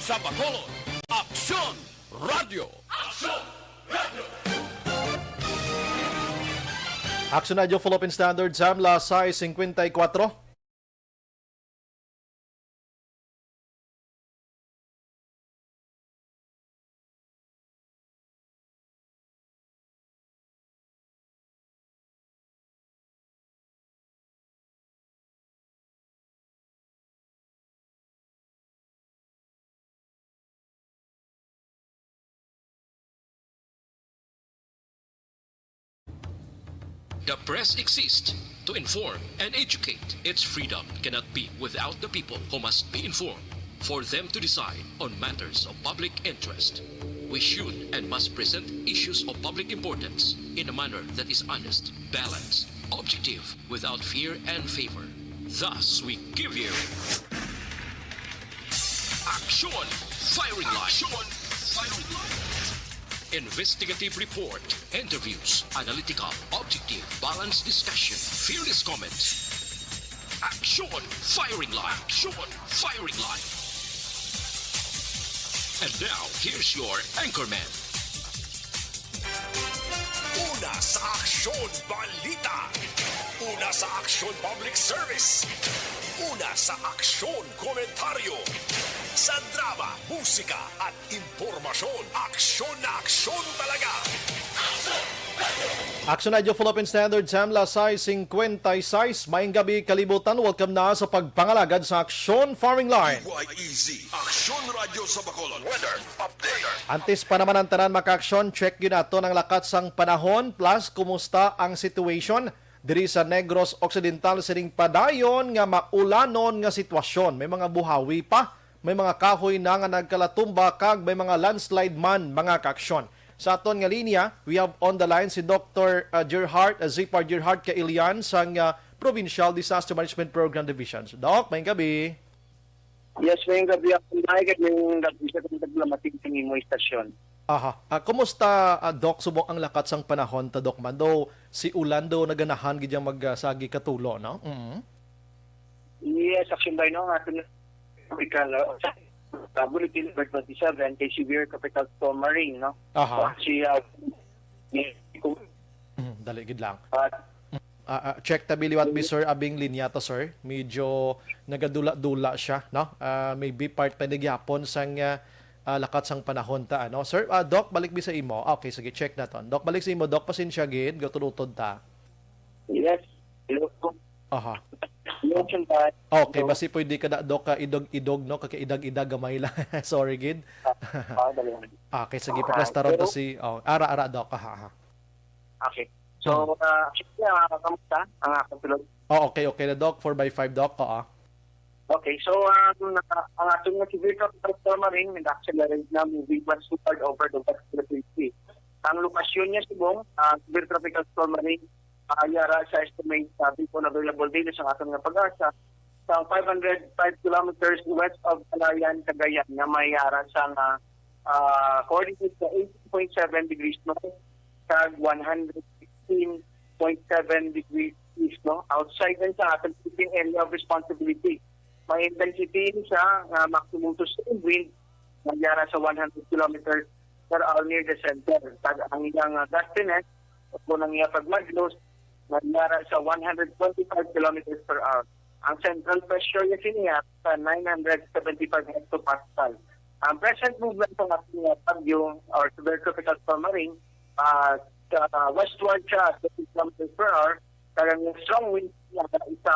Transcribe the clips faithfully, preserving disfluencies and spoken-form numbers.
Sa Bacolod, Aksyon Radio. Aksyon Radio. Action Radio Philippine Standard Time, las sais cincuenta y cuatro. The press exists to inform and educate. Its freedom cannot be without the people, who must be informed for them to decide on matters of public interest. We should and must present issues of public importance in a manner that is honest, balanced, objective, without fear and favor. Thus, we give you Action Firing Line. Action Firing Line. Investigative report, interviews, analytical, objective, balanced discussion, fearless comments. Action Firing Line. Action Firing Line. And now, here's your anchorman. Una sa Aksyon Balita. Una sa Aksyon Public Service. Una sa Aksyon Komentaryo. Sa drama, musika, at impormasyon, aksyon na aksyon talaga. Action Radio Philippine Standard Time, las sais cincuenta y seis. Maayong gabi, kalibutan. Welcome na sa pagpangalagad sa Aksyon Firing Line. D Y E Z, Aksyon Radio sa Bacolod. Weather update. Antes pa naman ang tanan, mga ka-aksyon, check gyud naton ang lakat sang panahon, plus kumusta ang situation diri sa Negros Occidental sining padayon nga maulanon nga sitwasyon. May mga buhawi pa, may mga kahoy na nga nagkalatumba, kag may mga landslide man, mga ka-aksyon. Sa aton nga linya, we have on the line si Doktor, uh, Gerhard, uh, Zipar Gerhard Kailian sang, uh, Provincial Disaster Management Program Division. Doc, maayong gabi. Yes, maayong gabi, ako. Maayong gabi, maayong gabi sa mga naglamati sa imo istasyon. Aha. Ah, kumusta, ah, Doc, subong ang lakat sang panahon ta, Doc, man? Though, si ulan daw naganahan gid yang mag, ah, sagi katulo, no? Mm. Yes, actually, no, ang aton ikaw, uh, sa bulletin number twenty-seven, kay severe tropical storm Maring, no? Aha. So, actually, uh, Mm, dali gid lang. Ah, ah, check ta bi liwat bi, sir, abing linya to, sir. Medyo nagadula-dula siya, no? Ah, maybe part pa ni gyapon sang, ah, ah, lakat sang panahon ta, ano? Sir, ah, Doc, balik bi sa imo. Ah, okay, sige, check naton. Doc, balik sa imo, Doc, pasensya gid, gautod-utod ta. Yes. Hello. Aha. Hello, Chuntan. Okay, Hello. Basi pwede ka na, Doc, ka idog-idog, no? Kakaidag-idag gamay lang. Sorry gid. Ah, ah, dali lang. Okay, sige, Ah, paplastaron to hello. Si, oh, ara, ara, Doc. Aha, aha. Okay. So, Hmm. ah, actually, ah, kamusta ang akong tulog? Oh, okay, okay na, Doc. Four by five, Doc. Oo. Okay, so, um, naka-, ang aton nga severe tropical storm Maring nag-accelerate na moving westward over the West Philippine Sea. Ang lokasyon niya subong, ah, severe tropical storm Maring, ah, yara sa estimate sa people available data sa aton nga PAGASA, sa five hundred five kilometers west of Calayan, Cagayan, nga may yara sa nga, ah, coordinate sa eighteen point seven degrees north kag one hundred sixteen point seven degrees east, no? Outside din sa aton Philippine Area of Responsibility. May intensity siya nga maximum to strong wind, nagyara sa one hundred kilometers per hour near the center. Kag ang ilang, ah, gustiness, o kung ang iya pagmadlos, nagyara sa one hundred twenty-five kilometers per hour. Ang central pressure niya siniya sa nine hundred seventy-five hectopascal. Ang present movement sa ating, ah, bagyo or severe tropical storm Maring, ah, sa westward siya at thirty kilometers per hour, kag ang strong wind niya sa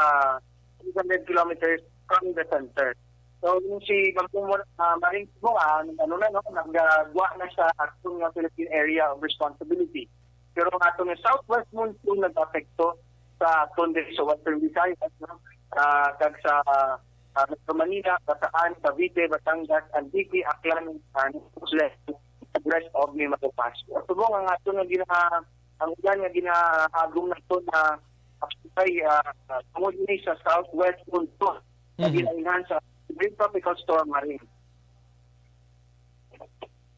three hundred kilometers from the center. So, yung si Bagyo Mar-, ah, Maring Bunga, ano na, no, nagagwa na sa aton nga Philippine Area of Responsibility. Pero ang aton nga southwest monsoon nag-apekto sa aton diri sa Western Visayas, no? Ah, kag sa, ah, Metro Manila, Bataan, Cavite, Batangas, Antique, Aklan, ah, Negros Occidental, rest of Mimaropac. Subong ang aton nga gina-, ang ulan nga ginaagom nato na actually, ah, tungod ni sa southwest monsoon na Mhm. ginainhan sa Great Tropical Storm Maring.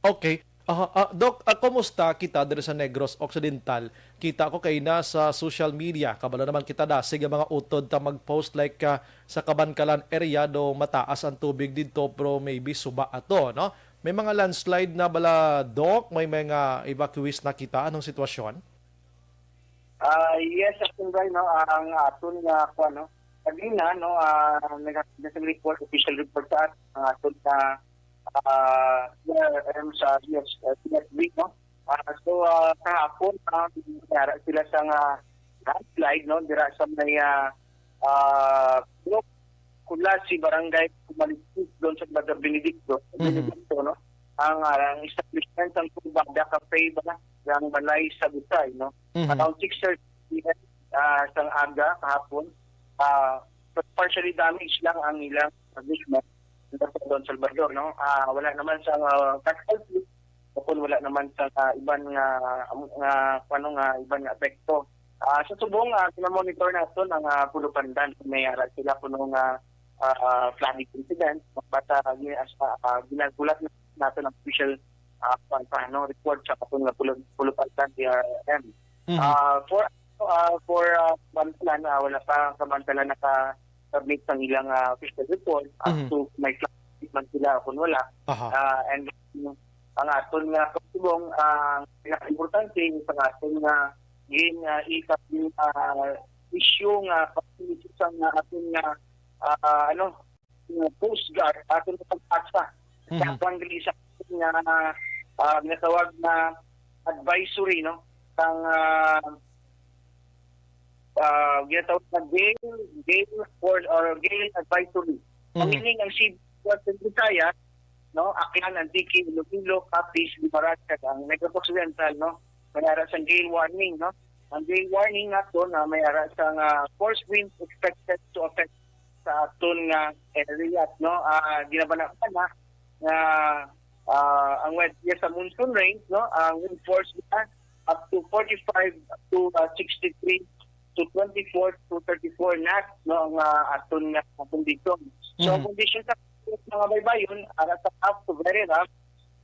Okay. Aha, ah, Doc, ah, kumusta kita diri sa Negros Occidental? Kita ko kay na sa social media, kabalo naman kita dasig ang mga utod ta mag-post like, ah, sa Kabankalan area do mataas ang tubig didto, pero maybe suba ato, no? May mga landslide na bala, Doc? May mga evacuees na kita? Anong sitwasyon? Ah, yes, Captain Brian, no, ang aton nga kuan, no, kanina, no, ah, nag-, nag-report, official report sa aton, ang aton nga, ah, C R M sa D S, ah, D S B, no. Ah, so, ah, kahapon, ah, nangyari sila sa nga landslide, no, dira sa may, ah, ah, Kulas, si Barangay Kumaliskis, doon sa Brother Benedicto, Mhm. Benedicto, no? Ang, ah, ang establishment, ang Kumbada Cafe ba, ang balay sa Busay, no? Mhm. Around six thirty P M, ah, sang aga kahapon, ah, partially damaged lang ang ilang establishment sa Don Salvador, no? Ah, wala naman sa, ah, casualty, o kung wala naman sa, ah, iban nga, nga, ano nga, iban nga epekto. Ah, sa subong, ah, monitor naton ang, ah, Pulupandan kung may ara sila kuno nga, ah, ah, flooding incident. Basta, ah, gina-, ah, ah, ginagulat na naton ang official, ah, pa-, pa-, ano, report sa aton nga Pulu-, Pulupandan D R M. Mhm. Ah, for, ah, for, ah, Kabankalan, ah, wala pa ang Kabankalan naka-submit sang ilang, ah, official report as Mhm. to may flooding man sila o kung wala. Aha. Ah, and ang aton nga pagsubong, ang pinakaimportante sa aton nga gin, ah, ikab-, ah, issue nga pagsilisip sa nga aton nga, ah, ano, nga Coast Guard, aton nga pag-asa. Mhm. Sa pangli sa aton nga, ah, ginatawag na advisory, no? Sang, ah, ah, ginatawag na gale, gale for, or gale advisory. Mhm. Meaning, ang Cebu, Western Visayas, no, Aklan, Antique, Iloilo, Capiz, Guimaras, kag ang Negros Occidental, no, may ara sang gale warning, no. Ang gale warning nato na may ara sang, ah, force winds expected to affect sa aton nga area, no. Ah, ginabana-bana nga, ah, ang wed-, yes, sa monsoon range, no, ang wind force niya up to forty-five to, ah, sixty-three to twenty-four to thirty-four knots, no, ang, ah, aton nga condition. So, ang Mhm. condition sa mga baybayon, ara sa rough to very rough,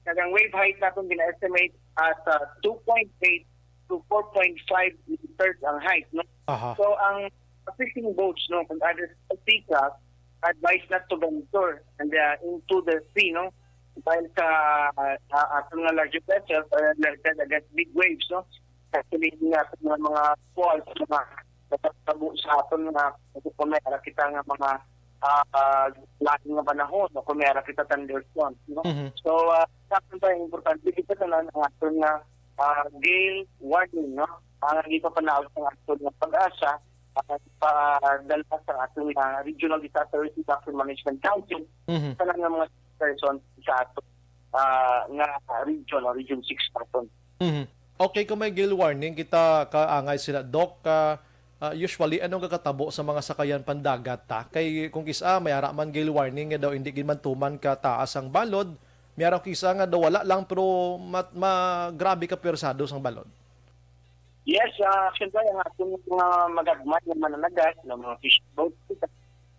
kag ang wave height naton gina-estimate at, ah, two point eight to four point five meters ang height, no? Aha. So, ang fishing boats, no, kung other sea craft, advised not to venture and, uh, into the sea, no? Dahil sa, uh, aton nga larger vessels are alerted against big waves, no? Actually, nga aton nga mga falls, mga natatabo sa aton nga kung may ara kita nga mga, ah, ah, lain nga panahon, no? Kung may ara kita thunderstorms, no? Mhm. So, ah, sa aton pa, importante kita tanan ang aton nga, ah, gale warning, no? Ang gipapanaog sa aton nga pag-asa, ah, padala sa aton nga Regional Disaster Risk Reduction Management Council, Mhm. sa nga mga person sa aton, ah, nga region, o Region six naton. Mhm. Okay, kung may gale warning, kita kaangay sila, Doc, ah, ah, usually, ano ang kakatabo sa mga sakayan pandagat, ta? Kay kung kis-a, may ara man gale warning nga daw hindi gid man tuman ka taas ang balod, may ara kis-a nga daw wala lang, pero mat-, ma-, grabe ka pwersado sang balod. Yes, ah, siyempre, ang ating mga magagmay nga mananagat, no, mga fishing boat,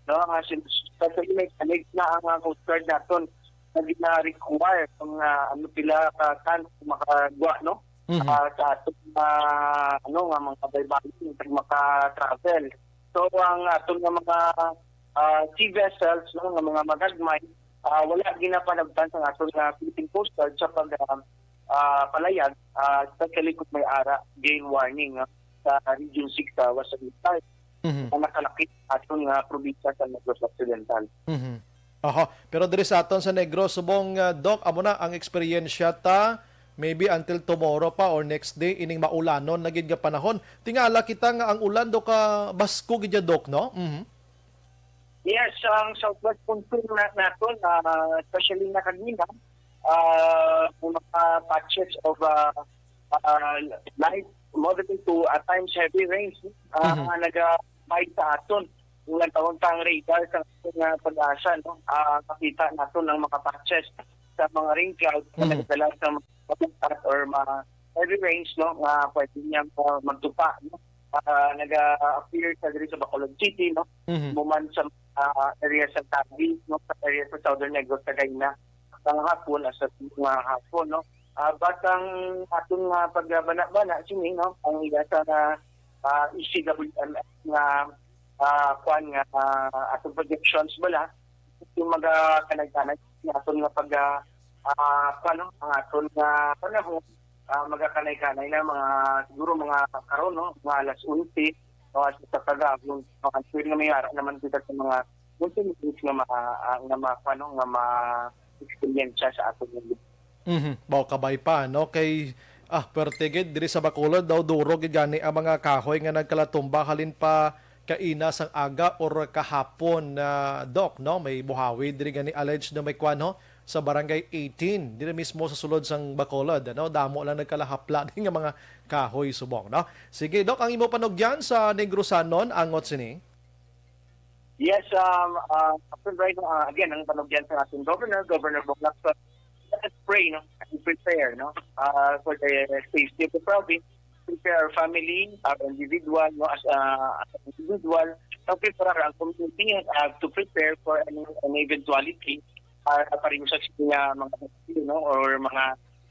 no, nga sin-, especially may panig na ang, ah, Coast Guard naton na gina-require kung, ah, ano pila ka tons makagwa, no? Mhm. Ah, sa aton, ah, ano, nga mga baybayon, pag maka-travel. So, ang aton nga mga, ah, sea vessels, no, nga mga magagmay, ah, wala ginapanabtan sa aton nga Philippine Coast Guard sa pag, ah, ah, palayag, ah, especially kung may ara gale warning, ah, sa Region six sa Western Visayas, Mhm. na nakalakip aton nga probinsya sa Negros Occidental. Mhm. Aha. Pero diri sa aton sa Negros, subong, ah, Doc, amo na ang eksperyensya ta, maybe until tomorrow pa or next day, ining maulanon na gid nga panahon. Tingala kita nga ang ulan do ka basko gid ya, Doc, no? Mhm. Yes, ang southwest monsoon na, naton, ah, especially na kanina, ah, kung mga patches of, ah, ah, light, moderate to at times heavy rains, ah, Mhm. nga naga-abide sa aton. Kung ang taon pa ang radar sa aton nga pag-asa, no? Ah, makita naton ang mga patches sa mga rain clouds na Mhm. nagdala sa mga or mga heavy rains, no? Nga pwede niya, ah, magtupa, no? Ah, naga-appear sa diri sa Bacolod City, no? Mhm. Muman sa, ah, area sa Tabi, no? Sa area sa Southern Negros, Tagayna. Sa hapon, ah, sa mga hapon, no? Ah, basta ang aton nga pagbana-bana sini, no, ang iya sa, ah, E C W M S nga, ah, kwan nga, ah, atong projections bala, yung magakanay-kanay nga aton nga pag, ah, ah, kwan, no, ang aton nga panahon, ah, magakanay-kanay na mga, siguro mga karon, no, mga alas onse, o alas sa kagahapon, no, ang pwede nga may ara naman kita sa mga onse minutes nga ma-, ah, nga ma-, kwan, no, nga ma-experience sa aton nga Mhm. Baw kabay pa, no? Kay, ah, perte gid diri sa Bacolod daw, duro gid gani ang mga kahoy nga nagkalatumba halin pa kaina sang aga or kahapon, ah, Doc, no? May buhawi diri gani, alleged na may kwan, no? Sa Barangay eighteen, diri mismo sa sulod sang Bacolod, ano? Damo lang nagkalahapla din nga mga kahoy subong, no? Sige, Doc, ang imo panugyan sa Negrosanon angot sini? Yes, um, uh, Captain Brian, uh, again, ang panugyan sa ating governor, Governor Bong Lacson, let us pray, no, and prepare, no, uh, for the safety of the province, prepare our family, our individual, no, as, uh, as an individual, and prepare ang community, uh, to prepare for any, any eventuality, uh, pareho sa mga, no, or mga,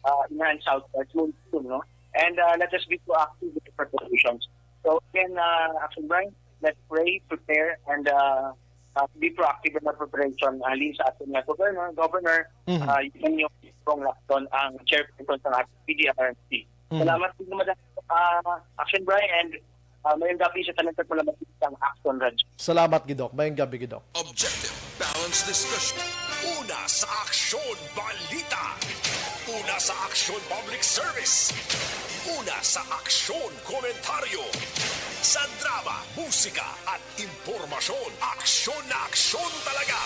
uh, enhanced southwest monsoon, no, and, uh, let us be proactive with the preparations. So again, uh, Captain Brian, let's pray, prepare, and, uh, uh, be proactive in our preparation. Halin sa aton nga governor, governor, Mhm. uh, yun yung Bong Lacson, ang chairperson sa ating P D R M C. Mhm. Salamat po, Madam, uh, Action Brian, and, uh, mayong gabi sa tanan sa mga makikinig sa Action Radio. Salamat gid, Doc. Mayong gabi gid, Doc. Objective, balanced discussion. Una sa Aksyon Balita. Una sa Aksyon Public Service. Una sa Aksyon Komentaryo. Sa drama, musika, at impormasyon, aksyon na aksyon talaga.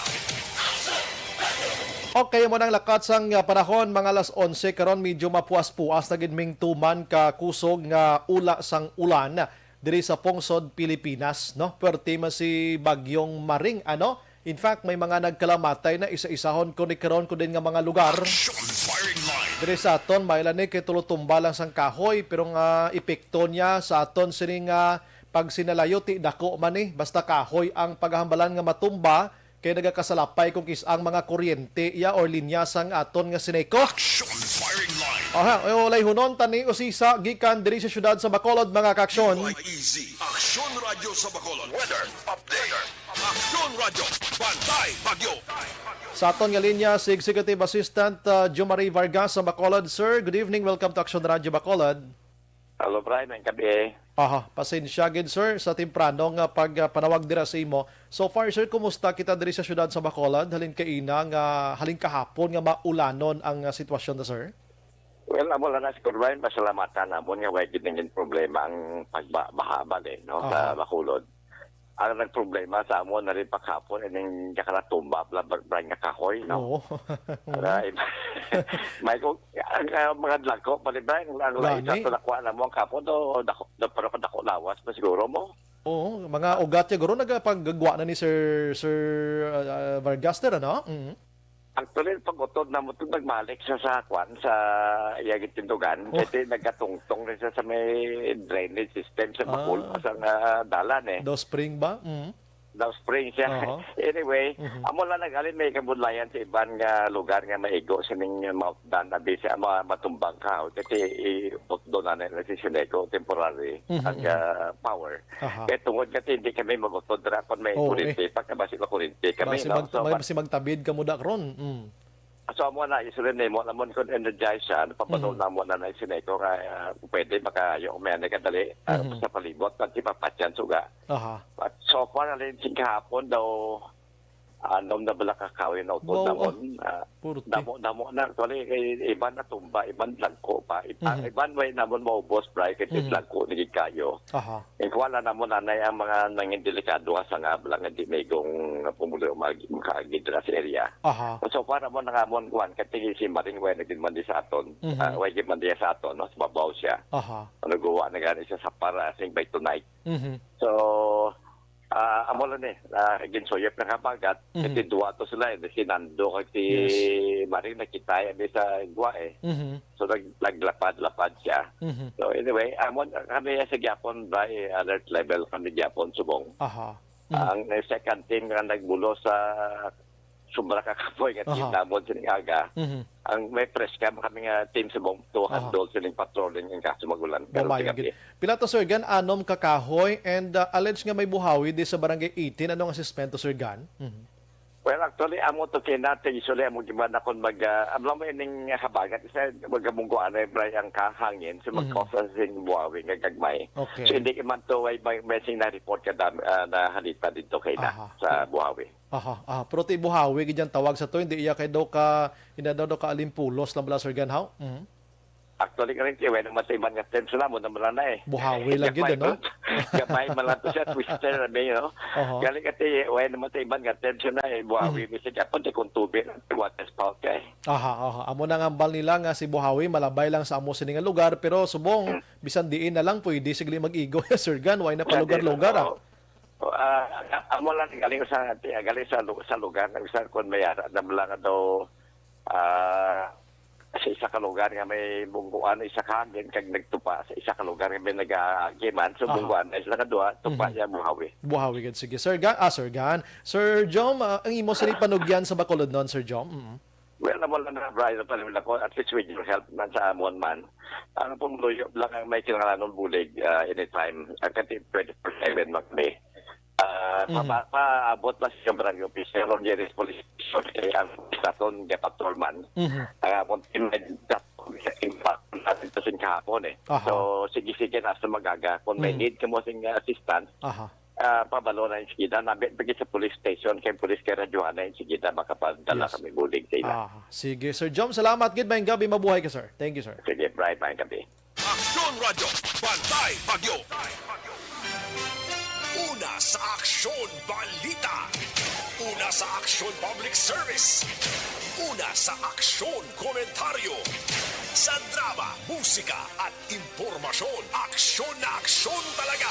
Okay, amo nang lakat sang, ah, panahon, mga alas onse karon, medyo mapuas-puas na gid ming tuman ka kusog nga ula sang ulan diri sa pungsod Pilipinas, no? Perti man si Bagyong Maring, ano? In fact, may mga nagkalamatay na, isa-isahon ko ni karon ko din nga mga lugar. Action firing line. Diri sa aton, may ilan ni kay tulo tumba lang sang kahoy, pero nga epekto niya sa aton sini nga pagsinalayo, ti dako man ni, basta kahoy ang paghambalan nga matumba, kay nagakasalapay kung kis-ang mga kuryente iya or linya sang aton nga Sineco. Action firing line. Aha, eh, walay hunon tani usisa gikan diri sa siyudad sa Bacolod, mga kaaksyon. Easy. Aksyon Radyo sa Bacolod. Weather update. Aksyon Radyo. Bantay Bagyo. Sa aton nga linya, si Executive Assistant, uh, Jomari Vargas sa Bacolod. Sir, good evening. Welcome to Aksyon Radyo Bacolod. Hello, Brian. Ang gabi. Aha, pasensya gid, sir, sa temprano nga pag, ah, panawag dira sa imo. So far, sir, kumusta kita diri sa siyudad sa Bacolod? Halin kaina nga, halin kahapon nga maulanon ang, ah, sitwasyon ta, sir? Well, amo lang na, Sir Brian, pasalamatan namon nga way gid nangin problema ang pagbaha bali, no, sa Aha. Bacolod. Ang nagproblema sa amon na rin paghapon, ining nakalatumba, bla-, bla-, bla-, nga kahoy, no? Oo. Ala, iba. May kung, ang, ah, mga dako, pali ba, ang, ang Gani. Laisa sa nakuha na mo ang kapon, do, dako, do, pero kadako lawas pa siguro mo. Oo, mga Ah. ugat siguro nagapagagwa na ni Sir, Sir, ah, Vargas, sir, ano? Mm. Actually, pag-utod na mo ito, nagbalik sa, sa kwan, sa iya gitindugan. Oh. Kasi nagkatungtong rin siya sa may drainage system sa Bakul, Ah. sa nga dalan eh. Daw spring ba? Mm. Daw spring siya. Aha. Anyway, Mhm. amo lang nag-alin may kabudlayan sa iban nga lugar nga maigo sining mautdan, abi siya, ma-, matumbang ka. Kasi i-, utdo na nila si Sineco temporary Mhm, ang, mhm. ah, power. Aha. Kaya tungod kasi hindi kami mag-utod ra kung may Oo, kuryente, eh. Pagka basi makuryente kami, Basi no? mag-, So, may, ma- basi magtabid ka mo da karon. Mm. So, amo na, isurin na mo, lamon kung energize siya, napabalo Mhm. na mo na na Sineco nga, ah, pwede makayo, may ano kadali, ah, Mhm. sa palibot, pag ipapatyan suga. Aha. But so far, alin, sing kahapon daw, ah, nom na bala kakawin na utod Wow, namon, ah, ah, purti. damo, damo na, actually, kay iban na tumba, iban lagko pa, iban, Mhm. iban way namon maubos, bray, kay Mhm. lagko, naging kayo. Aha. Ang kuwan na namo nanay ang mga nangin delikado nga sangab lang nga di may gong pumulo mag-, makaagid na sa area. Aha. So far, amo na nga mo ang kuwan, kay si Maring Way nagdinmandi sa aton. Mhm. Ah, way gimandi sa aton, no? Sa babaw siya. Aha. Ano, guwa na gani siya sa para sing by tonight. Mhm. So, ah, amo lang eh, ah, ginsuyop na kabagat, Mhm. kasi duwa to sila eh, si Nando kag si Yes. Maring nakita yan sa guwa eh. Mhm. So, nag-, naglapad-lapad siya. Mhm. So, anyway, amo, kami sa gyapon, by alert level kami gyapon, subong. Aha. Mhm. Ang second team nga nagbulo sa sobra ka kapoy nga team Aha. namon sining aga. Mhm. Ang may press cam kami nga team sa buong Aha. two hundred sining patrolling ang kaso magulan. Pero Gamay ang tigabi. gid. Pila to, Sir Gan? Anom ka kahoy and, ah, alleged nga may buhawi di sa Barangay eighteen. Ano ang assessment to, Sir Gan? Mhm. Well, actually, amo to kay natin, usually, amo gimana kung mag, ah, amo lang mo ining habagat, isa, magamunggo, ano, eh, bray, ang kahangin, so, Mhm. magkausa sing buhawi nga gagmay. Okay. So, hindi man to, ay, may, may sing na-report ka dam-, ah, na halita dito kay na, Aha. sa buhawi. Aha, aha. Pero ti buhawi gid ang tawag sa to, hindi iya kay daw ka, hindi daw, daw ka alimpulos lang bala, Sir Ganhaw? Mhm. Actually, karon, eh, wala naman sa iban nga terms na mo naman na eh. Buhawi lang gid, Gamay ano? man, gamay man lang to siya, twister na may, no? Aha. Galing kasi, wala naman sa iban nga terms na eh. Buhawi, Mhm. bisig, apon, di kung tubig, water spout ka eh. Aha, aha. Amo na nga ambal nila nga si buhawi, malabay lang sa amo sini nga lugar, pero subong, Hmm. bisan diin na lang, pwede sigli mag-igo, Sir Gan, wala na pa Pwede, lugar-lugar, ah. oo. O, ah, a-, amo lang galing sa, galing sa lu-, sa lugar, nang sa kung may ara, na lang daw, ah, sa isa ka lugar nga may bungguan, isa ka hangin, kag nagtupa sa isa ka lugar nga may nag-aagiman. So, Aha. bungguan na isa ka duha, tupa Mhm. niya, buhawi. Buhawi gid. Sige, Sir Gan, ah, Sir Gan. Sir Jom, ah, ang imo sini panugyan sa Bacolod noon, Sir Jom? Mm. Well, amo lang na, Brian, pa rin ako, at least with your help man sa amon man. Ang pong luyo lang ang may kinahanglan ng bulig, ah, anytime. Ang kati twenty-four seven man kami. Ah, Mhm. pa-, pa-, paabot lang sa barangay officer, Ronjeres Police Station, kay ang station nga patrolman. Mhm. Ang amon team may sa impact natin to sin kahapon eh. Aha. So, sige-sige na sa magaga. Kung may Mm. need ka mo sing assistance, Aha. ah, pabalo na yung sige na. Nabit bigay sa police station, kay police kay Radyohana yung sige na makapadala Yes. kami bulig sa ila. Aha. Sige, Sir Jom, salamat gid. Maayong gabi, mabuhay ka, sir. Thank you, sir. Sige, Brian, maayong gabi. Aksyon Radyo, Bantay Bagyo. Una sa Aksyon Balita. Una sa Aksyon Public Service. Una sa Aksyon Komentaryo. Sa drama, musika, at impormasyon. Aksyon na aksyon talaga.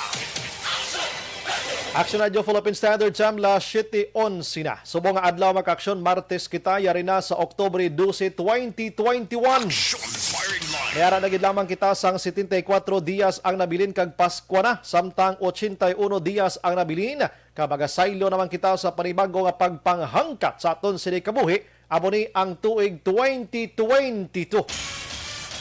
Action Radyo Philippine Standard Time, las siete onse na. Subong nga adlaw, mga kaaksyon, Martes kita, yari na sa Oktubre dose, twenty twenty-one. Action Firing Line. May ara na gid lamang kita sang setenta y cuatro dias ang nabilin kag Paskwa na, samtang ochenta y uno dias ang nabilin. Kag magasaylo naman kita sa panibago nga pagpanghangkat sa aton sini kabuhi, amo ni ang tuig twenty twenty-two.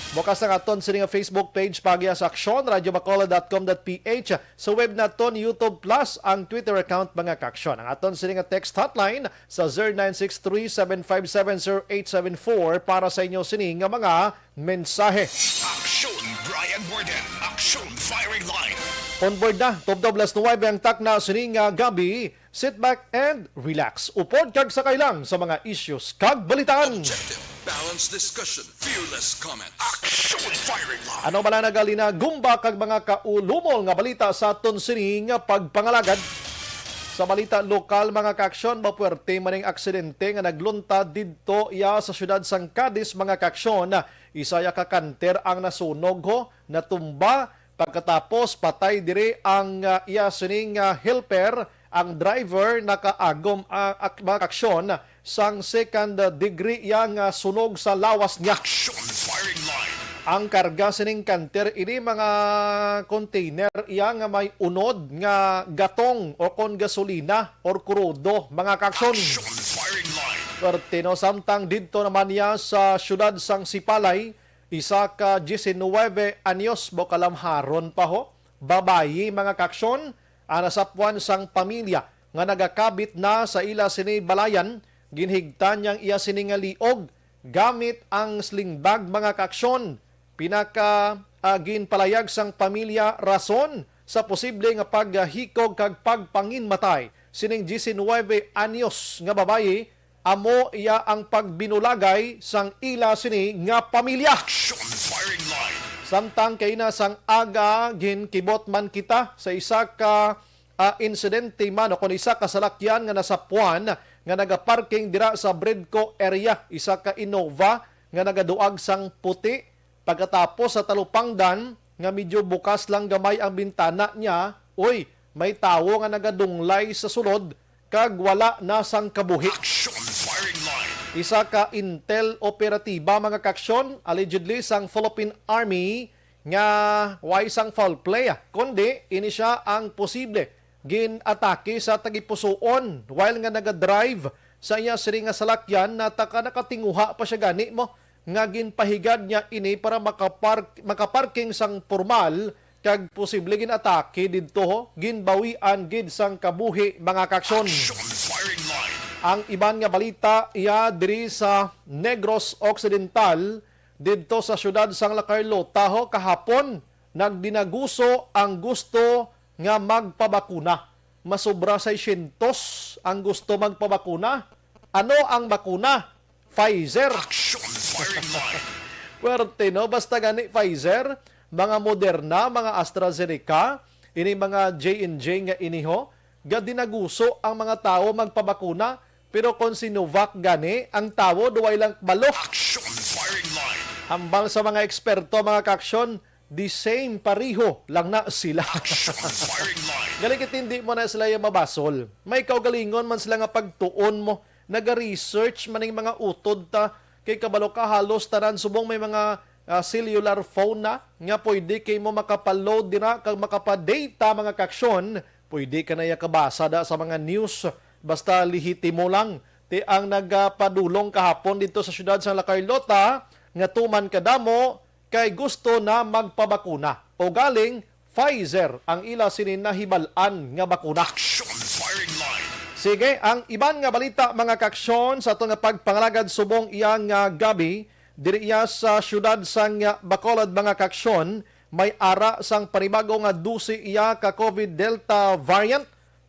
Bukas ang aton sini nga Facebook page, paagi sa Aksyon, radyo bacolod dot com dot P H. Sa web naton, YouTube Plus, ang Twitter account, mga kaaksyon. Ang aton sini nga text hotline sa zero nine six three seven five seven zero eight seven four para sa inyo sini nga mga mensahe. Aksyon Brian Warden, Aksyon Firing Line. On board na, tubtob las nuwebe ang takna sini nga gabi. Sit back and relax. Upod kag sakay lang sa mga issues kag balitaan. Objective, balanced discussion, fearless comment. Action Firing Line. Ano bala nagalina gumba kag mga kaulumol nga balita sa aton sini nga pagpangalagad? Sa balita lokal, mga kaaksyon, mapuwerte man ang aksidente nga nagluntad didto iya sa siyudad sang Cadiz, mga kaaksyon. Isa iya ka kanter ang nasunog, ho, natumba. Pagkatapos, patay diri ang, ah, iya sining, ah, helper, ang driver nakaagom, ah, ak-, mga aksyon sang second degree iya nga sunog sa lawas niya. Action Firing Line. Ang karga sining kanter ini mga container iya nga may unod nga gatong o kon gasolina or krudo, mga kaaksyon. Action Firing Line. Pertino samtang didto naman niya sa siyudad sang Sipalay, isa ka diecinuebe anyos, mo kalamharon pa ho, babayi, mga kaaksyon, ang nasapwan sang pamilya nga nagakabit na sa ila sini balayan, ginhigtan niya ang iya sini nga liog gamit ang sling bag, mga kaaksyon. Pinaka, ah, ginpalayag sang pamilya rason sa posible nga paghikog kag pagpanginmatay sining diecinuebe anyos nga babayi, amo iya ang pagbinulagay sang ila sini nga pamilya. Action Firing Line. Samtang kaina sang aga, ginkibot man kita sa isa ka, ah, insidente man o kon isa ka salakyan nga nasapwan nga nagaparking dira sa Bridco area, isa ka Innova nga nagaduag sang puti. Pagkatapos sa talupangdan nga medyo bukas lang gamay ang bintana niya, uy, may tawo nga nagadunglay sa sulod kag wala na sang kabuhi. Action Firing Line. Isa ka intel operatiba, mga kaaksyon, allegedly sang Philippine Army, nga way sang foul play, ah, kundi ini siya ang posible gin-atake sa tagipusoon while nga nagadrive sa iya sini nga salakyan, nataka nakatinguha pa siya gani mo nga ginpahigad niya ini para makapar-, makaparking sang pormal kag posible ginatake didto, ginbawian gid sang kabuhi, mga kaaksyon. Action firing line. Ang iban nga balita iya diri sa Negros Occidental, didto sa siyudad sang La Carlota, ho, kahapon nagdinaguso ang gusto nga magpabakuna. Masobra seiscientos ang gusto magpabakuna. Ano ang bakuna? Pfizer. Action firing line. Puwerte, no? Basta gani Pfizer, mga Moderna, mga AstraZeneca, ini mga J and J nga iniho, gadinaguso ang mga tawo magpabakuna, pero kon Sinovac gani, ang tawo duway lang kabalo. Action firing line. Hambal sa mga eksperto, mga kaaksyon, the same, pareho lang na sila. Action firing line. Galing kit hindi mo na sila yung mabasol. May kaugalingon man sila nga pagtuon mo, naga-research man ning mga utod ta, kay kabalo ka halos tanan subong may mga, ah, cellular phone na nga pwede kay mo makapa-load dira kag makapa-data, mga kaaksyon. Pwede ka na ya kabasa da sa mga news, basta lehitimo lang. Ti ang nagapadulong kahapon dito sa siyudad sa La Carlota nga tuman kadamo kay gusto na magpabakuna. O galing, Pfizer ang ila sini nahibal-an nga bakuna. Action firing line. Sige, ang iban nga balita, mga kaaksyon, sa ato nga pagpangalagad subong iya nga gabi, diri iya sa siyudad sang Bacolod, mga kaaksyon, may ara sang panibago nga dose iya ka COVID Delta variant.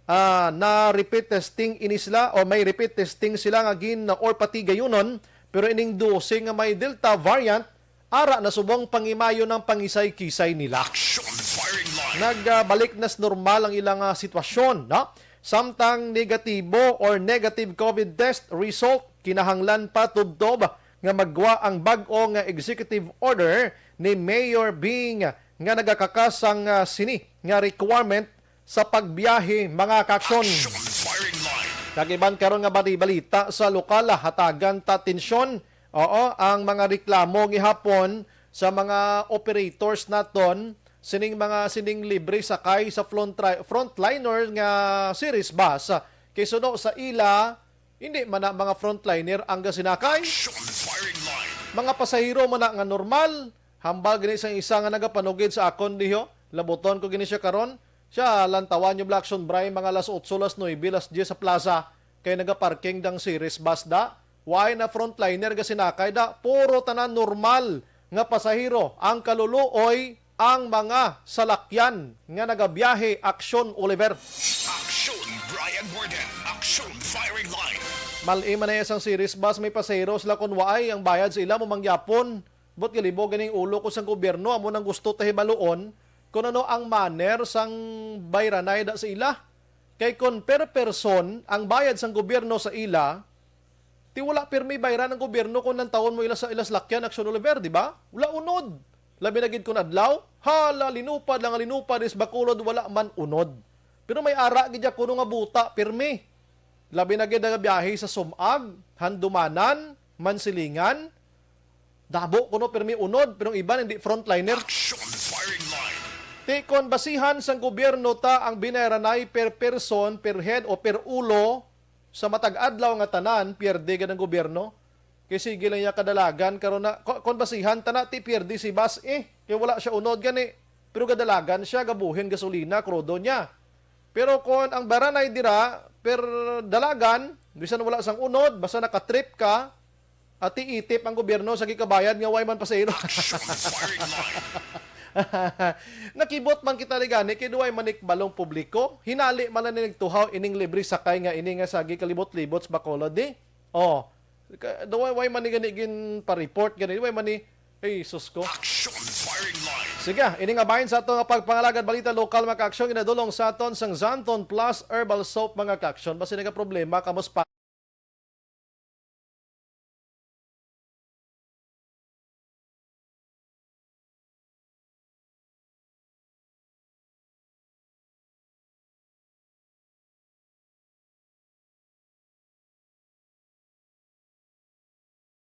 Ah, na repeat testing ini sila o may repeat testing sila nga gin or pati gayunon, pero ining dose nga may Delta variant, ara na subong pangimayo ng pangisay-kisay nila. Action firing line. Nagbalik na sa normal ang ilang, ah, sitwasyon, no? Samtang negatibo or negative COVID test result, kinahanglan pa tubtob nga magwa ang bag-o nga executive order ni Mayor Bing nga nagakakas sang, ah, sini nga requirement sa pagbiyahe, mga kaaksyon. Action firing line. Kag iban karon nga bali-, balita sa lokal, ah, hatagan ta atensyon. Oo, ang mga reklamo gihapon sa mga operators naton sining mga sining libre sakay sa frontri-, frontliner nga series bus, ah, kay suno sa ila, hindi man na mga frontliner ang gasinakay. Action firing line. Mga pasahero man na nga normal. Hambal gani sang isa nga nagapanugid sa akon diho. Labuton ko gini siya karon. Siya, lantawan niyo bala, Action Bri, mga alas otso, alas nuebe, alas diyes sa plaza. Kay nagaparking dang series bus da. Why na frontliner gasinakay da? Puro tanan normal nga pasahero ang kaluluoy ang mga salakyan nga nagabiyahe, Action Oliver. Action Brian Morgan, Action Firing Line. Mal-i man na sang series bus, may pasahero sila, kun waay, ang bayad sa ila mo mangyapon. But galibo ganing ulo ko sang gobyerno, amo nang gusto ta hibaluon kung ano ang manner sang bayranay da sa ila. Kay kun per person ang bayad sang gobyerno sa ila, ti wala pirmi bayran ang gobyerno kung lantawon mo ila sa ila salakyan, Action Oliver, di ba? Wala unod. Labi na gid kun adlaw, hala, linupad lang ang linupad, is Bacolod, wala man unod. Pero may ara gid ya kuno nga buta, pirmi. Labi na gid nagabiyahe sa Sumag, Handumanan, Mansilingan. Dabo kuno pirmi unod, pero ang iban hindi frontliner. Action firing line. Ti kon basihan sang gobyerno ta ang binayaranay per person, per head o per ulo, sa matag adlaw nga tanan, pierde gid ang gobyerno. Kay sige lang iya kadalagan karon na, ko-, kon basihan ta na, ti pierde si bus, eh, kay wala siya unod gani. Pero gadalagan siya, gabuhin gasolina, krudo niya. Pero kon ang baranay dira, per dalagan, bisan wala sang unod, basta nakatrip ka, ati itip ang gobyerno sa gikabayad nga way man pasahero. Action firing line. Nakibot man kita ni gani, kay duway manikbalong publiko. Hinali man lang ni nagtuhaw ining libre sakay nga ini nga sagi kalibot-libot sa Bacolod, di? Oh, ka-, duway, way man ni gani gin pa-report gani, way man ni, ay, sus ko. Action firing line. Sige, ini nga bahin sa ato nga pagpangalagad balita lokal, mga kaaksyon, ginadulong sa aton sang Xanthone Plus Herbal Soap, mga kaaksyon. Basi nagaproblema kamo sa pa-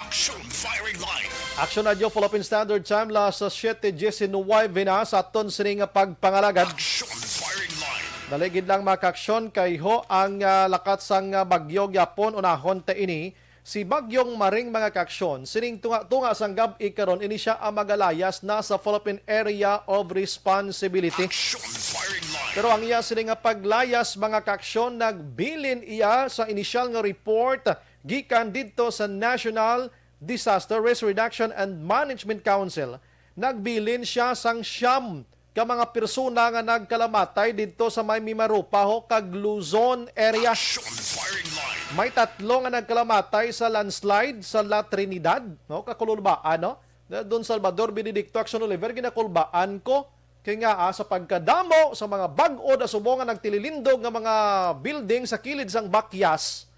Action firing line. Action Radio Philippine Standard Time, las siete diecinueve na sa aton sini nga pagpangalagad. Action firing line. Dali gid lang, mga kaaksyon, kay ho ang, ah, lakat sang, ah, bagyo gyapon. Unahon ta ini, si Bagyong Maring, mga kaaksyon, sining tunga-tunga sang gab-i karon, ini sia ang magalayas na sa Philippine Area of Responsibility. Action firing line. Pero ang iya sini nga paglayas, mga kaaksyon, nagbilin iya sa inisyal nga report gikan didto sa National Disaster Risk Reduction and Management Council. Nagbilin sia sang siyam ka mga persona nga nagkalamatay didto sa may Mimaropa ho kag Luzon area. Action firing line. May tatlo nga nagkalamatay sa landslide sa La Trinidad, no, Kakulubaan, no? Na Don Salvador Benedicto, Action Oliver, ginakulbaan ko kay nga, ah, sa pagkadamo sa mga bag-o na subong nga nagtililindog nga mga building sa kilid sang bakyas,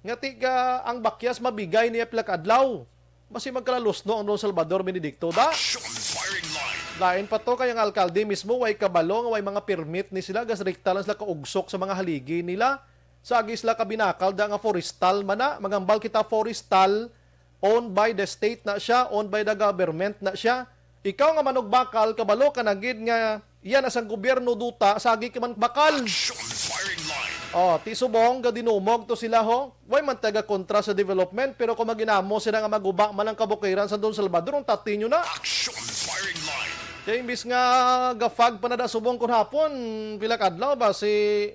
nga tiga ang bakyas mabigay niya pila ka adlaw. Basi magkalalusno ang Don Salvador Benedicto da. Action firing line. Lain pa to kay ang alkalde mismo way kabalo nga way mga permit ni sila, gasrikta lang sila kaugsok sa mga haligi nila. Sa agi sila kabinakal da nga forestal man na, magambal kita forestal, owned by the state na siya, owned by the government na siya. Ikaw nga manugbakal, kabalo ka na gid nga yan asang gobyerno duta, sagi ka man bakal. Action firing line. Oh, ti subong ga dinumog to sila ho. Way man taga kontra sa development, pero kung maginamo sila nga maguba man ang kabukiran sa Don Salvador, ang tati nyo na. Action firing line. Kaya imbis nga gafag pa na da subong kun hapon, pila kadlaw ba si,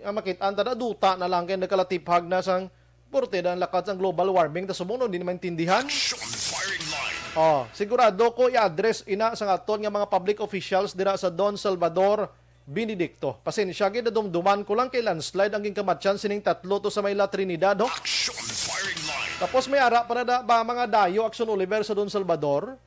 ah, makit-an ta na duta na lang kay nagkalatiphag na sang porte na ang lakat sang global warming, ta subong no, di na maintindihan. Action firing line. Oh, sigurado ko i-address ina sang aton nga mga public officials dira sa Don Salvador Benedicto. Pasensya gid, nadumduman ko lang kay landslide ang ginkamatyan sining tatlo to sa may La Trinidad, ho. Action firing line. Tapos may ara pa na da, ba, mga dayo, Action Oliver, sa Don Salvador.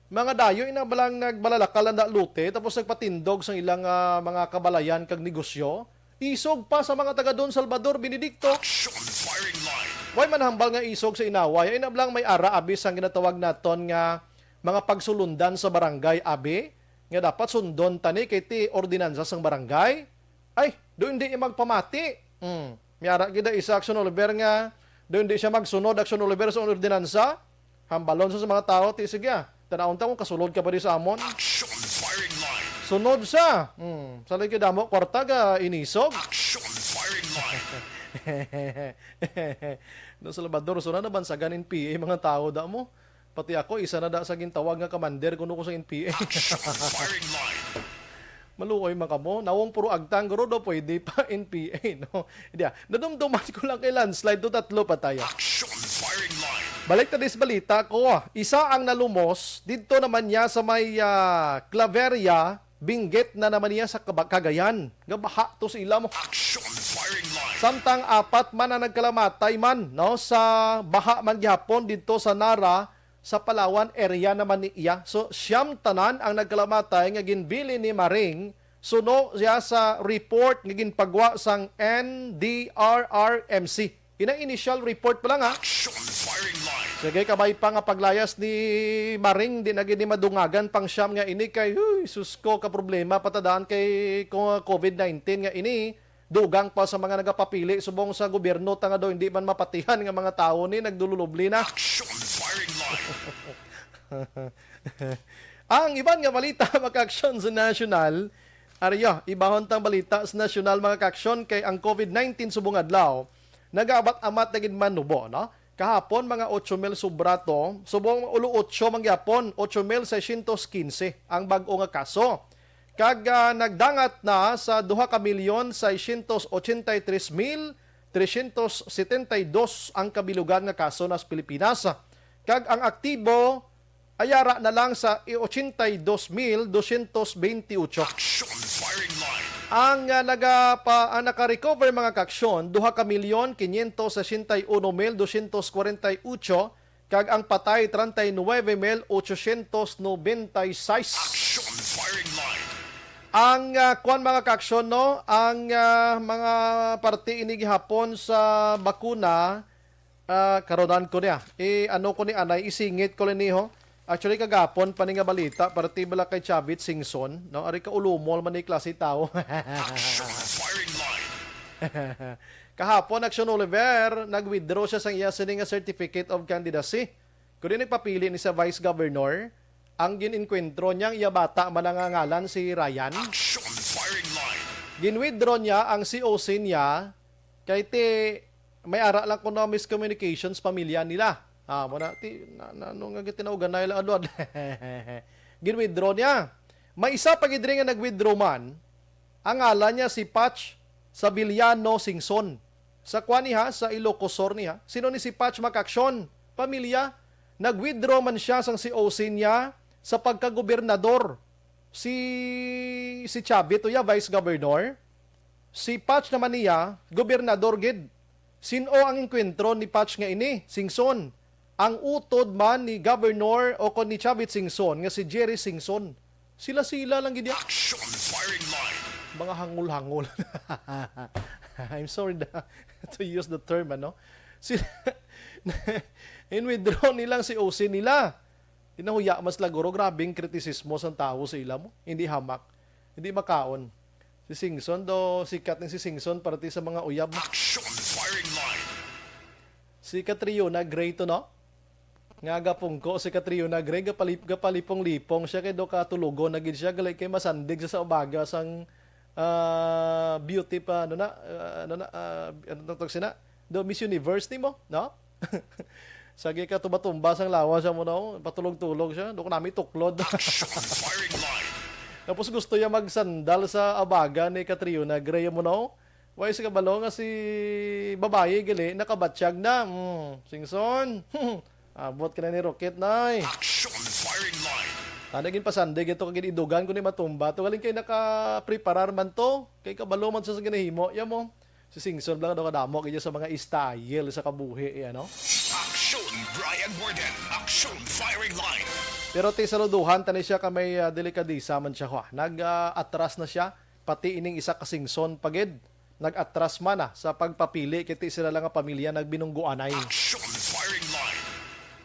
Mga dayo ina ba lang nagbalalakal ang da lote, tapos nagpatindog sang ilang, ah, mga kabalayan kag negosyo. Isog pa sa mga taga Don Salvador Benedicto. Action firing line. Way man hambal nga isog sa inaway, ay nablang may ara abi sang ginatawag naton nga mga pagsulundan sa barangay, abi, nga dapat sundon tani kay ti ordinansa sang barangay. Ay, do hindi magpamati. Hmm. May ara gid isa, Action Oliver, nga do hindi siya magsunod, Action Oliver, sa ordinansa. Hambalon sa, sa mga tao, ti sige, ah. Tanawon ta kung kasulod ka pa di sa amon. Action firing line. Sunod sa. Hmm. Sa lagi damo kwarta ga inisog. Action firing line. No, Salvador, so na nabansagan in P A mga tao da mo. Pati ako, isa na da sa gintawag nga commander kuno ko sa N P A. Action firing line. Maluoy man kamo. Nawong puro agtang, guro, do pwede pa N P A, no? Hindi, ah. Nadumduman ko lang kay landslide to, tatlo pa tayo. Action firing line. Balik ta dis balita ko. Isa ang nalumos, didto naman niya sa may, ah, Claveria, Benguet na naman niya sa Kaba-, Cagayan. Nga baha to sa ila mo. Action firing line. Samtang apat man ang nagkalamatay man, no, sa baha man gihapon didto sa Nara, sa Palawan area naman ni iya. So, siyam tanan ang nagkalamatay nga ginbilin ni Maring, suno siya sa report nga ginpagwa sang N D R R M C. Ina initial report pa lang, ha? Action firing line. Sige, kabay pa nga paglayas ni Maring, di na gid ni madungagan pang siyam nga ini kay, huy, sus ko, ka problema patadaan kay ko-, covid nineteen nga ini. Dugang pa sa mga nagapapili subong sa gobyerno, ta nga daw hindi man mapatihan nga mga tawo ni nagdululubli na. Action firing line. Ang iban nga balita, mga kaaksyon, sa nasyonal, ariyo, ibahon tang balita sa nasyonal, mga kaaksyon, kay ang covid nineteen subong adlaw, nagaabat-amat na gid man nubo, no? Kahapon, mga ocho mil sobra to. Subong ulo ocho man gyapon, ocho mil seiscientos quince ang bag-o nga kaso. Kag, ah, nagdangat na sa duha ka milyon seiscientos ochenta y tres mil trescientos setenta y dos ang kabilugan nga kaso na sa Pilipinas. Kag ang aktibo ay ara na lang sa ochenta y dos mil doscientos veintiocho. Action firing line. Ang, ah, nagapa-, ang naka-recover, mga kaaksyon, duha ka milyon quinientos sesenta y uno mil doscientos kwarenta y ocho, kag ang patay, treinta y nueve mil ochocientos noventa y seis. Action firing line. Ang, ah, kwan, mga kaaksyon, no? Ang, ah, mga parte ini gihapon sa bakuna, ah, karonan ko niya. I-, ano ko ni anay, isingit ko lang niho. Actually, kagapon pa ni nga balita, parte bala kay Chavit Singson, no? Ari ka ulumol man ni klase tao. Action firing line. Kahapon, Action Oliver, nag-withdraw siya sang iya sini nga certificate of candidacy. Kundi nagpapili ni sa vice governor, ang gin-enkwentro niya, ang iya bata man ang ngalan si Ryan. Action firing line. Gin-withdraw niya ang C O C niya kay ti may ara lang kuno miscommunications pamilya nila. Ah, mo na ti na, na, ano nga tinawgan na ila adwad. Gin-withdraw niya. May isa pa gid rin nga nag-withdraw man. Ang ngalan niya si Patch Saviliano Singson. Sa kuan niya, sa Ilocos Sur niya. Sino ni si Patch, mga kaaksyon? Pamilya, nag-withdraw man siya sang C O C niya sa pagkagobernador. Si, si Chavit, uya, Vice Governor. Si Patch naman niya, gobernador gid. Sin-o ang engkwentro ni Patch nga ini, Singson? Ang utod man ni Governor o kon ni Chavit Singson nga si Jerry Singson. Sila-sila lang gid ya. Action firing line. Mga hangol-hangol. I'm sorry na to use the term, ano? Sila, in-withdraw nilang si O C nila. Tinahuya mas laguro, grabing kritisismo sang tawo sa ila mo. Hindi hamak. Hindi makaon. Si Singson, do sikat ni si Singson parte sa mga uyab. Action firing line. Si Catriona Gray to, no? Nga gapungko si Catriona Gray, gapalip, gapalipong-lipong siya kay do katulogon na gid siya, gali kay masandig sa, sa ubaga sang, ah, beauty pa, ano na, ah, ano na, ah, ano tawag sina? Do Miss Universe nimo, no? Sa gika tumba-tumba sang lawas siya mo, no? Patulog-tulog siya. Do ko nami tuklod. Action firing line. Tapos gusto niya magsandal sa abaga ni Catriona Gray mo, no? Way sa kabalo nga si babayi gali nakabatyag na. Hmm, Singson. Abot ka na ni Rocket, nay. Action firing line. Tana gin pasandig ito kag idugan ko ni matumba to. Galing kay nakapreparar man to. Kay kabalo man sa, sa ginahimo. Ya mo. Si Singson lang daw kadamo kaya sa mga style sa kabuhi, eh, ano? Action, Brian Warden. Action firing line. Pero ti saluduhan tani siya ka may, ah, delikadisa man siya, ha. Nag, ah, atras na siya, pati ining isa ka Singson pa gid nag-atras man, ah, sa pagpapili kay ti sila lang nga pamilya nagbinungguanay. Action firing line.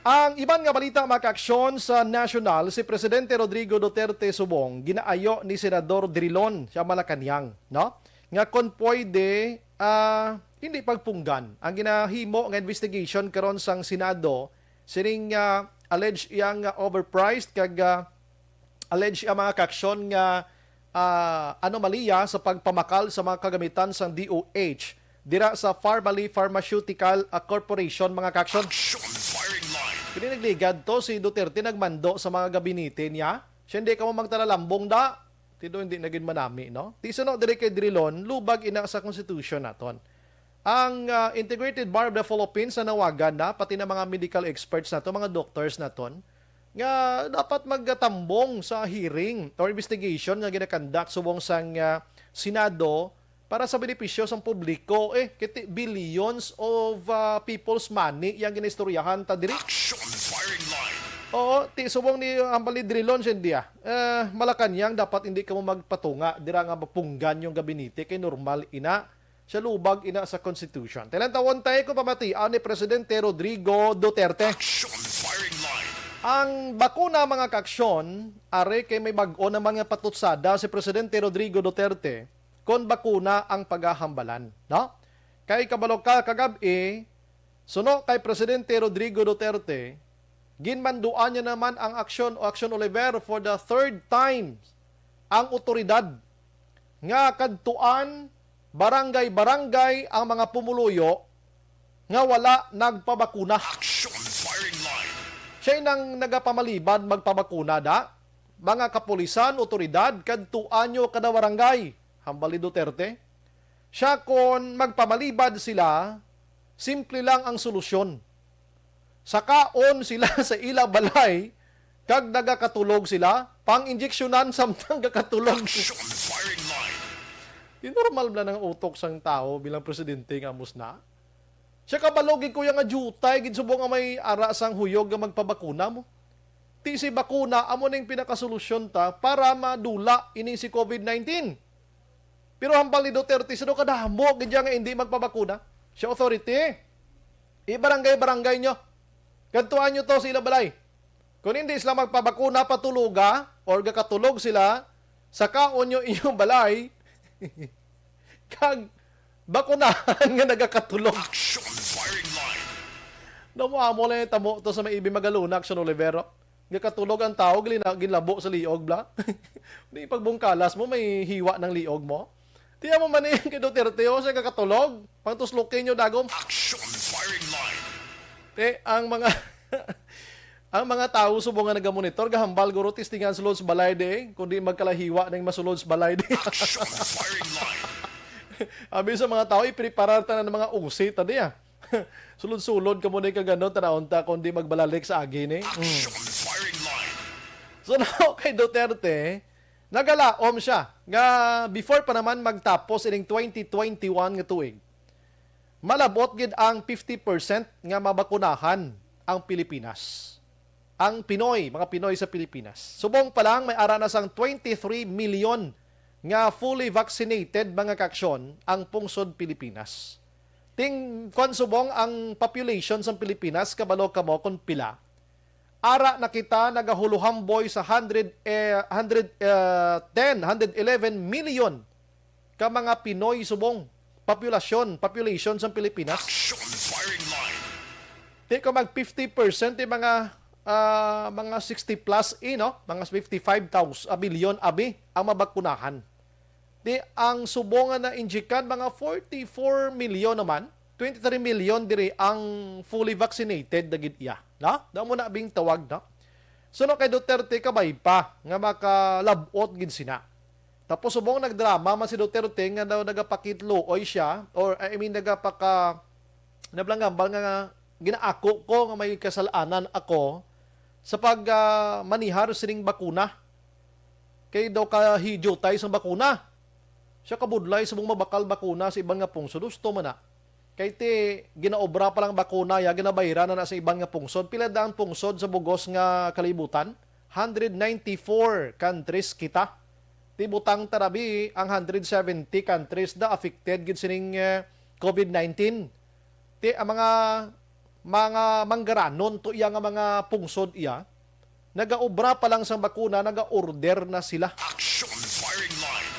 Ang iban nga balita, mga kaaksyon, sa national, si Presidente Rodrigo Duterte subong ginaayo ni Senador Drilon sa Malacañang, no? Nga kon pwede, ah, hindi pagpunggan ang ginahimo nga investigation karon sang Senado sining, ah, alleged iyang, ah, overpriced kag, ah, alleged ang mga kaaksyon nga, ah, anomalya sa pagpamakal sa mga kagamitan sang D O H dira sa Farmally Pharmaceutical, ah, Corporation, mga kaaksyon. Action firing line. Kini nagligad to si Duterte nagmando sa mga gabinete niya. Siya, "Hindi ka mo magtalalambong da." Ti do hindi na gid manami, no? Ti suno diri kay Drilon, lubag ina sa constitution naton. Ang, ah, Integrated Bar of the Philippines nanawagan na, pati na mga medical experts nato, mga doctors naton, nga dapat magtambong sa hearing or investigation nga ginakandak subong sang, ah, Senado para sa benepisyo sang publiko. Eh, kiti billions of, ah, people's money yang ginaistoryahan ta diri. Action firing line. Oo, ti subong ni Ambal ni Drilon, siya, eh, Malacañang dapat hindi ka mo magpatunga dira nga mapunggan yung gabinete kay normal ina. Siya lubag ina sa constitution. Talantawon tayo kung pamatian ni Presidente Rodrigo Duterte. Action firing line. Ang bakuna, mga kaaksyon, are kay may bag-o naman nga patutsada si Presidente Rodrigo Duterte kon bakuna ang pagahambalan, no? Kay kabalo ka, kagab-i, suno kay Presidente Rodrigo Duterte, ginmanduan niya naman ang Aksyon o Aksyon Oliver for the third time ang otoridad nga kadtuan barangay-barangay ang mga pumuluyo nga wala nagpabakuna. Action firing line. Siya nang nagapamalibad magpabakuna da. Mga kapulisan, otoridad, kadtuan nyo kada barangay, hambal ni Duterte. Siya, kon magpamalibad sila, simple lang ang solusyon. Sakaon sila sa ila balay, kag nagakatulog sila, pang-injeksyonan samtang gakatulog. Action firing line. Di normal bala nang utok sang tawo bilang presidente nga amos na? Siya kabalo gid, kuya, nga diutay gid subong nga may ara sang huyog nga magpabakuna mo. Ti si bakuna amo ning pinakasolusyon ta para madula ini si COVID nineteen. Pero hambal ni Duterte, sino kadamo gid nga hindi magpabakuna? Siya authority. I-barangay-barangay nyo. Kadtuan nyo to sa ilang balay. Kung hindi sila magpabakuna, patuloga, or gakatulog sila, sakaon nyo inyong balay, kag bakunahan nga nagakatulog. Action firing line. Namuamo lang yung tamo to sa may ibi magaluna, Action Olivero. Gakatulog ang tao, gilina-, ginlabo sa liog, bla. Di pagbungkalas mo, may hiwa ng liog mo. Di amo man ni kay Duterte, o, siya kakatulog. Pangtuslokin niyo, dagom. Action firing line. Te, ang mga, ang mga tawo subong nga nagamonitor, gahambal guro, testingan sulod sa balay di, kundi magkalahiwa ning masulod sa balay di. Action firing line. Abi sa mga tawo, ipreparar tanan ng mga usi ta di, ah. Sulod-sulod kamo ni kagano, tanawon ta kung di magbalalik sa agi ni. Mm. Action firing line. So, now, kay Duterte, nagalaom siya nga before pa naman magtapos ining twenty twenty-one nga tuig, malabot gid ang fifty percent nga mabakunahan ang Pilipinas. Ang Pinoy, mga Pinoy sa Pilipinas. Subong pa lang, may ara na sang twenty-three million nga fully vaccinated, mga kaaksyon, ang pungsod Pilipinas. Ting, kwan, subong ang population sang Pilipinas, kabalo kamo kung pila? Ara na kita nagahuluhamboy sa hundred, eh, hundred, eh, ten, hundred eleven million ka mga Pinoy subong populasyon, population sang Pilipinas. Action firing line. Di ko mag fifty percent, di mga, ah, mga sixty plus, eh, no? Mga fifty-five thousand, a bilyon, abi, ang mabakunahan. Di ang subong nga na-injikan, mga forty-four million naman, twenty-three million diri ang fully vaccinated na gid iya, no? Daw mo na bing tawag, no? So, no, kay Duterte, kabay pa nga makalabot gid sina. Tapos subong nagdrama man si Duterte nga daw nagapakitluoy siya, or, I mean, nagapaka-, nablangambal nga, nga ginaako ko nga may kasalanan ako sa pag, ah, manihar sining bakuna. Kay daw kahidyo tayo sa bakuna. Siya kabudlay sa mong mabakal bakuna sa iban nga pungsod. Husto man na. Kay ti, ginaobra pa lang bakuna ya, ginabayran na, na sa iban nga pungsod. Pila da ang pungsod sa bugos nga kalibutan? Hundred ninety-four countries kita. Ti butang tarabi ang hundred seventy countries da affected gid sining, eh, covid nineteen. Ti ang mga, mga manggaranon to iya nga mga pungsod iya, nagaobra pa lang sang bakuna, naga-order na sila. Action firing line.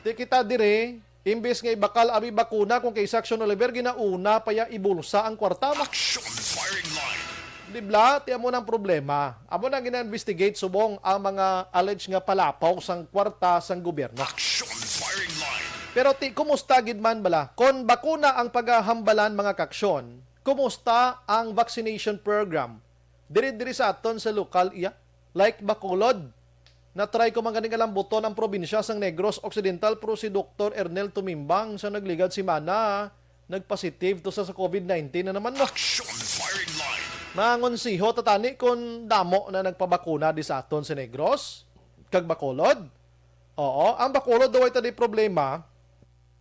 Ti kita dire, imbes nga ibakal abi bakuna, kung kay Action Oliver, ginauna pa ya ibulsa ang kwarta mo. Action firing line. Di bla? Ti amo nang problema. Amo nang gina-investigate subong ang mga alleged nga palapaw sang kwarta sang gobyerno. Action firing line. Pero ti, kumusta gid man bala? Kon bakuna ang pagahambalan, mga kaaksyon, kumusta ang vaccination program diri, diri sa aton sa lokal iya? Like Bacolod, na-try ko man gani nga lambuton ang probinsya sang Negros Occidental, pero si Doktor Ernel Tumimbang sa nagligad semana, nagpositive to sa, sa covid nineteen na naman, no? Action firing line. Mangonsiho ta tani kon damo na nagpabakuna di sa aton sa Negros kag Bacolod. Oo, ang Bacolod daw ay tadi problema.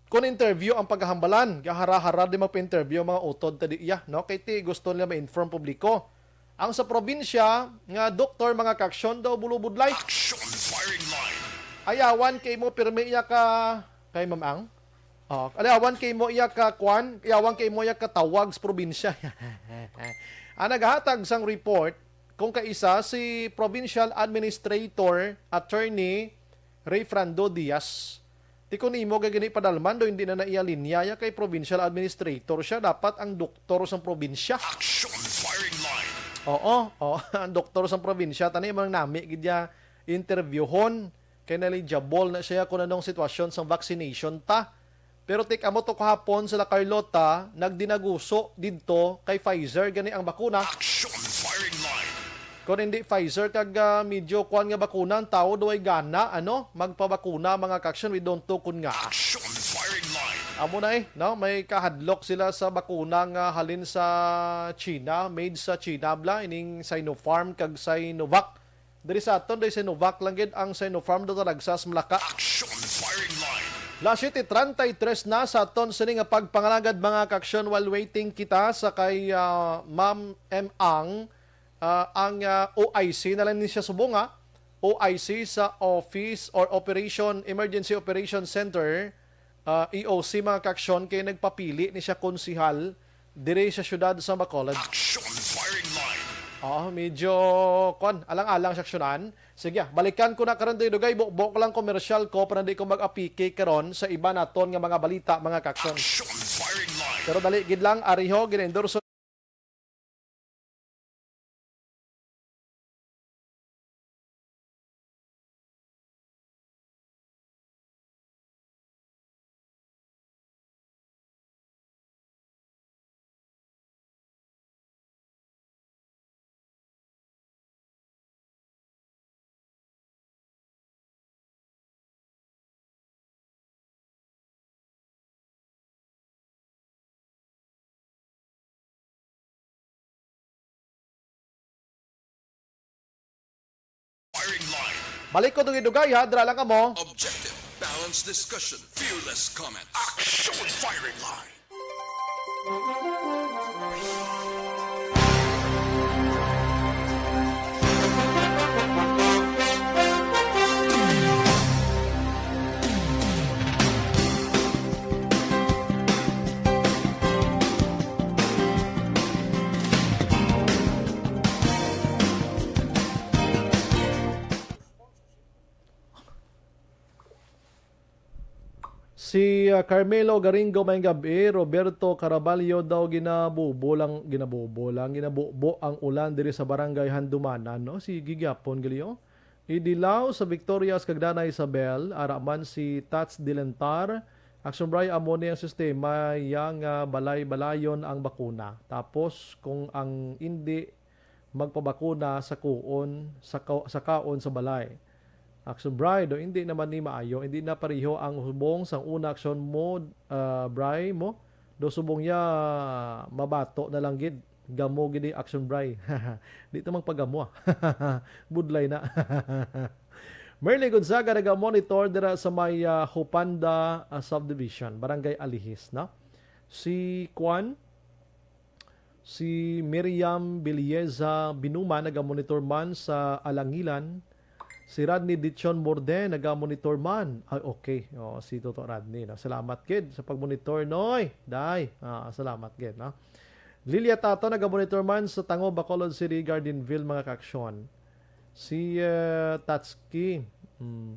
Kon interview ang pagahambalan, gahara-hara di magpa-interview ang mga utod tadi iya, no? Kay ti gusto nila ma-inform publiko. Ang sa probinsya nga doktor, mga kaaksyon, daw bulubudlay. Action firing line. Ayawan kay mo pirmi iya ka, kay Ma'am Ang? Oh, ayawan kay mo iya ka kwan, ayawan kay mo iya ka tawag sa probinsya. Ang naghatag sang report kung kaisa si Provincial Administrator Attorney Rayfrando Diaz. Ti kun imo gid gani padalman do, hindi na na iya linya ya kay provincial administrator siya, dapat ang doktor sang probinsya. Action firing line. Oo, oo, ang doktor sang probinsya, tani mo nang nami gid ya interviewhon, kay knowledgeable na siya kung anong sitwasyon sang vaccination ta. Pero tik amo to kahapon sila Carlota nagdinaguso didto kay Pfizer gani ang bakuna. Action firing line. Kon hindi Pfizer kag, ah, medyo kuan nga bakuna, ang tawo daw ay gana, ano, magpabakuna, mga kaaksyon, we don't know kun nga. Action firing line. Amo na eh, no? May kahadlok sila sa bakuna nga halin sa China, made sa China bla, ining Sinopharm kag Sinovac. Diri sa aton, day Sinovac lang gid, ang Sinopharm do talagsas Malacca. Action firing line. Las siete treinta y tres na sa aton sini nga pagpangalagad, mga kaaksyon, while waiting kita sa kay, ah, Ma'am M Ang, ah, ang, ah, O I C na lang ni siya subong, ah. O I C sa Office or Operation, Emergency Operation Center, ah, E O C, mga kaaksyon, kay nagpapili ni siya konsihal diri sa siyudad sa Bacolod. Action firing line. Oo, medyo, kon, alang-alang sa aksyonan. Sige, ah, balikan ko na karon, dugay-dugay, bukbok lang komersyal ko para di ko mag-apiki karon sa iba naton nga mga balita, mga kaaksyon. Action firing line. Pero dali gid lang, ariho, gina-endorse Balik ko dugay-dugay, ha, dira lang kamo. Objective, balanced discussion, fearless comment. Action firing line. Si, ah, Carmelo Garingo, may gabi. Roberto Caraballo daw ginabubo lang, ginabubo lang, ginabubo ang ulan diri sa barangay Handumanan, no? Si Gigyapon Galio. Idilaw sa Victorias kag Dana Isabel, ara man si Tats Dilentar. Action Bray, amo ni ang sistema, ya nga balay-balayon ang bakuna. Tapos, kung ang indi magpabakuna sa kuon, sa ka-, sa kaon sa balay. Action Bray, do hindi naman ni maayo, hindi na pareho ang subong sang una action mo, ah, Bray mo. Do subong ya mabato na lang gid. Gamo gid ni Action Bray. Di ta magpagamo, ah. Budlay na. Merly Gonzaga naga-monitor dira sa may, ah, Hupanda, ah, Subdivision, Barangay Alihis, no? Si Kwan, si Miriam Belieza Binuma naga-monitor man sa Alangilan. Si Rodney Dichon Morde naga-monitor man. Ay, okay. Oh, si Toto Rodney, no? Salamat gid sa pagmonitor, Noy. Day. Ah, salamat gid, no? Lilia Tato naga-monitor man sa Tango, Bacolod City, Gardenville, mga kaaksyon. Si, eh, Tatski. Hmm.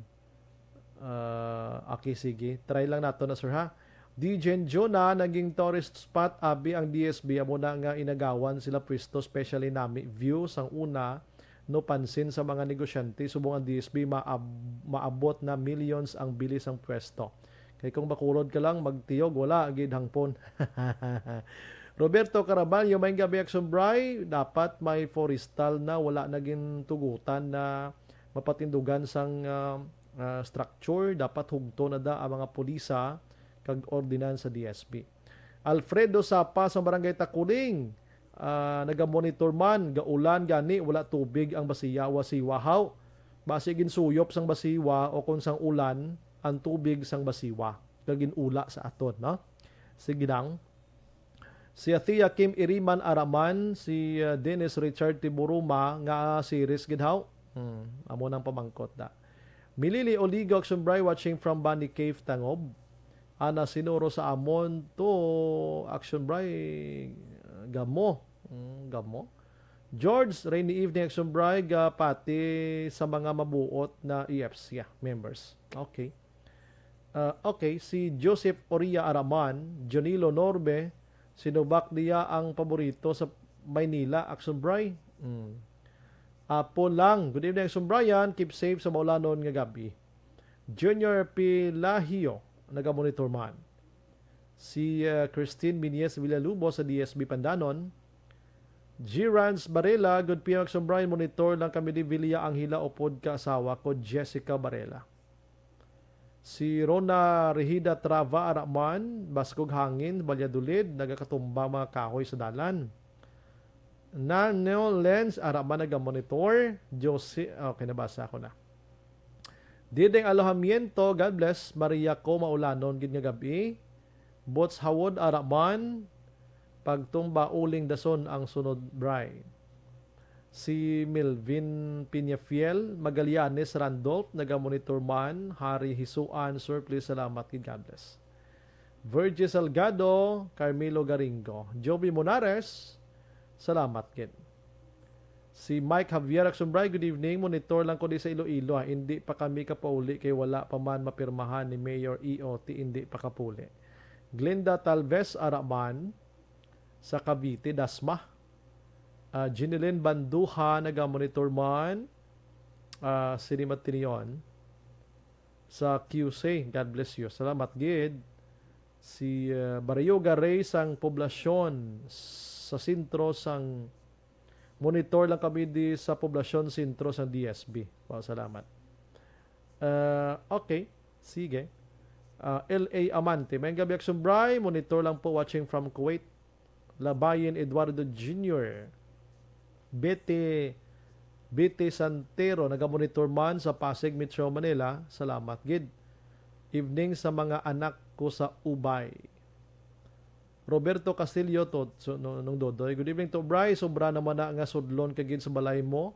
Ah, okay, sige. Try lang nato na, sir, ha? D J Jonah, naging tourist spot abi ang D S B, amo na nga inagawan sila pwesto, especially nami. View sang una, no pansin sa mga negosyante, subong ang D S B maab-, maabot na millions ang bili sang pwesto. Kay kung Bacolod ka lang, magtiyog, wala gid hangpon. Roberto Caraballo, may gabi, Action Bray. Dapat may forestal na, wala na gintugutan na mapatindugan sang, ah, ah, structure. Dapat hugto na da ang mga pulisa kag ordinansa D S B. Alfredo Sapa sa Barangay Takuling, ah, naga-monitor man, gaulan gani, wala tubig ang basiya, wasiwa haw. Basi ginsuyop sang basiwa o kon sang ulan ang tubig sang basiwa kag ginula sa aton, no? Sige lang. Si Athea Kim Iriman Araman, si, uh, Dennis Richard Tiburuma nga series gid haw. Hmm, amo nang pamangkot da. Milili Oligo, Action Bray, watching from Bani Cave, Tangob. Ana Sinuro sa amon to, Action Bray, gamo. Hmm, gamo. George, rainy evening, Action Bray, ga pati sa mga mabuot na E F C, ah, members. Okay. Ah, okay, si Joseph Oria Araman, Jonilo Norbe, sinubak niya ang paborito sa Maynila, Action Bray. Mm. Apo lang. Good evening, Action Brian. Keep safe sa maulanon nga gabi. Junior Pilahio, naga-monitor man. Si, ah, Christine Minyes Villalubos sa D S B Pandanon. G Rans Barela, good P M, Action Brian, monitor lang kami ni Villa Angela upod ka asawa ko, Jessica Barela. Si Rona Rehida Trava Araman, baskog hangin, Valladolid, nagakatumba mga kahoy sa dalan. Nanel Lens Araman nagamonitor, Jose, okay, nabasa ko na. Diding Alojamiento, God bless, Maria ko, maulanon gid nga gabi. Bots Hawod Araman, pagtumba uling dason ang sunod, Bray. Si Melvin Peñafiel, Magallanes Randolph, naga-monitor man, Hari Hisuan, Sir, please, salamat gid, God bless. Virgie Salgado, Carmelo Garingo, Joby Monares, salamat gid. Si Mike Javier Action Bray, good evening. Monitor lang ko di sa Iloilo, ah. Hindi pa kami kapauli kay wala pa man mapirmahan ni Mayor E O T, hindi pa kapuli. Glenda Talvez Araman sa Cavite, Dasma. Ah, Jeneline Banduha, naga-monitor man. Ah, Sinimat Tinion sa Q C. God bless you. Salamat gid. Si, ah, Barayuga Rey sang poblasyon sa sentro sang monitor lang kami di sa poblasyon sentro sang D S B. Wow, salamat. Ah, okay. Sige. Ah, L A Amante. Mayong gabi, Action Bray. Monitor lang po, watching from Kuwait. Labayin Eduardo Junior, Betty Bete Santero, nagamonitor man sa Pasig, Metro Manila. Salamat gid. Evening sa mga anak ko sa Ubay. Roberto Castillo, to, so, no, nung Dodoy. Good evening to Bri. Sobra naman na nga sudlon ka gid sa balay mo.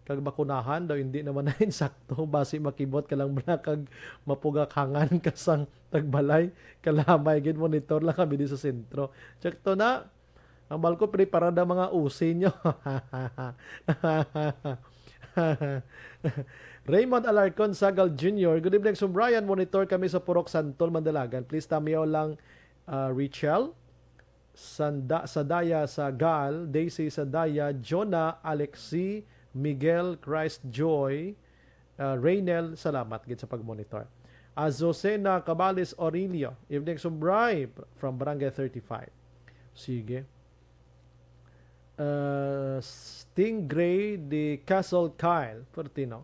Kag bakunahan daw, hindi naman na insakto. Basi makibot ka lang bala kag mapugakhangan ka sang tagbalay. Kalamay gid, monitor lang kami di sa sentro. Check to na. Ang balko, preparada mga usi nyo. Raymond Alarcon Sagal Junior, "Good evening, Sir Brian. Monitor kami sa Purok Santol, Mandalagan. Please tamiyaw lang, ah, Richel, Sanda, Sadaya Sagal, Daisy Sadaya, Jonah, Alexi, Miguel, Christ Joy, ah, Raynel, salamat gid sa pag-monitor." Azucena Cabales Orillo, "Evening, Sir Bri," from Barangay thirty-five. Sige. Uh, Stingray de Castle Kyle Fortino,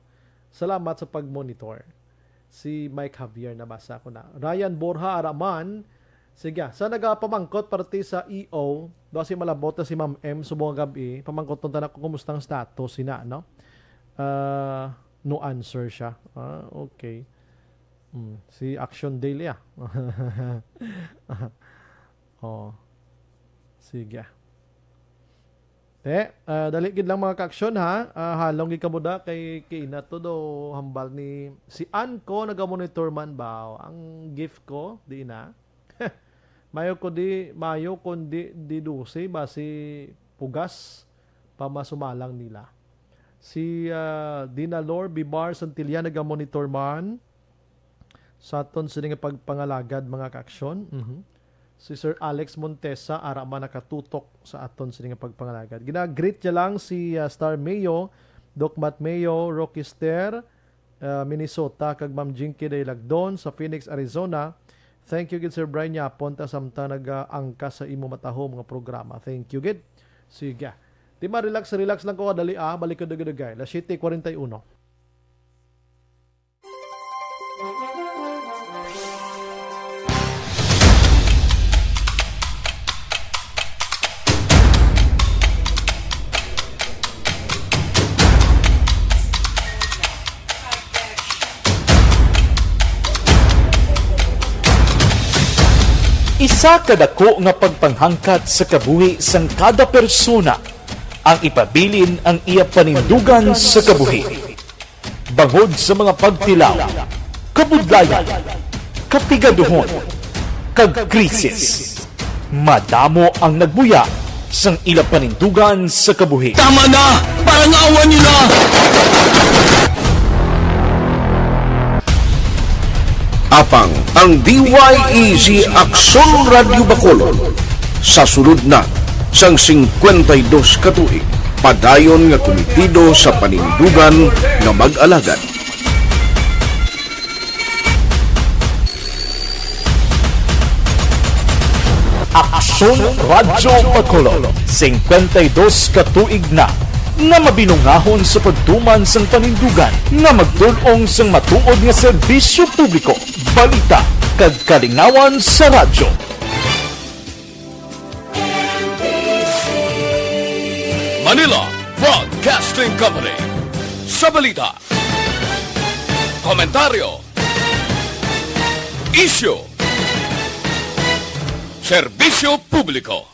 salamat sa pag-monitor. Si Mike Javier, nabasa ko na. Ryan Borja Araman, sige, sa nagapamangkot parte sa E O, do si malabot na si Ma'am M subong nga gab-i, pamangkoton ta na kung kumusta ang status, sina, no? Ah, no answer siya. Ah, okay. Hmm, si Action Daily, ah. Oh. Sige. Te, ah, dali gid lang, mga ka-aksyon, ha. Ah, halong gid kamo da kay kiina to do hambal ni si Ann ko nagamonitor man ba. Ang gift ko di na. Mayo ko di, mayo kon di, di dose, basi pugas pa masumalang nila. Si, ah, Dinalor Bibar Santillan nagamonitor man sa aton sini nga pagpangalagad, mga ka-aksyon. Mhm. Si Sir Alex Montesa, ara man nakatutok sa aton sini nga pagpangalagad. Gina-greet niya lang si, ah, Star Mayo, Doc Matt Mayo, Rocky Ster, ah, Minnesota, kag Ma'am Jinky Day Lagdon sa Phoenix, Arizona. Thank you gid, Sir Brian, yapon ta samtang nag-angkas sa imo matahom nga programa. Thank you gid. Sige. Di ma, relax, relax lang ko, dali, ah. Balik ko dugay-dugay. Las siete cuarenta y uno. Isa ka dako nga pagpanghangkat sa kabuhi sang kada persona ang ipabilin ang iya panindugan sa kabuhi. Bangod sa mga pagtilaw, kabudlayan, kapigaduhon, kag krisis, madamo ang nagbuya sang ila panindugan sa kabuhi. Tama na! Parangawan niyo na! Apang ang D Y E G Aksyon Radyo Bacolod, sa sulod na sang singkwenta y dos ka tuig, padayon nga kumitido sa panindugan nga mag-alagad. Aksyon Radyo Bacolod, singkwenta y dos ka tuig na nga mabinunghahon sa pagtuman sang panindugan nga magtul-ong sang matuod nga serbisyo publiko, balita, kag kalingawan sa radyo. Manila Broadcasting Company. Sa balita, komentaryo, isyu, serbisyo publiko.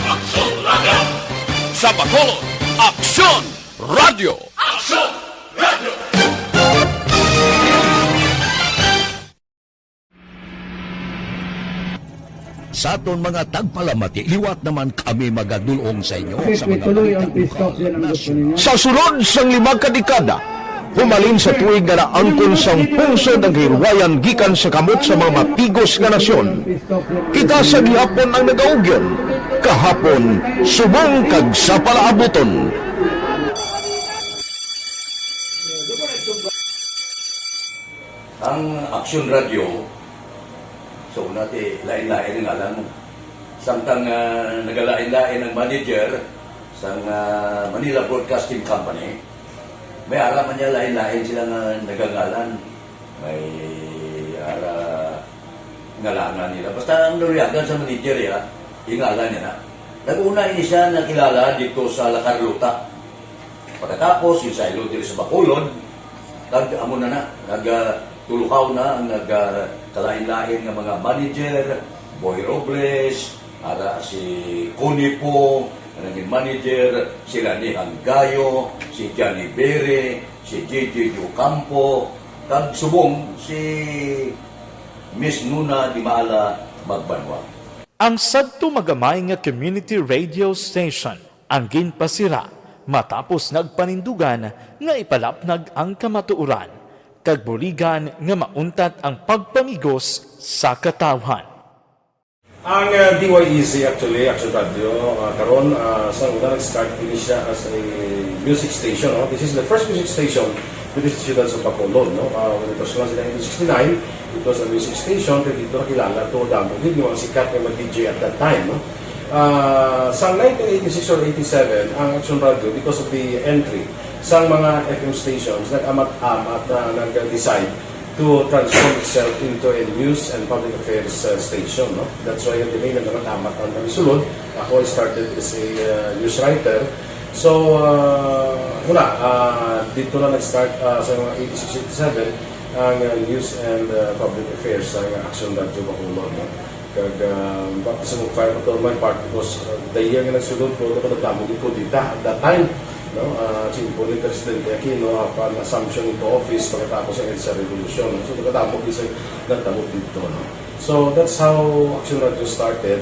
Aksyon Radyo. Sa Bacolod, Aksyon Radyo. Aksyon Radyo. Sa aton mga tagpalamati, liwat naman kami magadul-ong sa inyo sa mga balita lokal, nasyonal. Sa sulod sang lima ka dekada, humalin sa tuig nga naangkon sang pungsod ang kahirwayan gikan sa kamot sa mga mapigos nga nasyon, kita sa gihapon ang nagaugyon, kahapon subong kag sa palaabuton. Ang Aksyon Radyo, sa una ti, lain-lain ang ngalan mo. Samtang, ah, nagalain-lain ang manager sang, ah, Manila Broadcasting Company, may ara man niya lain-lain sila nga nagangalan. May ara ngalangan nila. Basta ang naluyagan sa manager, ya, ingalan niya na. Nag-una ini siya nakilala dito sa La Carlota. Pagkatapos, yung sa Ilod diri sa Bacolod, kag amo na na, nag, ah, tulukaw na ang nag, ah, kalain-lain nga mga manager, Boy Robles, ara si Connie Po, nga naging manager, si Rani Hanggayo, si Johnny Bere, si J J Ocampo, kag subong si Miss Nuna Dimala Magbanwa. Ang sadto magamay nga community radio station ang ginpasira matapos nagpanindugan nga ipalapnag ang kamatuoran kag buligan nga mauntat ang pagpamigos sa katawhan. Ang, uh, D Y E Z actually, Action Radio, uh, karon, uh, sa una nag-start ini siya as a music station, no? This is the first music station with the Ciudad sa Bacolod, no? Uh, when it was launched in nineteen sixty-nine, it was a music station, kay dito nakilala to damo gid yung mga sikat nga mga D J at that time, no? Ah, sa nineteen eighty-six or eighty-seven, ang Action Radio, because of the entry sa mga F M stations, nag-amat-amat na nag-decide to transform itself into a news and public affairs, uh, station, no? That's why nag-, nag-amat-amat ang sulod. Ako, I started as a, uh, news writer. So, uh, wala, uh, dito na nag-start, uh, sa mga eighty-six, eighty-seven, ang, uh, news and, uh, public affairs sa Action Radio Bacolod, no? Kag, ah, baptism of fire pa to on my part because, ah, the year nga nagsulod ko, ako nagdamo gid ko dita at that time, no? Ah, si Impo ni Presidente Aquino, apan assumption into office pagkatapos sa EDSA Revolution, no? So, nagdamo gid sa nagdamo dito, no? So, that's how Action Radio started,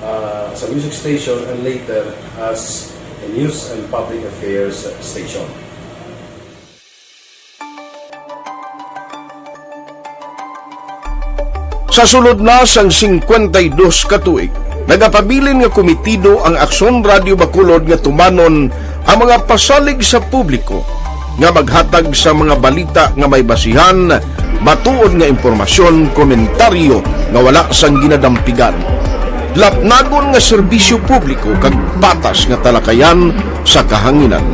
ah, as a music station and later as a news and public affairs station. Sa sulod na sang singkwenta y dos ka tuig, nagapabilin nga komitido ang Aksyon Radio Bacolod nga tumanon ang mga pasalig sa publiko nga maghatag sa mga balita nga may basihan, matuod nga impormasyon, komentaryo nga wala sang ginadampigan, lapnagon nga serbisyo publiko kag patas nga talakayan sa kahanginan.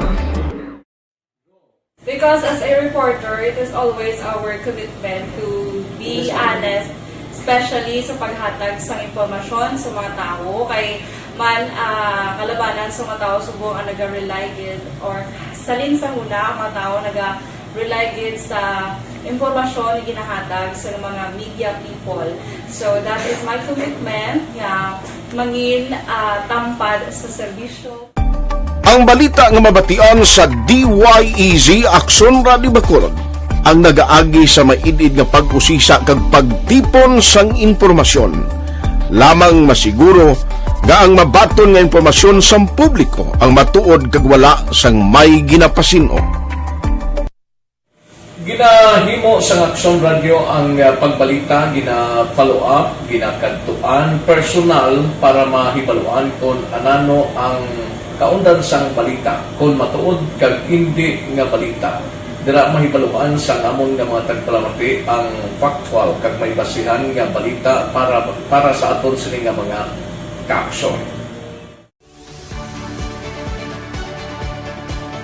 Because as a reporter, it is always our commitment to be honest, especially sa paghatag sang impormasyon sa mga tawo. Kay man, ah, kalabanan sa mga tawo subong ang naga-rely gid or salin sa huna ang mga tawo naga-rely gid sa impormasyon nga ginahatag sa mga media people. So that is my commitment nga mangin, ah, tampad sa serbisyo. Ang balita nga mabatian sa D Y E Z Aksyon Radio Bacolod ang nagaagi sa maid-id nga pag-usisa kag pagtipon sang impormasyon. Lamang masiguro nga ang mabaton nga impormasyon sang publiko ang matuod kag wala sang may ginapasin-o. Ginahimo sang Aksyon Radio ang, ah, pagbalita, gina-follow up, ginakadtuan personal para mahibaluan kon anano ang kaundan sang balita, kon matuod kag indi nga balita. Dira mahibaluan sang amon nga mga tagpalamati ang factual kag may basihan nga balita para, para sa aton sini nga mga kaaksyon.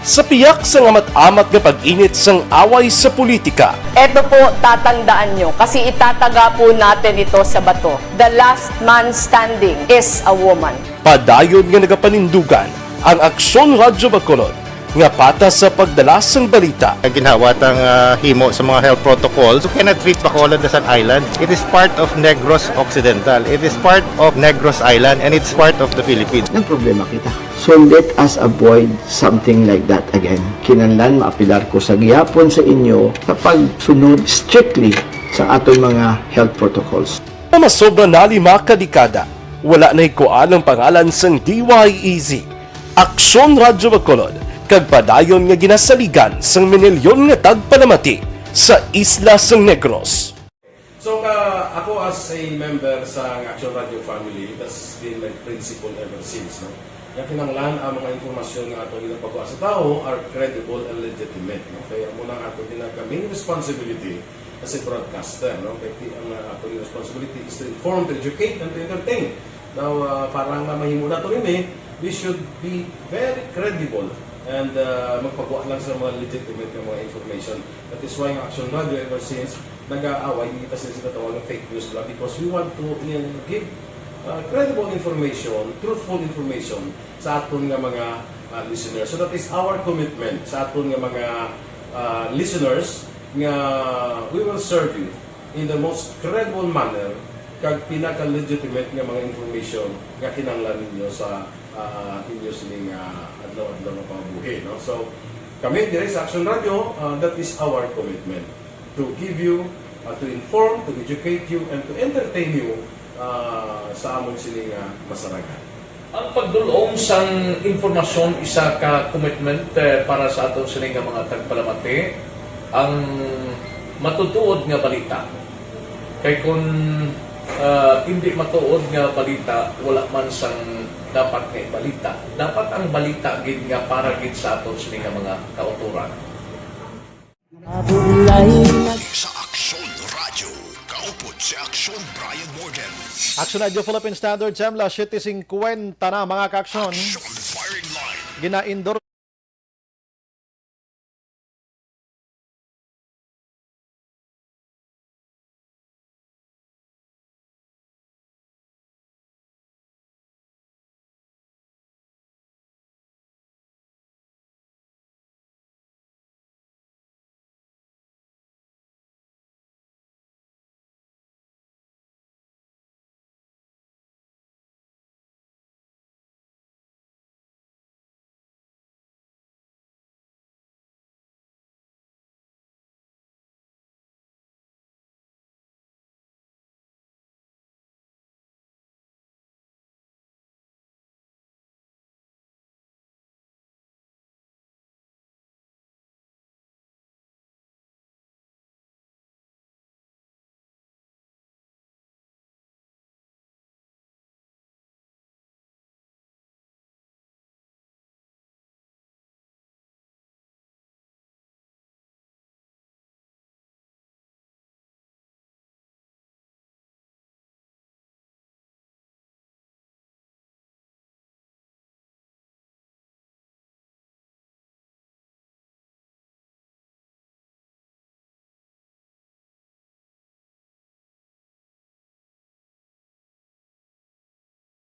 Sa piyak sang amat-amat nga pag-init sang away sa politika, Eto po, tatandaan nyo, kasi itataga po natin ito sa bato. The last man standing is a woman. Padayon nga nagapanindugan ang Aksyon Radyo Bacolod nga patas sa pagdala sang balita. Ginhawa tang, ah, himo sa mga health protocols. You cannot treat Bacolod as an island. It is part of Negros Occidental. It is part of Negros Island, and it's part of the Philippines. Nagproblema kita. So let us avoid something like that again. Kinahanglan maapelar ko sa gihapon sa inyo sa pagsunod strictly sa aton mga health protocols. Nga masobra na lima ka dekada, wala na hikuan ang pangalan sang D Y E Z, Aksyon Radyo Bacolod, kag padayon nga ginasaligan sang minilyon nga tagpalamati sa isla sang Negros. So, ka, ako as a member sa Action Radio family, that's been my principle ever since, no? Nga kinahanglan ang mga impormasyon nga ato ginapagawa sa tawo are credible and legitimate, no? Kaya amo na ang ato ginag-, main responsibility as a broadcaster, no? Kaya ti-, ang, uh, ato responsibility is to inform, to educate, and to entertain. Now, uh, para nga mahimo nato ini, we should be very credible and, uh, magpagawa lang sa mga legitimate nga mga information. That is why ang Action Radio ever since nag-aaway, hindi kita sila sinatawag ng fake news nila because we want to, uh, give, uh, credible information, truthful information sa aton nga mga, uh, listeners. So that is our commitment sa aton nga mga, uh, listeners, nga we will serve you in the most credible manner kag pinaka-legitimate nga mga information nga kinahanglan ninyo sa, uh, inyo sining, uh, adlaw-adlaw nga pambuhi, no? So, kami dire sa Action Radio, uh, that is our commitment to give you, uh, to inform, to educate you, and to entertain you, uh, sa amon sini nga masarangan. Ang pagdul-ong sang impormasyon isa ka commitment, eh, para sa aton sini nga mga tagpalamati, ang matutuod nga balita. Kay kun, ah, indi matuod nga balita, wala man sang dapat nga ibalita. Dapat ang balita gid nga para gid sa aton sini nga mga kautoran. Sa Aksyon Radyo, kaupod si Aksyon Brian Morgan. Action Radio Philippine Standard Time, las siete cincuenta na, mga ka-aksyon. Action Firing Line. Gina-endorse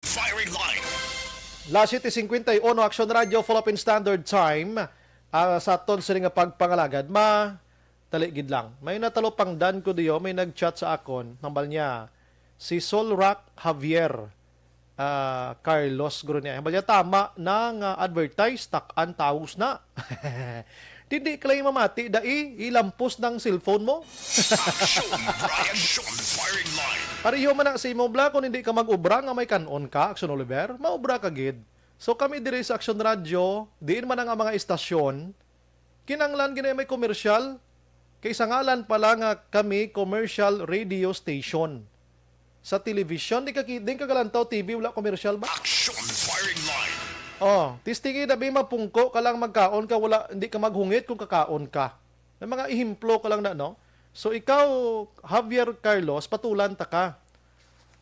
Firing Line. Las siete cincuenta y uno, Action Radio, Philippine Standard Time. Ah, sa aton sini nga pagpangalagad, ma, dali gid lang. May natalupangdan ko diyo, may nag-chat sa akon, hambal niya, si Sol Rock Javier, ah, Carlos, guro niya. Hambal niya, tama na nga advertise, tak-an tawos na. Dindi ka lang mamati, dai, ilampos ng cellphone mo. Action, Brian. Action, Firing Line. Pareho man na sa imo, bla, kung hindi ka mag-obra nga may kanon ka, Action Oliver, maobra ka gid. So kami diri sa Action Radio, diin man ang mga istasyon, kinanglan gid na may commercial. Kay sa ngalan pa lang nga kami commercial radio station. Sa television, di ka ki-, di ka kalantaw T V, wala commercial ba? Action Firing Line. Oh, testingi na, bi, mapungko ka lang magkaon ka, wala, hindi ka maghungit kung kakaon ka. May mga ehemplo ka lang na, no? So, ikaw, Javier Carlos, patulan ta ka.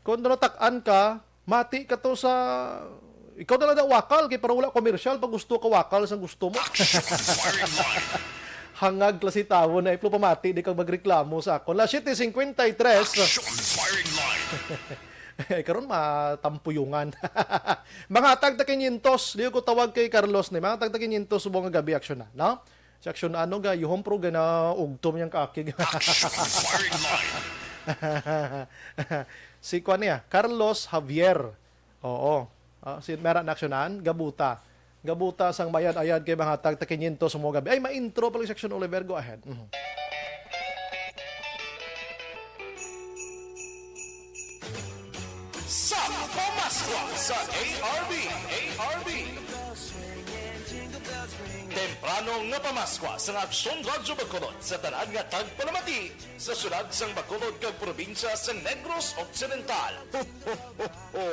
Kung natak-an ka, mati ka to sa, ikaw na lang na wakal, kay para wala commercial, pag gusto ka wakal, sang gusto mo. Action Firing Line. Hangag klase tawo na, iplo pamati, di ka magreklamo sa akon. Las siete cincuenta y tres. Action Firing Line. Eh, karon matampuyungan. Mga tagta kinyentos, di ko tawag kay Carlos ni. Mga tagta kinyentos subong nga gabi, aksyon na, no? Si aksyon ano ga, yuhom pro ga na ugtom yang kaakig. Action Firing Line. Si kuan niya, Carlos Javier. Oo. Ah, si Mera na aksyonan, gabuta. Gabuta sang mayad-ayad kay mga tagta kinyentos mo gabi. Ay, ma-intro pala si Action Oliver. Go ahead. Mhm. Sa Pamaskwa sa A R B, A R B. Temprano nga Pamaskwa sa Aksyon Radyo Bacolod sa tanan nga tagpalamati sa syudad sang Bacolod kag probinsya sa Negros Occidental. Ho, ho, ho, ho.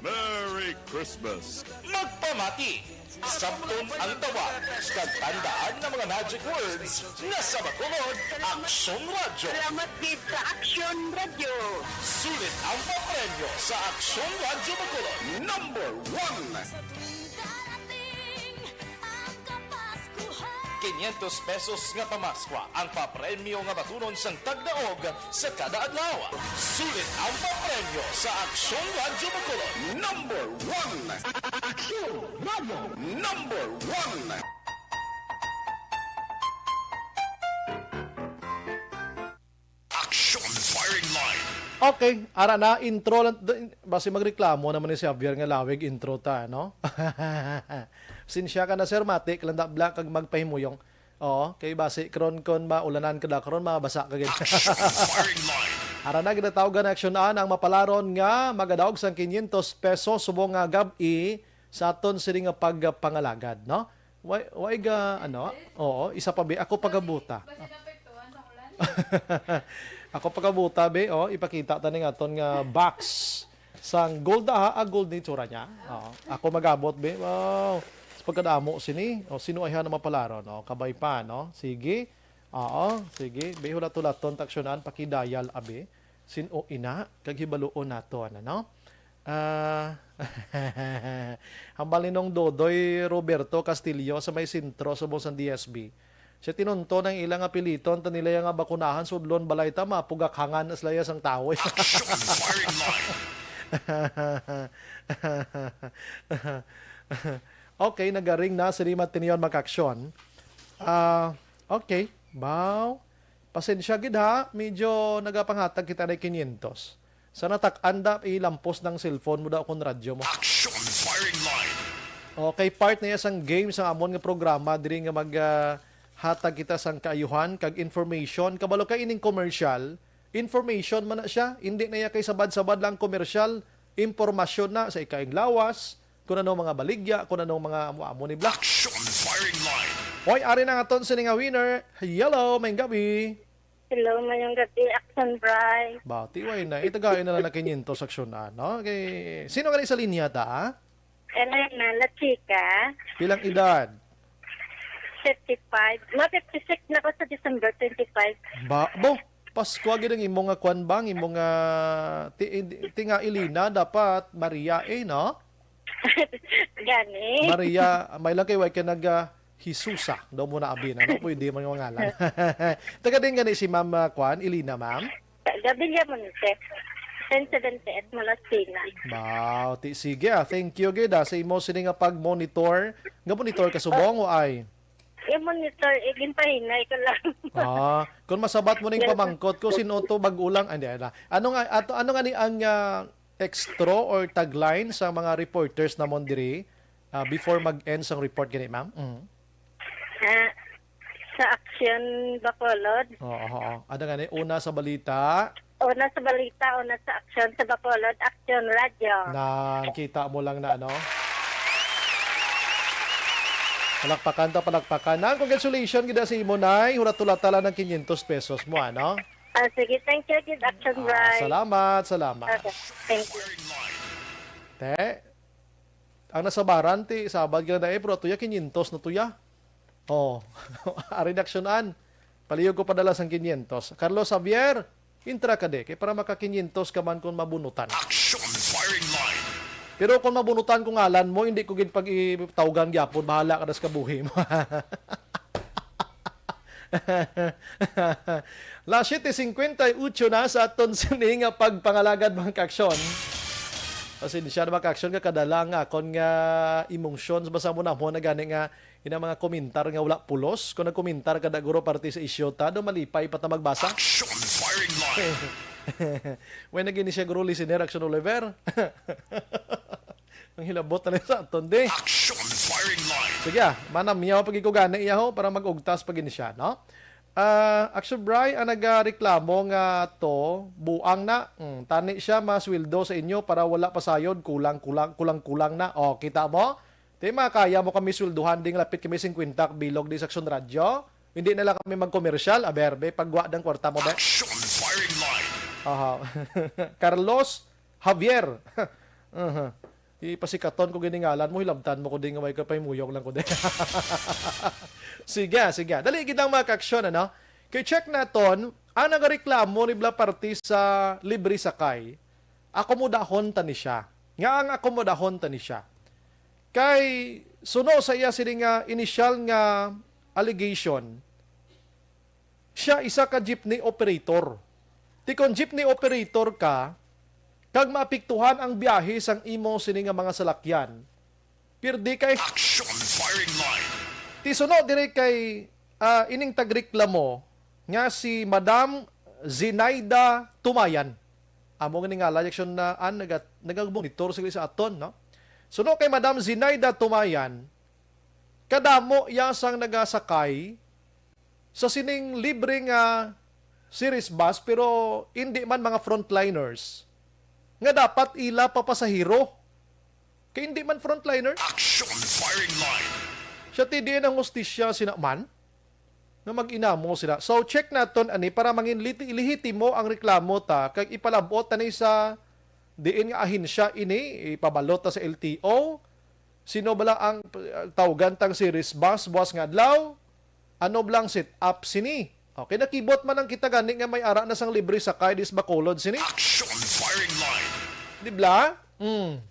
Merry Christmas! Magpamati! Sabton ang tawag kag tandaan nga mga magic words nga sa Bacolod, Aksyon Radyo. Salamat gid sa Aksyon Radyo. Sulit ang papremyo sa Aksyon Radyo Bacolod. Number one. Sa tuwing darating ang Kapaskuhan. Quinientos pesos nga pamaskwa ang papremyo nga batunon sang tagdaog sa kada adlaw. Sulit ang papremyo sa Aksyon Radyo Bacolod. Number one. Aksyon Radyo. Number one. Action Firing Line. Okay, ara na, intro lang. D-, basi magreklamo naman ni si Javier nga lawig intro ta, no? Sinsya ka na, sir, matik lang da, bla, kag magpahimuyong. Oo, kay basi, kron, kon maulanan ka da, kron mabasa ka gid. Action Firing Line. Ara na, ginatawag nga aksyonan ang mapalaron nga magadaog sang quinientos pesos subong nga gab-i sa aton sini nga pagpangalagad, no? Why, why ga, ano? Oo, isa pa, bi. Ako pagabuta. Ako pagabuta, be. Oh, ipakita ta ning aton nga box sang gold, ha, ah, gold ni tsura niya. Oo. Ako magabot, be. Wow. Sa pagkadamo sini. Oh, sino ay na mapalaron? Oh, kabay pa, no? Sige. Oo, sige. Be, hulat-hulaton, taksyonan, pakidayal, abi. Sin-o ina, kag hibaluon naton, ano? Ah, hambal ni Nong Dodoy Roberto Castillo sa may sentro subong sang D S B. Siya tinunto ng ilang apiliton ta nila nga bakunahan sudlon balay ta mapugakhangan as layas ang tawo. Action firing line. Okay, nagaring na si Rima Tinion Makaksyon. Ah, okay. Baw. Pasensya gid ha, medyo nagapanghatag kita na quinientos. Sa natak-an da, ilampos ng cellphone mo daw kung radyo mo. Action firing line. Okay, part na iya sang game sang amon nga programa diri nga mag, ah, hatag kita sang kaayuhan kag information. Kabalo ka ining commercial, information man na siya. Hindi na iya kay sabad-sabad lang commercial, impormasyon na sa ikaing lawas, kung anong mga baligya, kung anong mga amo-amo ni Black. Action firing line. Hoy, ari na nga ton sini nga winner. Hello, may gabi. Hello, mayong gabi, Action Bright. Ba, tiway na. Itagain na lang na quinientos aksyon, ah, no? Kay, sino gani sa linya ta, ah? Elena, La Chica. Pilang edad? Fifty-five. Ma, fifty-six na ko sa December twenty-five. Ba, bo, Pasko agad ang imo nga kwan ba? Ang imo nga, ti, ti nga Elena, dapat Maria eh, no? Gani. Maria, may lang kay way ka nag, ah, Jesusa. Daw mo na abi na, no? Pwede man yung ngalan. Taga din gani si Ma'am, ah, kwan, Elena, ma'am? Gaviria Monte. Ten seventy-eight Malasina. Wow, ti, sige ah. Thank you gid ah, sa imo sini nga pag-monitor. Nga monitor ka subong o ay? Yung monitor, eh, ginpahinay ko lang. Ah, kung masabat mo ning Yes. pamangkot ko, sino to bag-o lang? Ay, hindi, ala. Ano nga, ato, ano nga ni ang, ah, extra or tagline sa mga reporters namon diri, ah, before mag-end sang report gani, ma'am? Mm. Ah, sa Aksyon Bacolod. Oo, oo. Ano nga ni? Una sa balita. Una sa balita, una sa aksyon sa Bacolod, Aksyon Radyo. Nakita mo lang na, no? Palakpakan ta, palakpakan. Nang, congratulations gid sa imo, Nay. Hulat-hulata lang ng quinientos pesos mo, ano? Ah, sige, thank you, gid, Action Ah, Bright. salamat, salamat. Okay, thank you. Te, ang nasabaran, ti, sabad ka na, eh, pero tuya, quinientos na tuya. Oh, ari na aksyonan. Palihog ko padala sang quinientos. Carlos Javier, intra ka di, kay para maka quinientos ka man kung mabunutan. Action firing line. Pero kung mabunutan ko ngalan mo, hindi ko gid pag-itawgan gyapon. Bahala ka na sa kabuhi mo. Las siete cincuenta y ocho na sa aton sini nga pagpangalagad, mga kaaksyon. Pasensya na, mga kaaksyon, nga kadala nga akon nga emotions. Basta mo na mo na gani nga ina mga komentar nga wala pulos. Kung nagkomentar ka na, guro, parte sa isyu ta, do malipay pa ta magbasa. Action firing line. When naging siya, guro, listener, Action Oliver. Ang hilabot na lang sa aton, di. Action firing line. Sige, ah, manamyaw pag ikaw gani, iya ho, para mag-ugtas pag ini siya, no? Ah, Action Bry, ang nagareklamo nga to, buang na. Hmm, tani siya, masweldo sa inyo para wala pasayod, kulang, kulang, kulang, kulang na. O, kita mo? Di makaya mo kami sweldohan, ding lapit kami singkwenta bilog di sa Action Radyo. Hindi na lang kami magkomersyal. Aber, be, pagwa ng kwarta mo, be. Action firing line. Aha. Carlos Javier. Aha. Ipasikaton ko giningalan mo, hilabtan mo ko di nga may kapahimuyog lang ko di. Sige, sige. Dali, gid ang mga kaaksyon, ano? Kay check naton, ang nagareklamo ni Bla parte sa libre sakay, akomodahon ta ni siya. Nga ang akomodahon ta ni siya. Kay suno sa iya sini nga inisyal nga allegation, siya isa ka jeepney operator. Ti kon jeepney operator ka, kag maapektuhan ang biyahe sang imo sini nga mga salakyan, pirdi kay Action firing line. Ti suno diri kay, ah, ining tagreklamo nga si Madam Zinaida Tumayan. Amo nga ni nga election na an naga, nagamonitor sila sa aton, no? Suno kay Madam Zinaida Tumayan, kadamo iya sang nagasakay sa sining libre nga series bus, pero hindi man mga frontliners nga dapat ila papasahero. Kay hindi man frontliner. Action firing line. Siya ti diin ang hustisya sina man nga mag-inamo sila. So, check naton ani para mangin liti-, lehitimo ang reklamo ta kag ipalab-ot ta ni sa diin nga ahensya ini, ipabalo ta sa L T O. Sino bala ang, uh, tawgan tang series bus buwas nga adlaw? Ano bala ang set up sini? Okay, nakibot man ang kita gani nga may ara na sang libre sakay dis Bacolod sini. Action firing line. Di bala? Mm.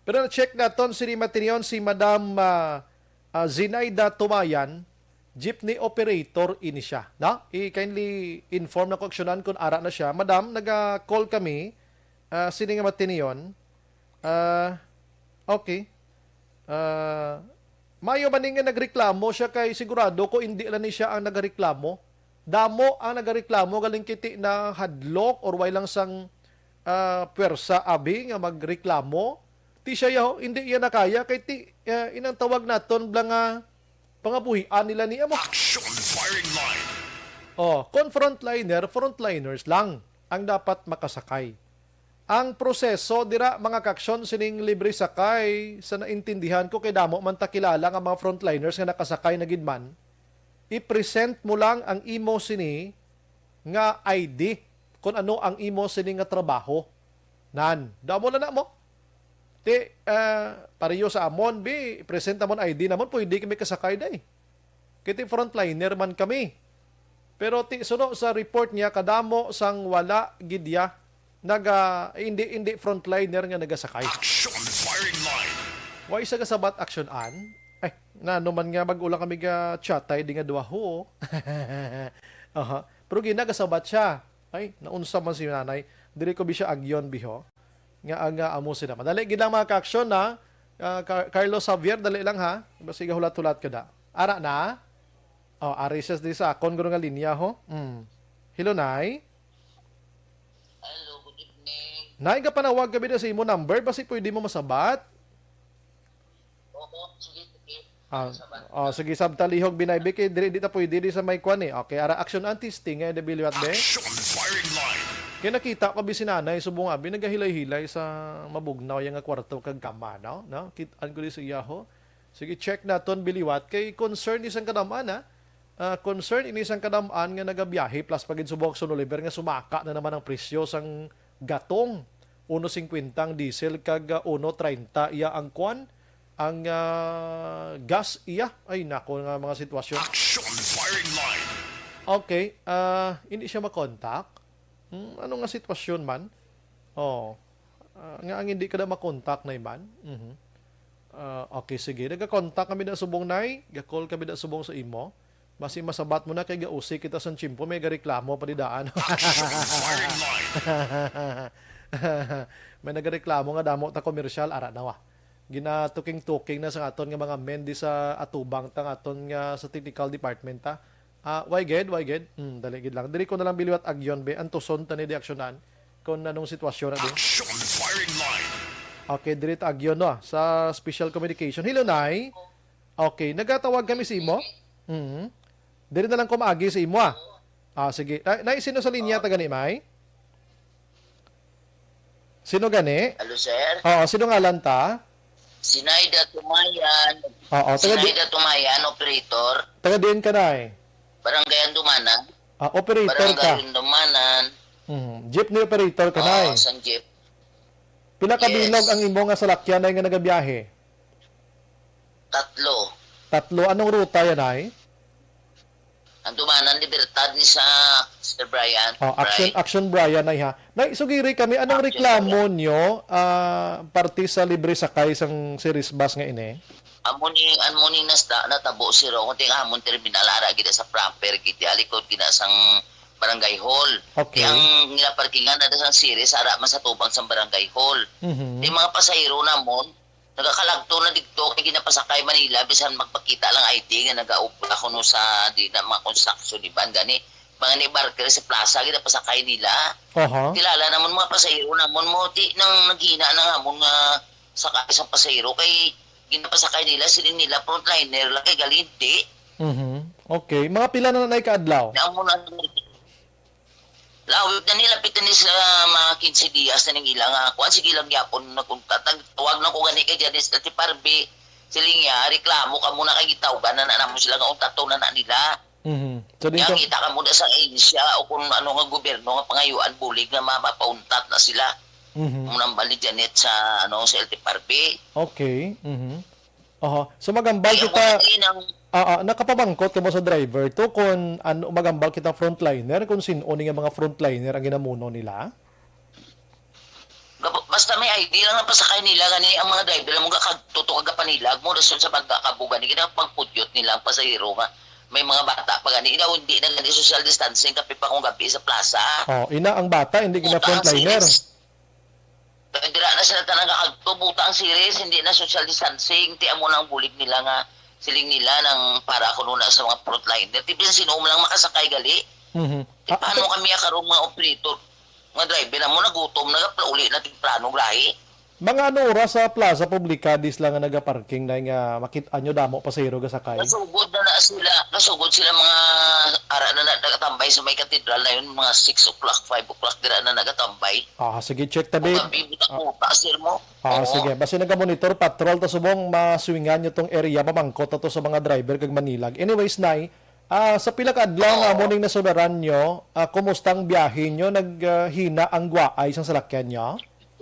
Pero na-check naton sini matinion si Madam, ah, ah, Zinaida Tumayan, jeepney operator ini siya, no? I-kindly inform na ko aksyonan kung ara na siya. Madam, naga-call kami, ah, sini nga matinion. Ah, okay. Ah, mayo man ni nga nagreklamo siya kay sigurado ko hindi lang ni siya ang nagareklamo. Damo ang nagareklamo galing kiti na hadlok or way lang sang, ah, pwersa abi nga magreklamo. Ti siya yaho, hindi iya nakaya kay ti, ah, inang tawag naton bala nga pangabuhian nila ni amo. Action firing line. Oh, kon frontliner, frontliners lang ang dapat makasakay. Ang proseso dira, mga kaaksyon, sining libre sakay, sa naintindihan ko, kay damo man ta kilala nga mga frontliners nga nakasakay na gid man, i-present mo lang ang imo sini nga I D kung ano ang imo sini nga trabaho. Nan, damo lang na mo. Ti, ah, pareho sa amon, bi, present amon I D namon, pwede kami kasakay day. Kay ti frontliner man kami. Pero ti suno sa report niya, kadamo sang wala gid ya naga, hindi, hindi frontliner nga nagasakay. Action firing line. Wa isa ka sabat action an? Ay, na ano man nga mag-ula kami ga chatay di nga duha ho. Aha. Pero ginagasabat siya. Ay, naunsa man si nanay? Diri ko bi siya agyon, biho. Nga, nga amo sila. Madali gid lang, mga kaaksyon, ha. Ah, Car-, Carlos Javier, dali lang, ha. Basi gahulat-hulat ka da. Ara na. Oh, ari siya di sa akon guro nga linya, ho. Mm. Hello, Nay. Hello, good evening. Nay, gapanawag ka bida sa imo number, basi pwede mo masabat. Oo, sige, sige. Ah, Sabat. Oh, sige, sabtalihog, Binay, bi, kay diri, di ta pwede, di sa may kwan, eh. Okay, ara, action antis, tingay, debiliwat, be. Action firing line. Kay nakita ko, bi, si nanay, subong abi, nagahilay-hilay sa mabugnaw, yang nga kwarto kag kama, no? No? Kit-an ko di sa iya, ho. Sige, check naton, biliwat. Kay concern ni sang kadam-an, ha? Ah, concern ini sang kadam-an nga nagabiyahe, plus pa gid subong Action Oliver nga sumaka na naman ang presyo sang gatong. Uno singkwenta ang diesel kag, ah, uno treinta iya ang kwan, ang, ah, gas iya. Ay, nako nga mga sitwasyon. Action firing line. Okay, ah, hindi siya makontak. Hmm, ano nga sitwasyon man? Oh. Ah, nga ang hindi ka na makontak na iman? Mhm. Ah, okay, sige. Nagakontak kami na subong, Nay. Ga-call kami na subong sa imo. Basi masabat mo na kay gausik kita sa tiyempo, may gareklamo pa di daan. Action firing line. May nagareklamo nga damo ta komersyal, ara na wa. Ginatuking-tuking na sa aton nga mga men di sa atubang ta nga aton nga sa technical department ta. Ah, why gid? Why gid? Hmm, dali gid lang. Diri ko na lang biliwat agyon, be. Antuson ta ni di aksyonan kung anong sitwasyon na din. Action firing line. Okay, diri ta agyon, no, sa special communication. Hello, Nay. Okay, nagatawag kami sa imo. Mhm. Diri na lang ko maagi sa imo, ah. Ah, sige. Nay, Nay, sino sa linya ta gani, May? Sino gani? Hello, sir. Oo, sino ngalan ta? Sinaida Tumayan. Oo, taga di- Sinaida Tumayan, operator. Taga diin ka, Nay? Barangay Andumanan. Ah, operator ka. Barangay Andumanan. Mhm. Jeepney operator ka, Nay? Oo, sang jeep. Pila ka Yes. bilog ang imo nga salakyan, Nay, nga nagabiyahe? Tatlo. Tatlo. Anong ruta yan, Nay? Andumanan, Libertad ni sa Sir Brian. Oh, action, Brian. Action, Brian, Nay, ha. Nay, sugiri kami, anong Action, reklamo Brian. Nyo, ah, parte sa libre sakay sang series bus nga ini? Amo ni, amo ni nasda, natabo, sir, o, kundi ang amon terminal, ara gid sa proper gid, di alikod gid sang barangay hall. Okay. Di ang nila parkingan na sang Ceres, ara man sa tubang sang barangay hall. Mhm. Di mga pasahero namon, nagakalagto na didto kay ginapasakay Manila, bisan magpakita lang I D nga nagaobra kuno sa di na mga construction, di ba, gani. Mga ni barker sa plaza, ginapasakay nila. Aha. Kilala namon mga pasahero namon mo, di nang naghina na nga amon nga sakay sa pasahero kay ginapasakay nila, siling nila frontliner lang kay gali hindi. Mhm. Okay. Mga pila na na ka adlaw? Amo na, lawig na nila, pito ni sa mga quince dias na ning ila nga kuan, sige lang gyapon nagkunta. Tag-, tawag na ko gani kay Janice Ate Parbi, siling niya, reklamo ka muna kay gitawgan na, na namo sila nga untaton na, na nila. Mhm. So, din Kaya ka kita ka muna sa ahensya o kung ano nga gobyerno nga pangayuan bulig nga ma-, mapauntat na sila. Mhm. Muna ang bali Janet sa, ano, sa L T F R B. Okay. Mhm. Aha. So, magambal Kaya kita, kung ano yun ang ah, ah, nakapamangkot ka mo sa driver to kung ano, magambal kita frontliner, kung sin-o ni nga mga frontliner ang ginamuno nila? Gab-, basta may I D lang ang pasakay nila, gani ang mga driver mo gakagtuto ka gapanilag mo, rason sa pagkakabugan ni, ginapagpudyot nila ang pasahero nga may mga bata pa gani, ina, hindi na gani social distancing, kape pa kung gabi sa plaza. Oh, ina ang bata, hindi gina Buta ang frontliner. Series. Kaya dira na sila tanan kakagto, buta ang series, hindi na social distancing, ti amo nang bulig nila nga siling nila nang para kuno na sa mga frontliner. Ti bisan sino man lang makasakay gali. Mhm. Ti Ah, paano ti- kami karon mga operator? Mga driver na mo, nagutom na, uli na temprano, grahe. Mga ano oras sa Plaza Publica, dis lang nga nagaparking na nga makit-, anyo damo pasahero ga sakay? Nasugod na na sila, nasugod sila mga ara na, na nagatambay sa may katedral na yun, mga six o'clock, five o'clock, dira na nagatambay. Ah, sige, check tabi. Kung gabi, buta-buta, sir mo. Ah, Oo. Sige. Basi nagamonitor, patrol ta subong, maswingan nyo tong area, mamangkot na to sa mga driver kag manilag. Anyways, Nay, ah, sa pila ka adlaw nga Oo. amo ning nasularan nyo, ah, kumusta ang biyahe nyo? Nag, ah, hina ang guwaay sang salakyan nyo?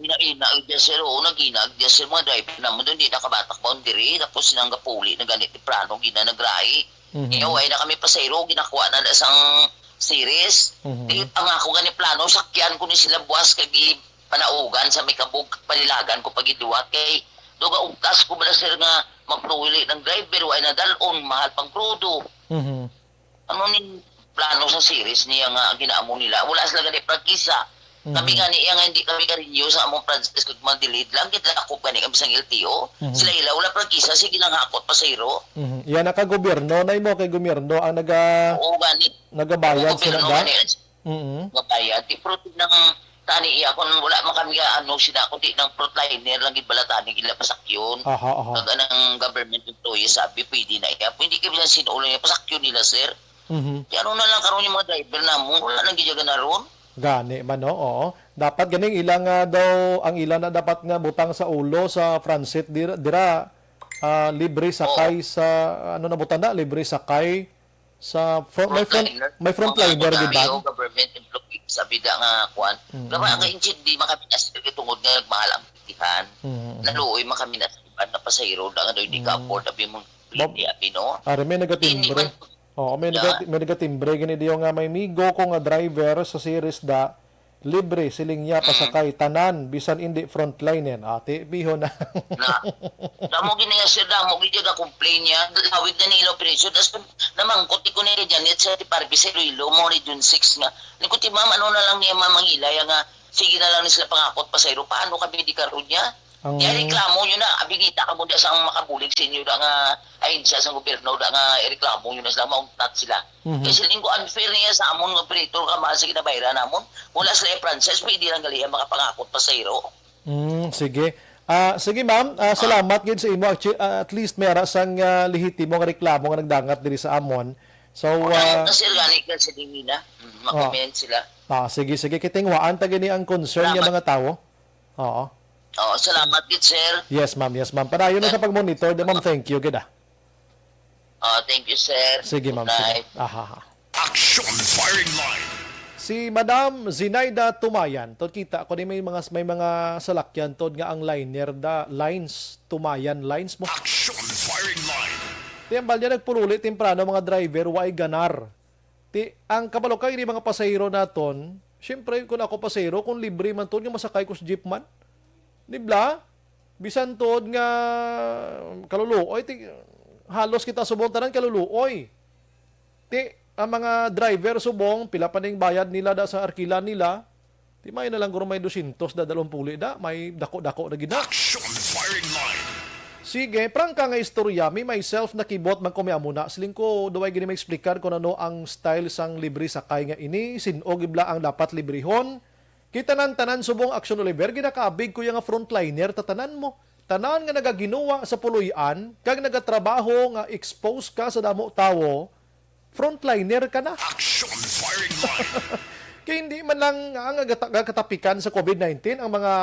Ina-ina, dyan, sir. Oo, nag-ina, dyan, sir. Mga driver naman doon, di nakabatak boundary. Tapos silang gapuli na ganit, temprano, gina nagrahi. Mhm. Kaya wala na kami pasayro, ginakuha na na sang series. Mhm. Di, ang ako gani plano, sakyan ko ni sila buwas kag i-, panaugan sa may kabog, panilagan ko pag iduwa. Kay, do ga ugtas ko bala, sir, nga magpruwili ng driver, wala na dalon, mahal pang krudo. Mhm. Ano ning plano sa series niya nga ginaamo nila? Wala sila gani prangkisa. Mhm. Kami nga niya nga hindi kami ka-renew sa among franchise kag mga delayed lang, kita ako gani kami sang L T O. Mhm. Sila ila wala prangkisa, sige lang hakot pasahero. Mhm. Yan ang kagobyerno na imo kay gobyerno ang naga-, Oo, gani. Nagabayad Oo, sila gobyerno ba? Gani. Mm. Mabayad. Di, pero nang tani iya, kung wala man kami, ano, sila, kundi nang frontliner lang gid bala tani gila pasakyon. Aha, aha. Kag anang government employee, sabi, pwede na iya. Pwede kami lang sinulo niya, pasakyon nila, sir. Mhm. Di ano na lang karon yung mga driver namon, wala nang gijagan na ron. Gani man, no? Oo. Dapat ganing ilang, ah, daw, ang ilang na dapat nga butang sa ulo sa transit dira, dira, ah, libre sakay Oo. sa, ano na butang na? Libre sakay sa front, may front, Frontliner. May Mga frontliner, di ba? Government employees, sabi da nga, kuan. Mm. Gama nga, hindi makaminas tungod nga nagmahal ang bitihan. Mm. Naluoy makaminas, iban na pasahero da nga daw hindi ka Mm. afford, abi mo, Bob, hindi, abi, no? Ari, may Hindi nagatimbre. man Oo, may Yeah. nagati-, may nagatimbre. Gini diyo nga may migo ko nga driver sa series da, libre, siling niya, Mm. pasakay, tanan, bisan indi frontliner. Ati, biho na. Na, damo gini nga, sir, damo gid nga complain niya. Lawig na nila operasyon. Tas namangkot ko ni Janet sa Tiparbi sa Iloilo mo, Region six nga. Nagkuti, ma'am, ano na lang niya, ma'am, ang ilay nga, sige na lang ni sila pangakot pasayro. Paano kami di karon niya? Ang Kaya reklamo nyo na, abigita ka mo da sa ang makabulig sa inyo da nga ahensya sa gobyerno, da nga reklamo nyo na sila, mauntat sila. Mhm. Kasi linggo unfair niya sa amon nga operator ka mahal sa ginabayran namon. Wala sila i-franchise, pwede lang gali ang makapangakot pasahero. Mm, sige. Ah, sige, ma'am. Ah, Ah. salamat gid sa imo. Actu-, ah, at least may ara sang, ah, lehitimo nga reklamo nga nagdangat diri sa amon. So, Wala ah, na, sir, gani ka sa Dingina. Mm, Ah. makomment sila. Ah, sige, sige. Kitingwaan ta gini ang concern nga Salamat. mga tawo. Oo. Oo, salamat gid, sir. Yes, ma'am. Yes, ma'am. Padayon na sa pag-monitor, di, ma'am. Thank you gid, ah. Oh, thank you, sir. Sige, ma'am. Sige. Good night. Aha, aha. Action Firing Line. Si Madam Zinaida Tumayan. To kita ko ni may mga, may mga salakyan to nga ang liner da, lines, Tumayan lines mo. Action Firing Line. Ti hambal niya nagpuruli temprano mga driver, way ganar. Ti ang kabalukay ni mga pasahero naton, siyempre, kung ako pasahero, kung libre man to, nga masakay ko sa jeep man. Di bala? Bisan tuod nga kaluluoy, ti, halos kita subong tanan kaluluoy. Ti, ang mga driver subong, pila pa ning bayad nila da sa arkila nila? Ti, may na lang guro may dosyentos da dalawang puli da, may dako-dako na gid na. Action firing line. Sige, prangka nga istorya, me myself nakibot man ko may amo na. Siling ko, duway gini may explicar kung ano ang style sang libre sakay nga ini, sin-o gid bala ang dapat librehon. Kita nan tanan subong Action Oliver, ginakaabig ko ya nga frontliner, tatanan mo. Tanan nga nagaginuwa sa puloy-an, kag nagatrabaho nga expose ka sa damo tawo, frontliner ka na. Action firing line. Kay hindi man lang ang gata-, gakatapikan sa covid nineteen ang mga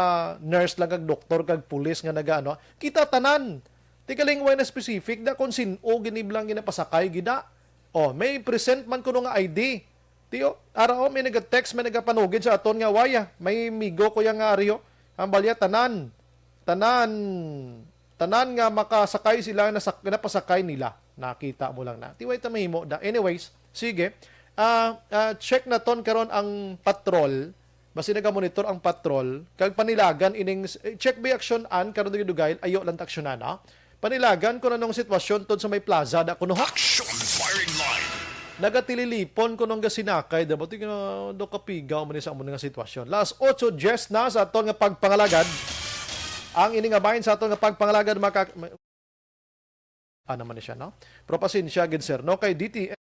nurse lang kag doktor kag pulis nga nagaano. Kita tanan. Ti galing way na specific da kung sin-o gini bala ang ginapasakay gid na. Oh, may present man kuno nga I D. Ti, oh, ara, oh, may naga-text, may nagapanugid sa aton nga, "Waya, may migo ko yang nga ari, oh." Ang balya, tanan, tanan, tanan nga makasakay sila, nasak-, napasakay nila. Nakita mo lang na. Ti, way ta mahimo da. Anyways, sige. Ah, ah, check naton karon ang patrol. Basi nagamonitor ang patrol. Kag panilagan ining, eh, check ba aksyonan karon dugay-dugay, ayo lang ta aksyonan, ha? Panilagan kung anong sitwasyon tod sa may plaza da kuno, ha? Action firing line. Nagatililipon kuno nga sinakay, da ba? Tingnan do kapigaw man ni sa amo nga sitwasyon. Las otso dies na sa aton nga pagpangalagad. Ang ini nga bahin sa aton nga pagpangalagad, maka-, ma-, ano man ni siya, no? Pero pasensya gid, sir, no? Kay D T F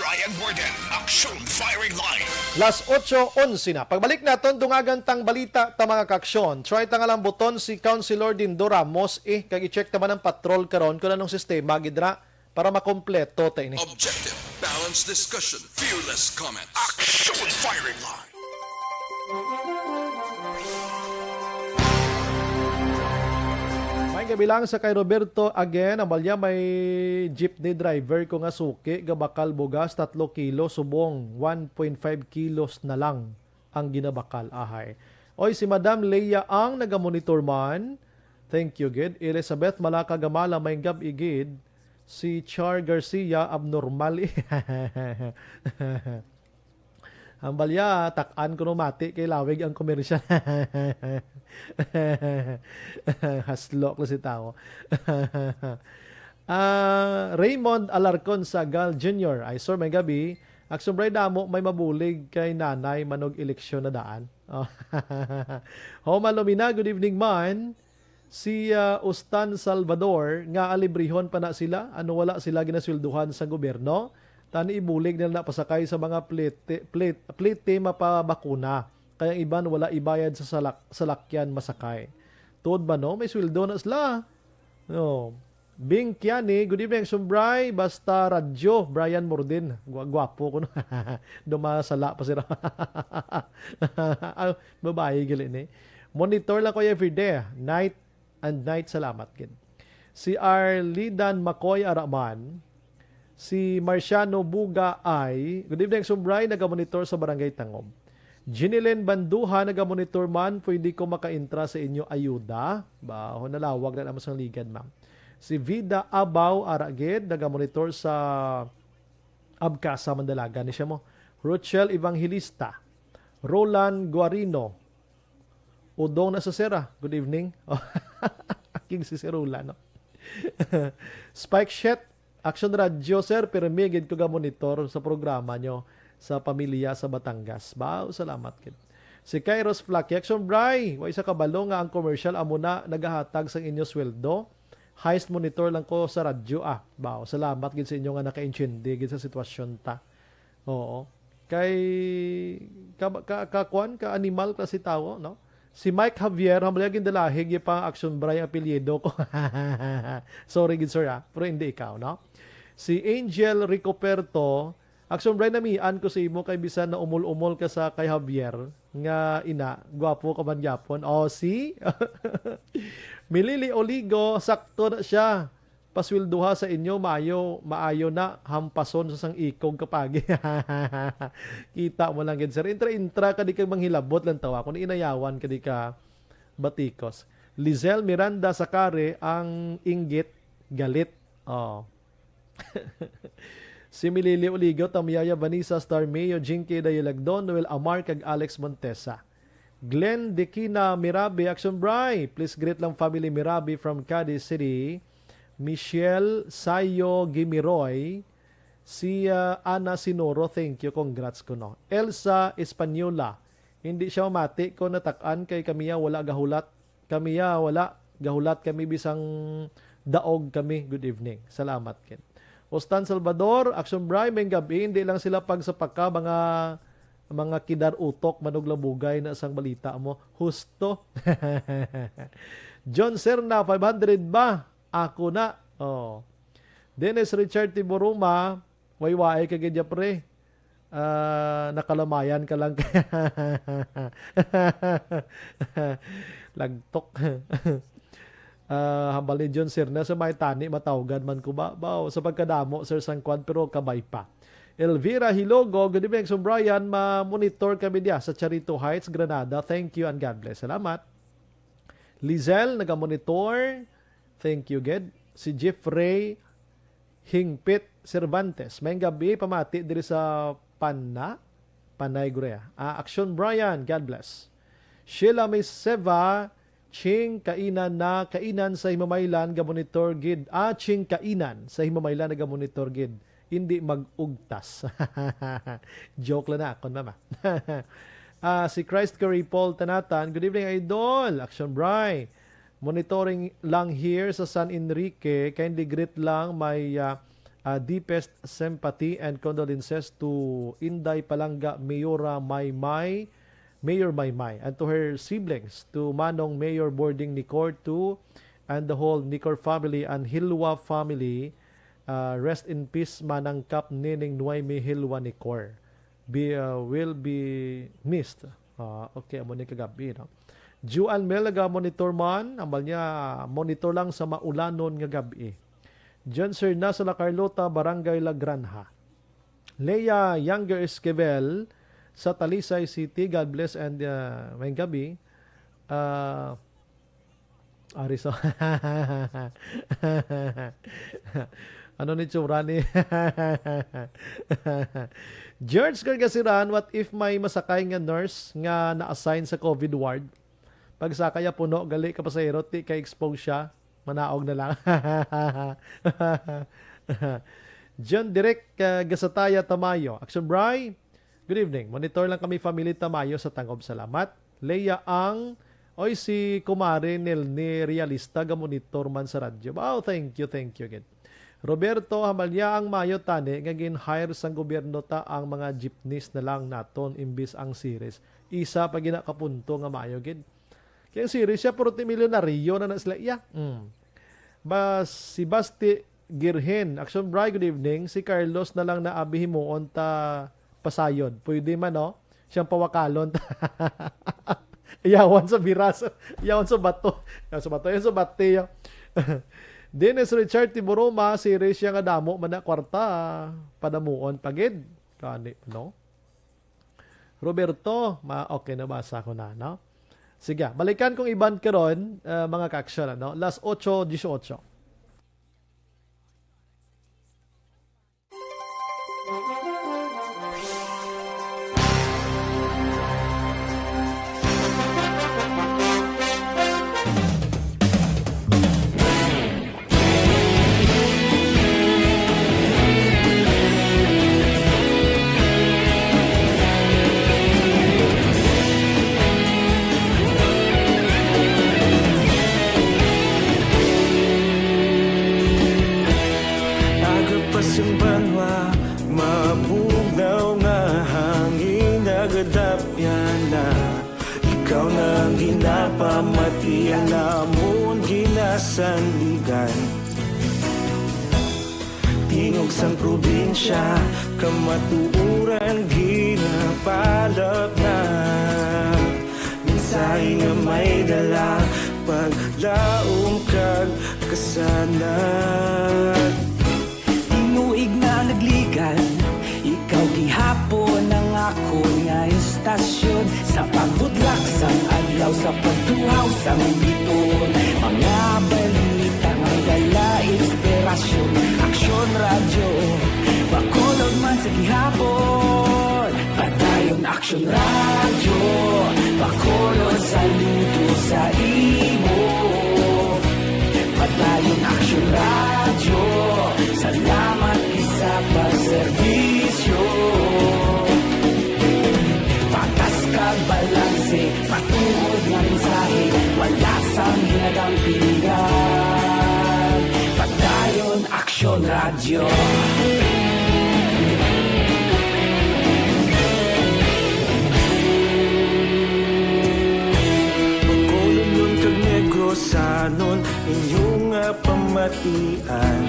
Ryan Warden, Action Firing Line. Las otso onse na. Pagbalik naton, dungagan tang balita ta, mga kaaksyon. Try ta nga lambuton si Councilor Dindo Ramos, eh, kag i-check ta man ang patrol karon kung anong sistema gid ra para makompleto ta ini. Objective, balanced discussion, fearless comments. Action Firing Line. May gabi lang sa kay Roberto again. Ang balya may jeepney driver ko nga suki, gabakal bugas, tatlo kilo, subong, one point five kilos na lang ang ginabakal. Ahay. Oy, si Madam Leia ang nagamonitor man. Thank you, gid. Elizabeth Malaka Gamala, may gab-i gid. Si Char Garcia, abnormal, eh. Ang balya, tak-an ko no mati kay lawig ang komersyal. Haslo ko si tao. Ah, Raymond Alarcon Sagal Junior. Ay, sir, may gabi. Action Bray, damo may mabulig kay Nanay manog eleksyon na daan. Oh. Homa Lumina, good evening man. Si, ah, Ustan Salvador, nga alibrihon pa na sila, ano, wala sila ginaswelduhan sa gobyerno? Tani ibulig nila na pasakay sa mga plete, plete, plete mapabakuna. Kaya ang iban wala ibayad sa salak-, salakyan masakay. Tuod ba, no? May sweldo na sila. No. Bing Kiani, good evening, Sumbray. Basta radyo, Brian Mordin. Gwa-, gwapo ko, no? Dumasala pa sila. Ah, babae, gali ni. Monitor lang ko everyday. Night and night, salamat gid. Si Arlidan Macoy Araman, si Marciano Buga ay, good evening, Sumbray, nagamonitor sa Barangay Tangob. Jeanilyn Banduha, nagamonitor man, pwede ko makaintra sa inyo ayuda? Ba, ho, nalawag na naman sang ligad, ma'am. Si Vida Abaw Aragid, nagamonitor sa Abcasa, Mandalagan ni siya mo. Rochelle Evangelista, Roland Guarino, Udong na sa sira. Good evening. King si Sir Roland, no? Spike Shet, Action Radio, sir, pirmi gid ko ga monitor sa programa nyo sa pamilya sa Batangas. Wow, salamat gid. Si Kairos Flaky, Action Bray, wa isa kabalo nga ang commercial amo na nagahatag sang inyo sweldo. Heist monitor lang ko sa radyo, ah. Wow, salamat gid sa inyo nga nakaintindi gid sa sitwasyon ta. Oo. Kay ka, ka, ka, kuwan, ka animal klase tawo, no? Si Mike Javier, hambalya gindalahi, gipang Action Bray ang apelyido ko. Sorry gid, sir, ah. Pero hindi ikaw, no? Si Angel Ricoperto, Action Brian, namian ko sa imo kay bisan na umol-umol ka sa kay Javier nga ina, gwapo ka man gyapon. Oh, see? Milili Oligo, sakto na siya. Pasweldoha sa inyo, maayo, maayo na hampason sa sang ikog kapagi. Kita mo lang gid, sir. Intra-intra ka, di kag manghilabot lang tawa. Kung inayawan ka, di ka batikos. Lizelle Miranda Sakare, ang inggit, galit. Oh. Si Milili Oligo, Tamyaya Vanessa, Star Mayo, Jinky Dayalagdon, Noel Amar, kag Alex Montesa. Glenn Dekina Mirabe, Action Bry. Please greet lang family Mirabe from Cadiz City. Michelle Sayo Gimiroy, si ah, Ana Sinoro, thank you, congrats ko, no. Elsa Española, hindi siya mamati ko natak-an kay kamiya wala gahulat. Kamiya wala gahulat kami, bisang daog kami. Good evening. Salamat, Ken. Ostan Salvador, Action Bry, may gabi, hindi lang sila pagsapaka, mga, mga kidar utok, manug labugay na sang balita mo. Husto. John Serna, five hundred ba? Ako na. Oh. Dennis Richard Tiburuma, way-way ka gid, pre. Ah, nakalamayan ka lang. Lagtok. Ah, hambal ni John Sir na sa may tani, matawgan man ko ba? Baw, sa pagkadamo, Sir Sangkwan, pero kabay pa. Elvira Hilogo, good evening, Sir Brian. Ma-monitor kami diya sa Charito Heights, Granada. Thank you and God bless. Salamat. Lizelle, naga-monitor. Thank you, gid. Si Jeffrey Hingpit Cervantes. May gabi, pamati diri sa Pana, Panay Gurea. Ah, Action Brian, God bless. Sheila May Seva, Ching kainan na, kainan sa himamaylan ga-monitor gid. Ah, Ching kainan sa himamaylan na ga-monitor gid. Hindi mag-ugtas. Joke lang na akon, mama. Ah, si Christ Curry Paul Tanatan, good evening, Idol. Action Bry. Monitoring lang here sa San Enrique. Kindly greet lang my ah, ah, deepest sympathy and condolences to Inday Palangga Mayora Maymay, Mayor Maymay, and to her siblings, to Manong Mayor Boarding Nicor two, and the whole Nicor family and Hilwa family. Ah, rest in peace, Manang Kap Nining Noemi Hilwa Nicor. Be, ah, will be missed. Ah, okay, amo ni kagabi, no? Juan Mel, naga-monitor man. Ambal niya, monitor lang sa maulanon nga gabi. John Serna sa La Carlota, Barangay La Granja. Leia Younger Esquivel sa Talisay City, God bless and, ah, may gabi. Ah, ari sa ano ni tsura ni George Gargasiran, what if may masakay nga nurse nga na-assign sa COVID ward? Pagsakay, ah, puno gali ka pasahero, ti kay expose siya. Manaog na lang. John Direk, ah, Gasataya Tamayo. Action Bry, good evening. Monitor lang kami, family Tamayo sa Tangob. Salamat. Leia Ang, oy, si Kumare Nelny Realista, ga-monitor man sa radyo. Wow, thank you, thank you again. Roberto Hamalya, ang mayo tani nga gin-hire sang gobyerno ta ang mga jeepneys na lang naton imbis ang series. Isa pa gina ka punto nga mayo gid. Kay ang series siya, puro ti milyonaryo na na sila iya. Mm. Ba, si Basti Girhen, Action Bry, good evening. Si Carlos na lang na abi himuon ta pasayod. Pwede man, no? Siyang pawakalon. Iyawan sa biras. Iyawan sa bato. Iyawan sa bato. Iyawan sa bati, yo. Dennis Richard Tiburuma, series siya nga damo man na kwarta. Padamuon pa gid. Kani, no? Roberto, ma-, okay, nabasa ko na, no? Sige, balikan kong iban karon, ah, mga ka-action, ano? Las ocho dieciocho. Agapasimbanwa, mabugnaw nga hangin, nagadapyan na. Ikaw na ang ginapamati, ang amon ginasandigan. Tingog sang probinsya, kamatuoran ginapalapnag. Mensahe nga may dala, paglaom kag kasanag. Tinuig na nagligad, ikaw gihapon ang akon nga istasyon. Sa pagbudlak sang adlaw, sa pagtuhaw sang bituon, mga balita nga dala inspirasyon. Aksyon Radyo, Bacolod man sa gihapon. Padayon Aksyon Radyo, Bacolod, saludo sa imo. Padayon Aksyon Radyo, salamat gid sa pagserbisyo. Patas kag balanse, matuod nga mensahe, wala sang ginagampingan. Padayon Aksyon Radyo. Bacolodnon kag Negrosanon, inyo nga pamatian.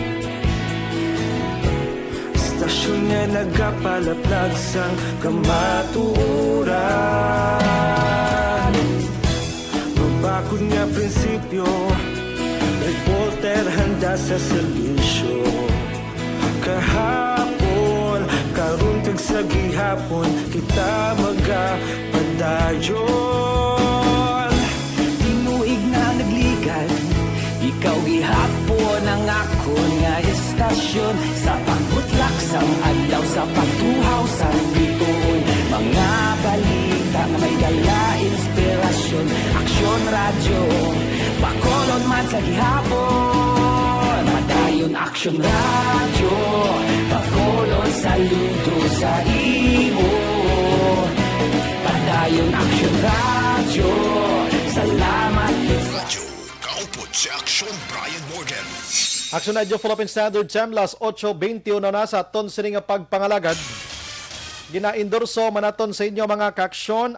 Istasyon nga nagapalaplag sang kamatuoran. Mabakod nga prinsipyo, reporter handa sa serbisyo. Kahapon, karon kag sa gihapon, kita magapadayon. Tinuig na nagligad, ikaw gihapon ang akon nga istasyon. Sa pagbutlak sang adlaw, sa pagtuhaw sang bituon, mga balita nga may dala inspirasyon. Aksyon Radyo, Bacolod man sa gihapon. Padayon Aksyon Radyo, Bacolod, saludo sa imo. Padayon Aksyon Radyo, salamat. Radyo, kaupod si Aksyon Brian Morgan. Aksyon Radyo Philippine Standard Time, las ocho veintiuno na sa aton sini nga pagpangalagad. Ginaendorso man naton sa inyo, mga kaaksyon.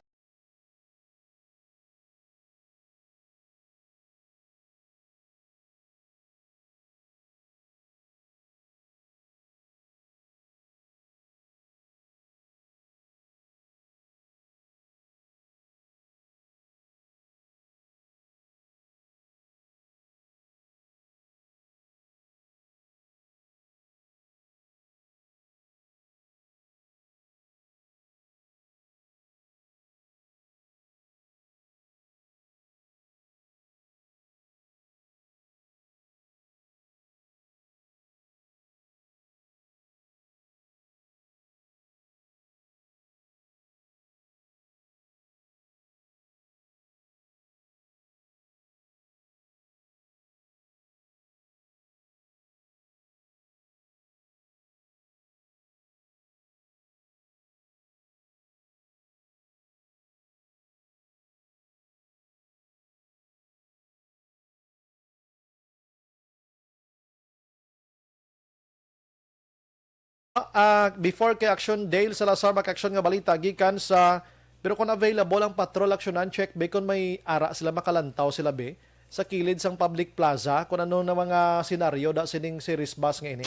Ah, before kay Action Dale Salazar, mag-action nga balita gikan sa, pero kung available ang patrol, aksyonan, check be kung may ara sila, makalantaw sila be sa kilid sang public plaza, kung ano na mga senaryo da sining series bus nga ini.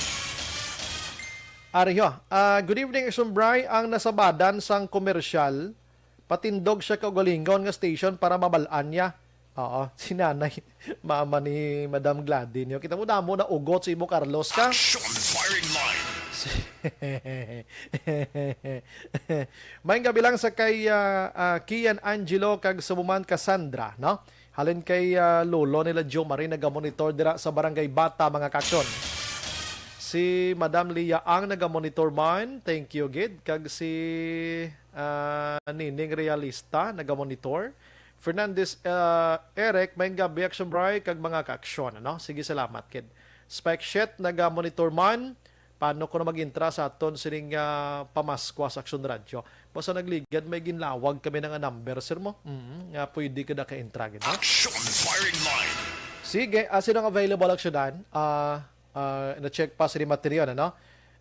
Ari ho, ah, good evening, Action Bry. Ang nasabadan sang komersyal, patindog siya kaugalingon nga station para mabal-an niya. Oo, si nanay, mama ni Madam Gladys, niyo. Kita mo, damo na ugot si Ibo Carlos ka. Action firing line. May gabi lang sa kay, ah, ah, Kian Angelo kag Subuman Cassandra, no? Halin kay, ah, lolo nila Jo Marie, nagamonitor dira sa Barangay Bata, mga kaaksyon. Si Madam Lia Ang nagamonitor man, thank you gid. Kag si, ah, Nining Realista nagamonitor. Fernandez, ah, Eric, may gabi, Action Bry, kag mga kaaksyon, ano? Sige, salamat gid. Spike Shet nagamonitor man, paano ko na mag-intra sa aton sining, ah, pamaskwa sa Action Radyo? Basta nagligad, may ginlawag kami nga number, sir mo. Mm, nga pwede ka na ka-intra gid, no? Action firing line. Sige, ah, sino ang available, Action Dan? Ah, ah, na-check pa sa material, ano?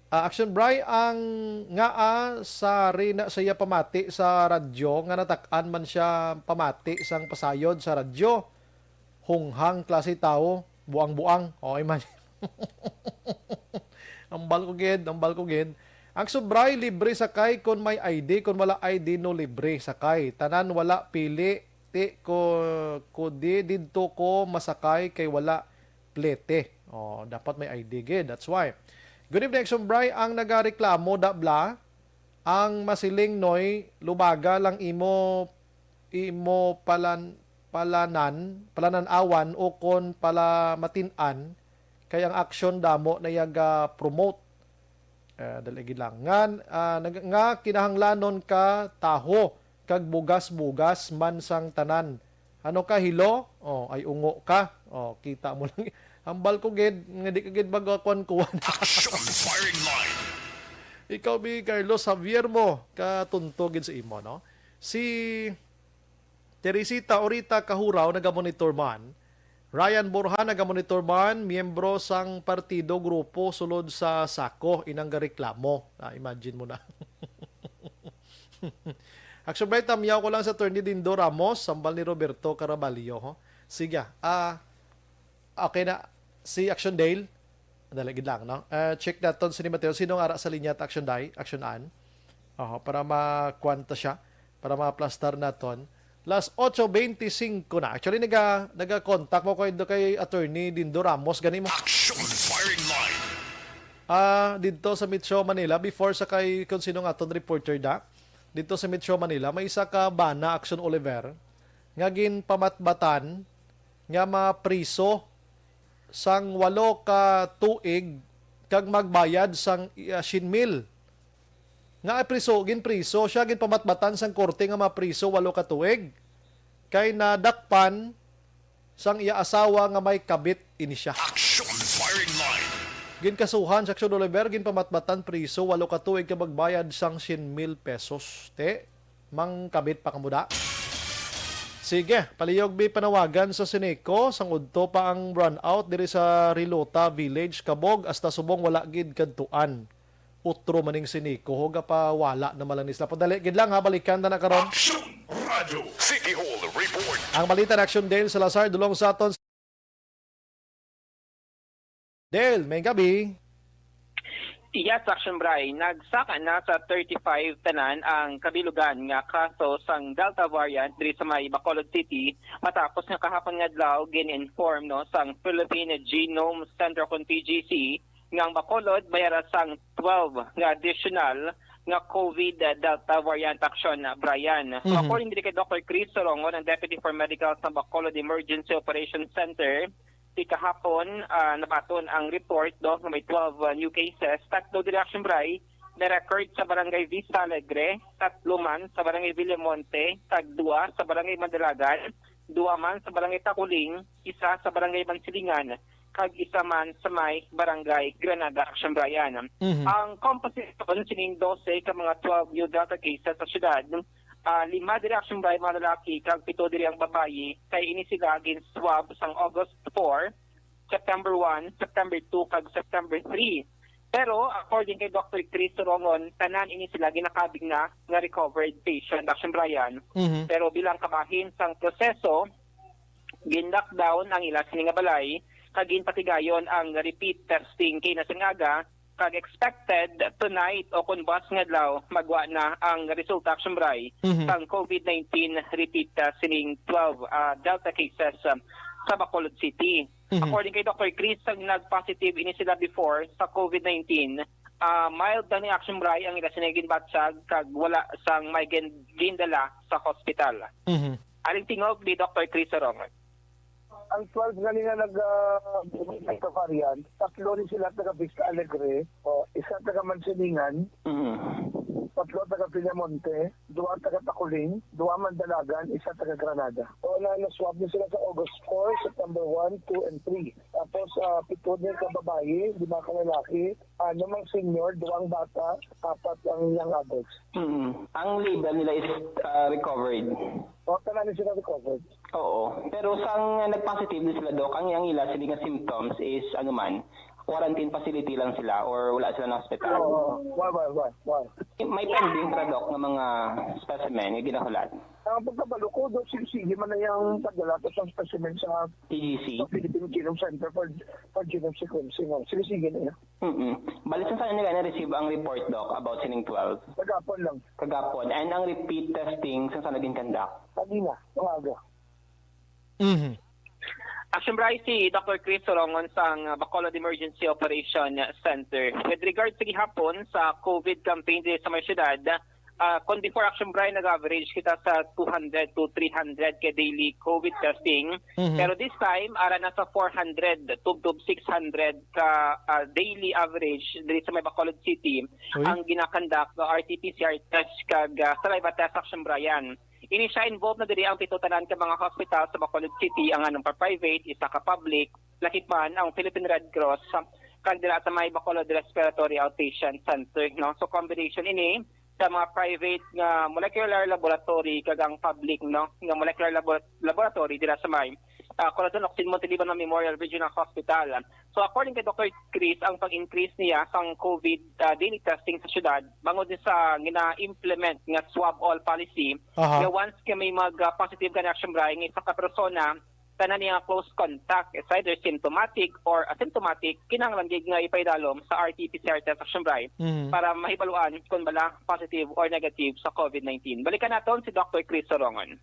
Ah, Action Bry, ang nga, ah, sa rina sa iya pamati sa radyo, nga natak-an man siya pamati sang pasayod sa radyo. Hunghang klase tawo, buang-buang. O, imagine. Ambal ko gid, ambal ko gid. Ang subray libre sakay kon may I D, kon wala I D no libre sakay. Tanan wala pili, ti ko, kudi didto ko masakay kay wala plete. Oh, dapat may I D gid. That's why. Good evening, Action Bray. Ang nagareklamo, da bla, ang masiling noy, lubaga lang imo, imo palan-, palanan, palanan-awan o kon palamatin-an, kay ang aksyon damo na yaga promote. Eh, dali gid lang. Nga, ah, nag-, nga kinahanglanon ka taho kag bugas-bugas man sang tanan. Ano ka, hilo? Oh, ay ungo ka. Oh, kita mo lang. Hambal ko gid, nga di ka gid magkuan-kuan. Action firing line. Ikaw, bi, Carlos Javier mo, katunto gid sa imo, no? Si Teresita Orita Kahuraw nagamonitor man. Ryan Borja nagamonitor man, miyembro sang partido, grupo sulod sa sako, inang gareklamo. Ah, imagine mo na. Action Bray, tamyaw ko lang sa Attorney Dindo Ramos, sambal ni Roberto Caraballo, ho. Sige, ah, okay na. Si Action Dale, dali gid lang, no? Eh, check naton si ni Mateo. Sino nga ara sa linya ta, Action Day? Action Ann? Oho, para makuan ta siya, para ma-aplastar naton. Las ocho veinticinco na. Actually, naga, naga-contact mo kay, kay Attorney Dindo Ramos, gani mo. Action firing line. Ah, didto sa Metro Manila, before sa kay kung sino nga aton reporter da, didto sa Metro Manila, may isa ka bana, Action Oliver, nga ginpamatbatan nga mapriso sang walo ka tuig kag magbayad sang, ah, syen mil. Nga priso, ginpriso siya, ginpamatbatan sang korte nga mapriso walo ka tuig, kay nadakpan sang iya asawa nga may kabit ini siya. Action firing line. Ginkasuhan si Action Oliver, ginpamatbatan priso, walo ka tuig kag magbayad sang syen mil pesos. Te, mangkabit pa kamo da? Sige, palihog mi panawagan sa Ceneco, sang udto pa ang brownout diri sa Rilota Village, Cabog, hasta subong wala gid kadtuan. Utro man ning Ceneco, ho, gapawala naman lang ni sila. Padali gid lang, ha, balikan ta na karon. Action! Radyo City Hall Report. Ang balita na Action Dale Salazar, dulong sa aton. Dale, may gabi. Yes, Action Bray. Nagsaka na sa thirty-five tanan ang kabilugan nga kaso sang Delta variant diri sa may Bacolod City, matapos nga kahapon nga adlaw gin-inform, no, sang Philippine Genome Center, kon P G C, nga ang Bacolod may ara sang twelve nga additional nga COVID Delta variant, Action Brian. So, Mhm. According diri kay Doctor Chris Sorongon, ang Deputy for Medical sa Bacolod Emergency Operations Center, ti kahapon, ah, nabaton ang report, no, nga may twelve, ah, new cases. Tatlo diri, Action Bray, na-record sa Barangay Vista Alegre, tatlo man sa Barangay Villamonte, tag duwa sa Barangay Mandalagan, duwa man sa Barangay Taculing, isa sa Barangay Mansilingan, kag isa man sa may Barangay Granada, Action Brian. Mhm. Ang composition sining dose ka mga twelve new Delta cases sa syudad, ah, lima diri, Action Bray, mga lalaki, kag pito diri ang babayi, kay ini sila gin-swab sang August four, September one, September two, kag September three. Pero according kay Doctor Chris Sorongon, tanan ini sila ginakabig na nga recovered patient, Action Brian. Mhm. Pero bilang kabahin sang proseso, gin-lockdown ang ila sini nga balay, kag ginpatigayon ang repeat testing kay na sang aga, kag expected tonight o kon buas nga adlaw, magwa na ang resulta, Action Bray, Mhm. sang COVID nineteen repeat test sining twelve, ah, Delta cases, ah, sa Bacolod City. Mhm. According kay Doctor Chris, ang nag-positive ini sila before sa COVID nineteen, ah, mild lang ni, Action Bray, ang ila sini ginbatyag kag wala sang may gin-, gindala sa hospital. Mhm. Aring tingog ni Doctor Chris Sorongon. Ang twelve nga nila nag, ah, variant, tatlo ni sila taga Vista Alegre, o, isa taga Mansilingan, Mm. tatlo taga Villamonte, duwa taga Taculing, duwa Mandalagan, isa taga Granada. O, na, na-swab ni sila sa August four, September one, two, and three. Tapos, ah, pito din ka babayi, lima ka lalaki, ano mang senior, duwang bata, apat ang young adults. Mm. Ang label nila is, ah, recovered. O, tanan ni sila recovered. Oo. Pero sang nag-positive na sila, Doc, ang, ang ila sila nga symptoms is, ano man, quarantine facility lang sila or wala sila na hospital? Oo, wala, wala, wala, wala. May pending pa, Doc, nga mga specimen nga ginahulat? Ang pagkabalo ko, daw sige-sige man na yung pagdala ko sa specimen sa T G C. Sa Philippine Genome Center for, for genome sequencing. Oh. Sige-sige na yan. Mm-mm. Bali, sa saan nila na-receive ang report, Doc, about sining twelve? Kagapon lang. Kagapon. And ang repeat testing, sa saan naging conduct? Kanina, umaga. Mhm. Action Bry, si Doctor Chris Sorongon sang Bacolod Emergency Operation Center. With regard sa gihapon sa COVID campaign diri sa may syudad, ah, kung before Action Bry, nag-average kita sa two hundred to three hundred ka daily COVID testing. Mhm. Pero this time, ara na sa four hundred, tubtob six hundred ka ah, daily average diri sa may Bacolod City Uy. ang ginakandak nga R T P C R test kag ah, saliva test, Action Bry. Ini siya, involved na diri ang pito tanan ka mga hospital sa Bacolod City, ang anong pa private, isa ka public, lakip man ang Philippine Red Cross, kag dira sa may Bacolod Respiratory Outpatient Center, no? So, combination ini sa mga private nga molecular laboratory kag ang public, no, nga molecular labo- laboratory dira sa may ah, Corazon Ocsin Montiliban Memorial Regional Hospital. So, according kay Doctor Chris, ang pag-increase niya sang COVID ah, daily testing sa syudad bangod ni sa gina-implement nga swab all policy, Aha. nga once nga may mag ah, positive ka na, Action Bry, nga isa ka persona, tanan niya nga close contact, it's either symptomatic or asymptomatic, kinahanglan gid nga ipaidalom sa R T P C R test, Action Bry, Mhm. para mahibaluan kung bala positive or negative sa COVID nineteen. Balikan naton si Doctor Chris Sorongon.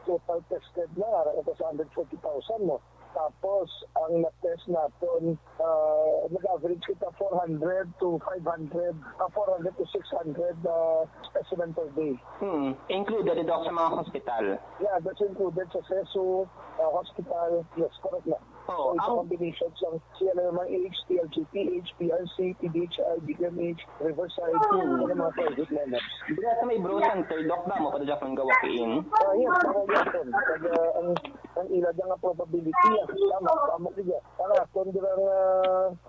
Total tested na, ara na sa hundred forty thousand, no? Tapos, ang na-test naton, ah, nag-average kita four hundred to five hundred, ah, four hundred to six hundred ah, specimen per day. Hmm. Included ito sa mga hospital. Yeah, that's included sa CESU ah, hospital. Yes, correct na. Oo, So, it's a ang- combination sa C L M I H, T L G P H, P R C, P D H I, D P M H, Riverside, Hmm. and mga private lineups. Dira sa may Bro Center, Doc, damo pa dyan ang gawain. Ah, yes, mga gihapon. Kag ah, ang ang ila nga probability, ah, tama, tama siya. Para kung dira nga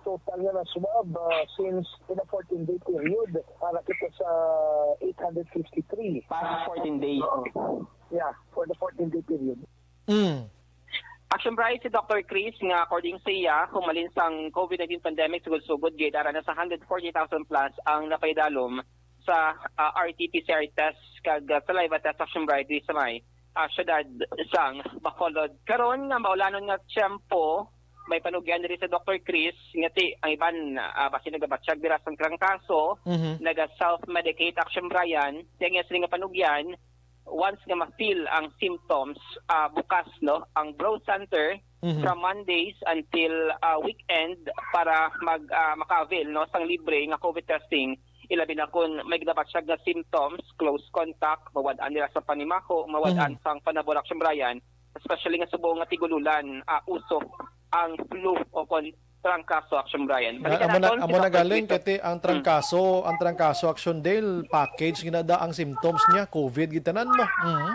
total nga na-swab ah, since in a fourteen-day period, para kita sa eight hundred fifty-three. Past fourteen days. Yeah, for the fourteen-day period. Mm. Action Bry, si Doctor Chris, nga according sa iya, humalin sang COVID nineteen pandemic, sugod-sugod gid, ara na sa hundred forty thousand plus ang napaidalom sa ah, R T P C R test kag ah, saliva test, Action Bry, diri sa may ah, syudad sang Bacolod. Karon nga maulanon nga tiyempo, may panugyan diri sa Doctor Chris nga ti ang iban ah, basi nagabatyag dira sang trangkaso, Mhm. naga self-medicate, Action Bry. Ti ang iya sini nga panugyan, once nga ma-feel ang symptoms, ah, bukas, no, ang Bro Center Mhm. from Mondays until ah, weekend para mag ah, maka-avail, no, sang libre nga COVID testing, ilabi na kung may ginabatyag nga symptoms, close contact, mawad-an nila sa panimaho, mawad-an Mhm. sang panabor, Action Bry, especially nga subong nga tigululan, ah, uso ang flu o kon trangkaso, Action Bry. Amo na, amo na galing kay ang trangkaso, ang trangkaso, Action Dale, package ginada ang symptoms niya, COVID gitanan mo. Mhm.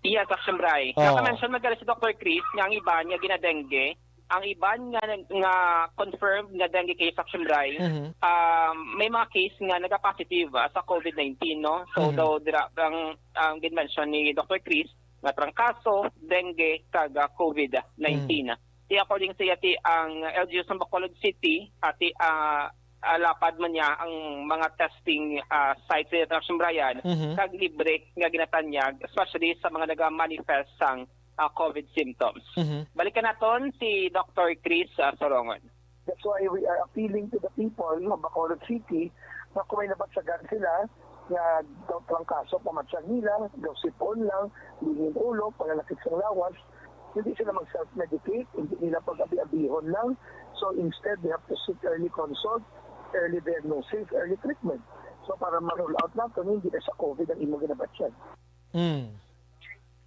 Yes, Action Bry. Oh. Naka-mention man gali si Doctor Chris nga ang iban nga ginadengue, ang iban nga nga confirmed nga dengue case, Action Bry, Mhm. um, may mga case nga nagapositive ah, sa COVID nineteen, no? So, Mhm. daw dira ang ang gin-mention ni Doctor Chris nga trangkaso, dengue, kag ah, COVID nineteen. Ti according sa iya, ti ang L G U sa Bacolod City, ati ah, ah, lapad man niya ang mga testing ah, sites sa Action Bry, Mhm. kag libre nga ginatanyag, especially sa mga nagamanifest sang ah, COVID symptoms. Mhm. Balikan naton si Doctor Chris ah, Sorongon. That's why we are appealing to the people ng Bacolod City na kung may nabatyagan sila nga daw trangkaso pamatyag nila, daw sipon lang, lingin ulo, pananakit sa lawas, hindi sila mag-self-medicate, hindi nila pag-abi-abihon lang. So instead, they have to seek early consult, early diagnosis, early treatment. So para ma-rule out natin, hindi na sa COVID ang imo ginabatyag. Mm.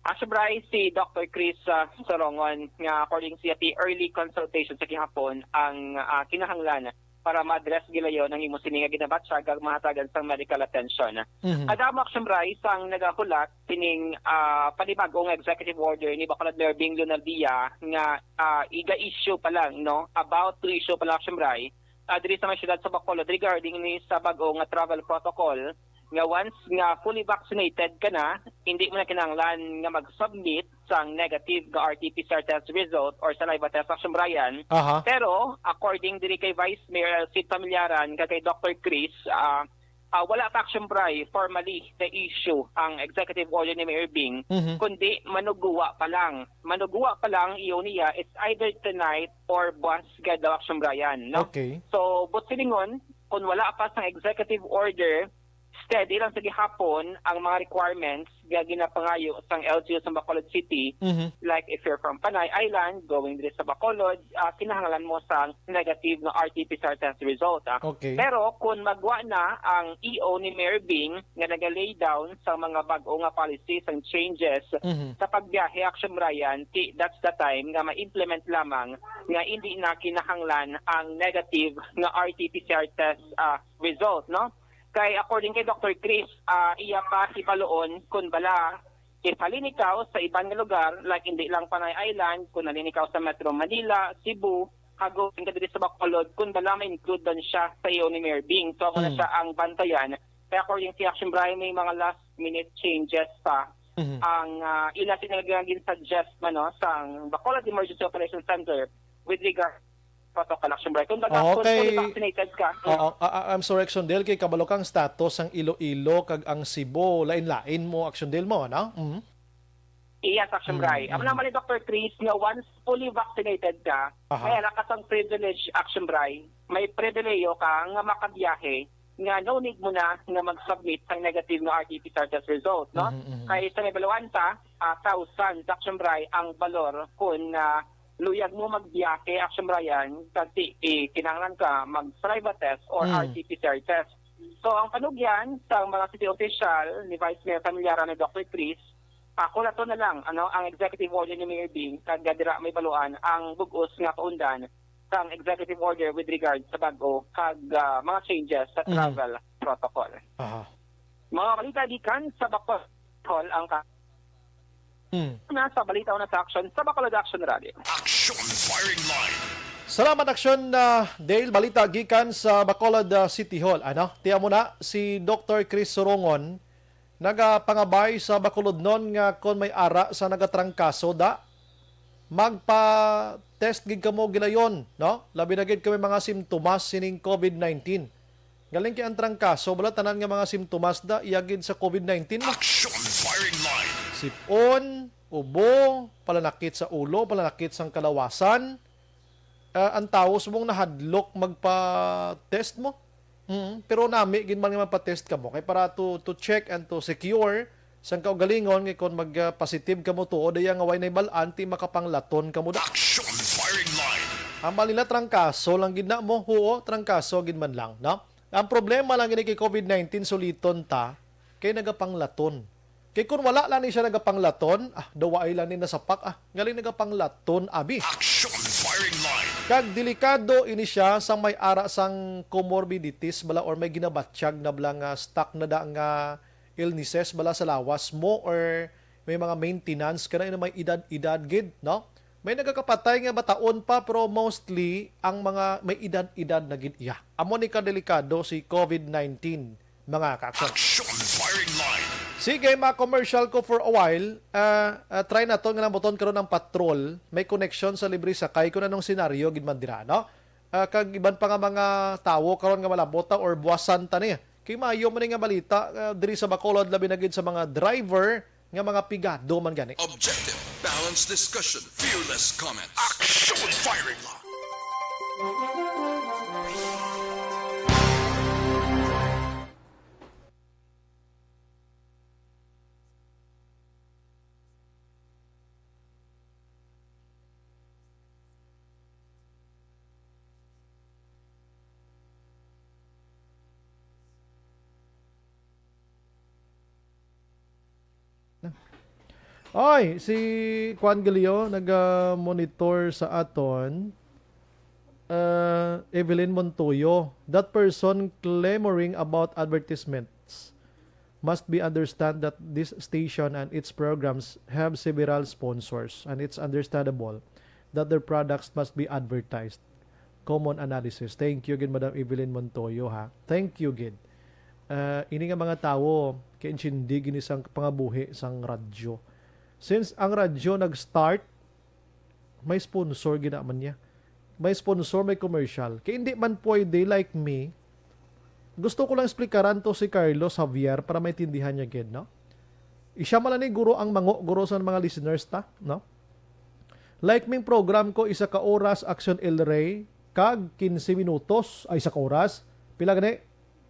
Action Bry, si Doctor Chris ah, Sorongon nga according sa iya, ti early consultation sa gihapon ang ah, kinahanglan para ma-address gilayon ang imo sini nga ginabatyag kag mahatagan sang medical attention. Mhm. Kadamo, Action Bry, sang nagahulat sining ah, panibag-o nga executive order ni Bacolod Mayor Bing Leonardia nga ah, iga-issue pa lang, no? About to issue pa lang, Action Bry, ah, diri sa may siyudad sa Bacolod regarding ni sa bag-o nga travel protocol nga once nga fully vaccinated ka na, hindi mo na kinahanglan nga mag-submit sang negative nga R T P C R test result or saliva test, Action Bry. Aha. Pero according diri kay Vice Mayor Elcid Familiaran kag kay Doctor Chris, ah, Ah, wala pa, Action Bri, formally na-issue ang executive order ni Mayor Bing, Mhm. kundi manuguwa pa lang. Manuguwa pa lang, iyo niya, it's either tonight or buwas gad daw, Action Brian, no? Okay. So, buot silingon, kung wala pa sang executive order, steady lang sa gihapon ang mga requirements nga ginapangayo sang L G U sa Bacolod City, Mhm. like if you're from Panay Island, going diri sa Bacolod, ah, kinahanglan mo sang negative nga R T P C R test result, ah. Okay. Pero kung magwa na ang E O ni Mayor Bing nga naga-lay down sa mga bag-o nga policies and changes Mhm. sa pagbiyahe, Action Brian, ti-, that's the time nga ma-implement lamang nga hindi na kinahanglan ang negative nga R T P C R test, ah, result, no? Kay according kay Doctor Chris, ah, iya pa hibaluon kung bala, if halin ikaw sa iban nga lugar, like, hindi lang Panay Island, kung halin ikaw sa Metro Manila, Cebu, kag going ka diri sa Bacolod, kung bala ma-include doon siya sa E O ni Mayor Bing. So, amo na Mm. siya ang bantayan. Kaya according si Action Brian, may mga last minute changes pa Mhm. ang, ah, ila sila nga gin-suggest man, no, sang Bacolod Emergency Operations Center with regard protocol, Action Brian. Kung baga, kung Okay. fully vaccinated ka, mm. Oo, ah, ah, I'm sorry, Action Del, kay kabalo kang status ang Iloilo kag ang Cebu, lain-lain mo, Action Del, mo, no? Mhm. Yes, Action Mm, Brian. Amo mm. naman ni Doctor Chris nga once fully vaccinated ka, Aha. may ara ka sang privilege, Action Brian. May pribilehiyo ka nga makabiyahe, nga no need mo na nga mag-submit sang negative nga R T P C R test result, no? Mhm, mhm. Kay sa may baluan pa, ah, thousands, Action Brian, ang balor kung, ah, luyag mo magbiyahe, Action Brian, kag ti-, i-, kinahanglan ka mag-saliva test or Mm. R T P C R test. So, ang panugyan sa mga city official ni Vice Mayor Familiaran ni Doctor Chris, ah, kulaton na lang, ano, ang executive order ni Mayor Bing, kag dira may baluan ang bug-os nga kaundan sang executive order with regard sa bag-o kag, ah, mga changes sa Mhm. travel protocol. Aha. Mga balita gikan sa Bacolod ang ka-, Hmm. na sa balita o na sa action sa Bacolod Action Radio. Action Firing Line. Salamat, Action, ah, Dale. Balita gikan sa Bacolod, ah, City Hall. Ano? Tiya mo na, si Doctor Chris Surongon nagapangabay sa Bacolodnon nga kon may ara sa nagatrangkaso da, magpa-test gid kamo gilayon, no? Labi na gid kami mga simptomas sining COVID nineteen. Galing kay ang trangkaso, wala tanan nga mga simptomas da, iya gid sa COVID nineteen, no? Action Firing Line. Sipon, ubo, palanakit sa ulo, palanakit sang kalawasan. Ah, ang tawo subong nahadlok magpa-test mo. Mm, pero nami gid man nga magpa-test kamo kay para to, to check and to secure sang kaugalingon, kay kon mag, ah, positive kamo tuod, iya nga way nahibal-an, ti makapanglaton kamo da. Action Firing Line. Ambal nila trangkaso lang gid na mo, huo, trangkaso gid man lang, no? Ang problema lang gini kay COVID nineteen, suliton ta, kay nagapanglaton. Kay kun wala lang ni siya nagapanglaton, ah, daw waay lang ni nasapak, ah, ngali nagapanglaton, abi. Action Firing Line. Kag delikado ini siya sa may ara sang comorbidities bala or may ginabatyag na bala nga stuck na da nga illnesses bala sa lawas mo or may mga maintenance ka na, may edad-edad gid, no? May nagakapatay nga bataon pa, pero mostly ang mga may edad-edad na gid iya. Amo ni kadelikado si COVID nineteen, mga ka-action. Action Firing Line. Sige, ma-commercial ko for a while. Ah, ah, try naton nga nambuton karon ang patrol. May connection sa libre sakay kung anong senaryo gid man dira, no? Ah, kag iban pa nga mga tawo karon nga malabota or buwasan ta ni. Kay maayo man ni nga balita, ah, diri sa Bacolod, labi na gid sa mga driver nga mga pigado man gani. Objective, balanced discussion, fearless comments. Action Firing Line. Oy, si Kwan Galio naga-monitor sa aton. Uh, Evelyn Montoyo, that person clamoring about advertisements must be understand that this station and its programs have several sponsors, and it's understandable that their products must be advertised. Common analysis. Thank you gid, Madam Evelyn Montoyo, ha. Thank you gid. Uh, ini nga mga tawo, kay intindi gini sang pangabuhi sang radyo. Since ang radyo nag-start, may sponsor gid naman niya. May sponsor, may commercial. Kay hindi man pwede, like me, Gusto ko lang explikaran to si Carlos Javier para maintindihan niya gid, no? Isya man lang ni guro ang mango, guro sa mga listeners ta, no? Like ming program ko, isa ka oras, Action El Rey, kag quince minutos, ay, isa ka oras. Pila gani?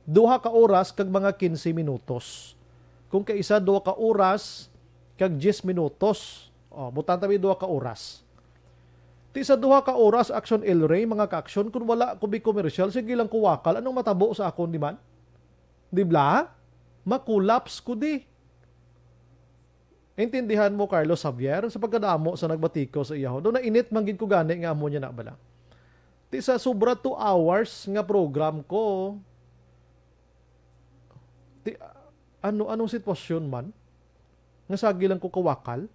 Duha ka oras kag mga quince minutos. Kung kay isa, duha ka oras kag diyes minutos. O, butang tabi duha ka oras. Ti sa duha ka oras, Action El Rey, mga ka-action, kung wala ko bi commercial, sige lang ko wakal. Anong matabo sa akon, di man? Di bla? Makulaps ko di. Intindihan mo, Carlos Javier, sa pagkadamo sa nagbatiko sa iya, ho. Do nainit man gid ko gani nga amo niya na bala. Ti sa sobra two hours nga program ko, ti, ano, anong sitwasyon man nga sagi lang ko kawakal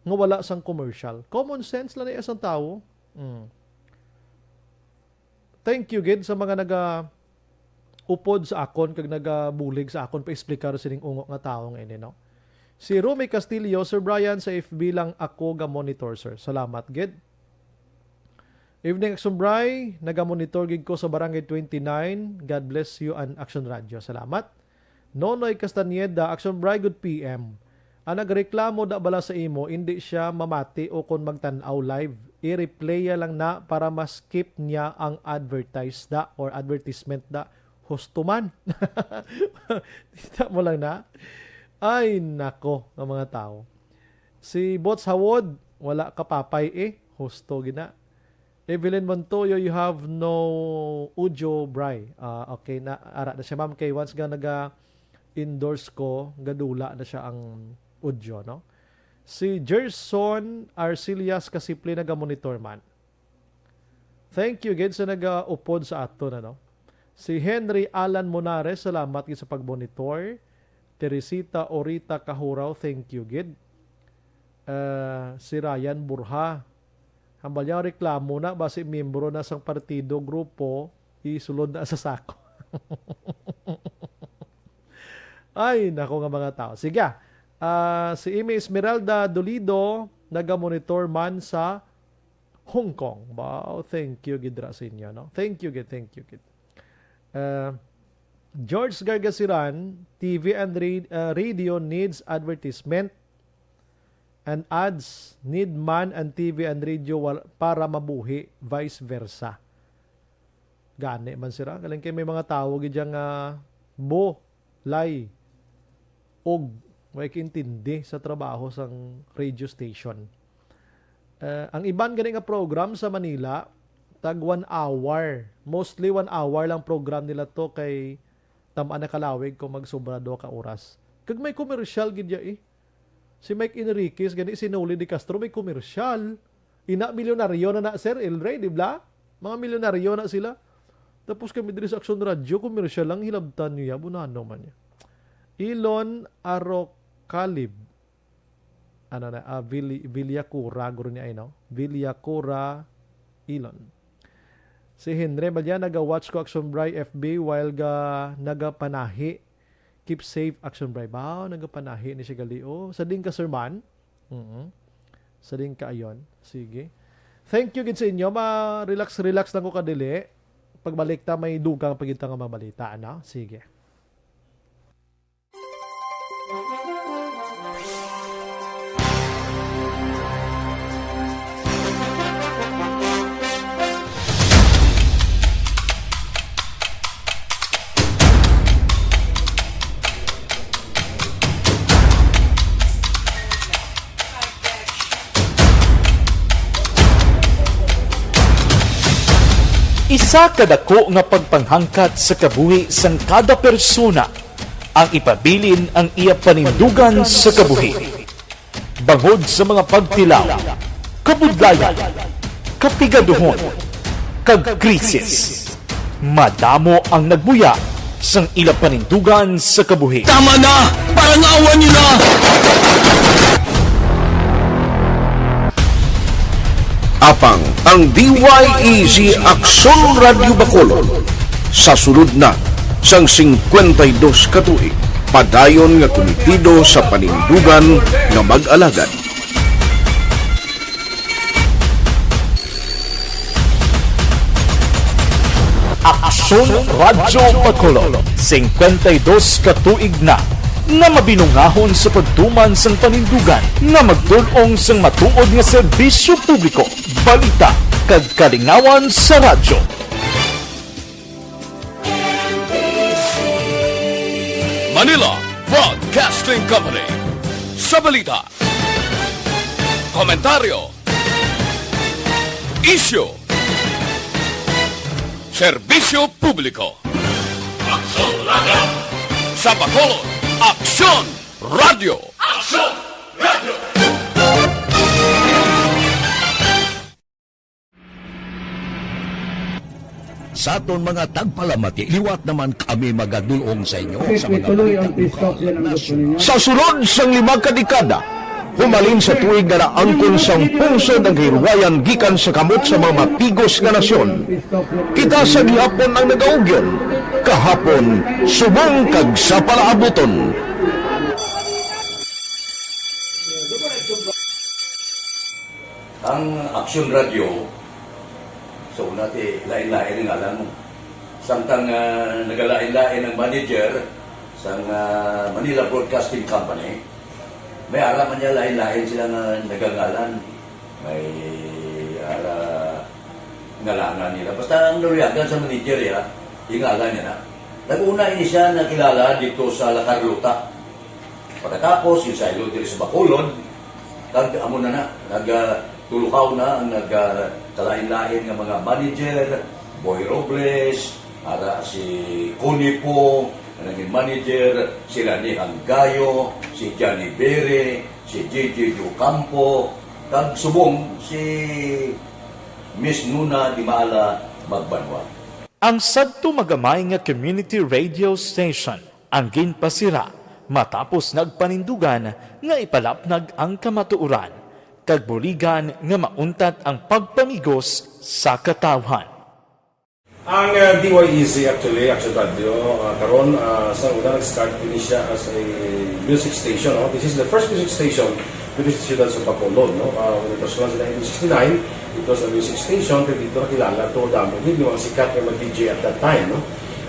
nga wala sang commercial? Common sense lang na sang tawo. Mm. Thank you gid sa mga naga upod sa akon kag nagabulig sa akon pa-explicar sining ungo nga tawo nga ini, no? Si Romy Castillo, "Sir Brian, sa F B lang ako ga-monitor, sir." Salamat gid. Evening, Action Bri. Naga-monitor gid ko sa Barangay twenty-nine. God bless you and Action Radio. Salamat. Nonoy Castañeda, "Action Bri, good P M. Ang nagreklamo da bala sa imo, indi siya mamati o kon magtan-aw live. I-replaya lang na para ma-skip niya ang advertise da or advertisement da." Husto man. Kita mo lang na. Ay, nako, nga mga tao. Si Bots Hawod, "Wala ka papay eh." Husto gina. Evelyn Montoyo, "You have no audio, Bri." Ah, okay na, ara na siya, ma'am, kay once nga naga-endorse ko, gadula na siya ang audio, no? Si Gerson Arcillas Kasiple naga-monitor man. Thank you gid sa naga-upod sa aton, ano? Si Henry Alan Monares, salamat gid sa pag-monitor. Teresita Orita Kahuraw, thank you gid. Ah, si Ryan Burha, hambal niya reklamo na, basi miyembro na sang partido, grupo, isulod na sa sako. Ay, nako nga mga tao. Sige, ah. Ah, si Amy Esmeralda Dolido, naga-monitor man sa Hong Kong. Wow, thank you gid ra sa inyo, no? Thank you gid, thank you gid. Ah, George Gargasiran, "T V and ra-, ah, radio needs advertisement and ads. Need man ang T V and radio wal-, para mabuhi, vice versa." Gani man sira. Galing kay may mga tawo gid dyan nga bo, lay, og way kaintindi sa trabaho sang radio station. Eh, ang iban gani nga program sa Manila, tag one hour. Mostly one hour lang program nila to kay tam-an na kalawig kung magsobra duha ka oras. Kag may komersyal gid ya eh. Si Mike Enriquez gani, si Noli De Castro may komersyal. Ina, milyonaryo na na, Sir El Rey, di ba? Mga milyonaryo na sila. Tapos kami diri sa Action Radio, komersyal lang, hilabtan niya, bunano man niya. Elon Arocalib. Ano na, ah, Villi-, Villacura, guro niya ay, no? Villacura Elon. Si Henry Malia, "Naga-watch ko Action Bri F B while ga, nagapanahi. Keep safe, Action Bri." Baw, nagapanahi ni siya gali, oh. Sa din ka, Sir Man? Mhm. Sa din ka, ayon. Sige. Thank you gid sa inyo. Ma-relax, relax lang ko kadili. Pagbalik ta, may dugang pa gid ta nga mabalita, ano? Sige. Isa ka dako nga pagpanghangkat sa kabuhi sang kada persona ang ipabilin ang iya panindugan sa kabuhi. Bangod sa mga pagtilaw, kabudlayan, kapigaduhon, kag krisis, madamo ang nagbuya sang ila panindugan sa kabuhi. Tama na! Parangawan niyo na! Apang ang D Y E G Aksyon Radyo Bacolod sa sulod na sang singkwenta y dos ka tuig, padayon nga kumitido sa panindugan nga mag-alagad. Aksyon Aksyon Radyo Bacolod, singkwenta y dos ka tuig na nga mabinungahon sa pagtuman sang panindugan nga magtul-ong sang matuod nga serbisyo publiko, balita, kag kalingawan sa radyo. Manila Broadcasting Company. Sa balita, komentaryo, isyu, serbisyo publiko. Aksyon Radyo. Sa Bacolod, Aksyon Radyo. Aksyon Radyo. Sa aton mga tagpalamati, liwat naman kami magadul-ong sa inyo sa mga balita lokal, nasyonal. Sa sulod sang lima ka dekada, humalin sa tuig nga naangkon sang pungsod ang kahilwayan gikan sa kamot sa mga mapigos nga nasyon. Kita sa gihapon ang nagaugyon, kahapon, subong kag sa palaabuton. Ang Aksyon Radyo, sa una ti lain-lain ang ngalan mo. Samtang, ah, nagalain-lain ang manager sang, ah, Manila Broadcasting Company, may ara man niya lain-lain sila nga nagangalan. May ara ngalanan nila. Basta ang naluyagan sa manager ya, ingalan niya na. Nag-una ini siya nakilala dito sa La Carlota. Pagkatapos, insaylo diri sa Bacolod, kag amo na na, nag, ah, tulukaw na ang nag, ah, kalain-lain nga mga manager, Boy Robles, ara si Connie Po, nga naging manager, si Rani Hanggayo, si Johnny Bere, si J J Ocampo, kag subong si Miss Nuna Dimala Magbanwa. Ang sadto magamay nga community radio station ang ginpasira matapos nagpanindugan nga ipalapnag ang kamatuoran kag buligan nga mauntat ang pagpamigos sa katawhan. Ang, uh, D Y E Z actually, Action Radio, uh, karon, uh, sa una nag-start ini siya as a music station, no? This is the first music station diri sa siyudad sa Bacolod, no? Uh, when it was launched in nineteen sixty-nine, it was a music station, pero dito nakilala to, damo gid yung mga sikat nga mga D J at that time, no?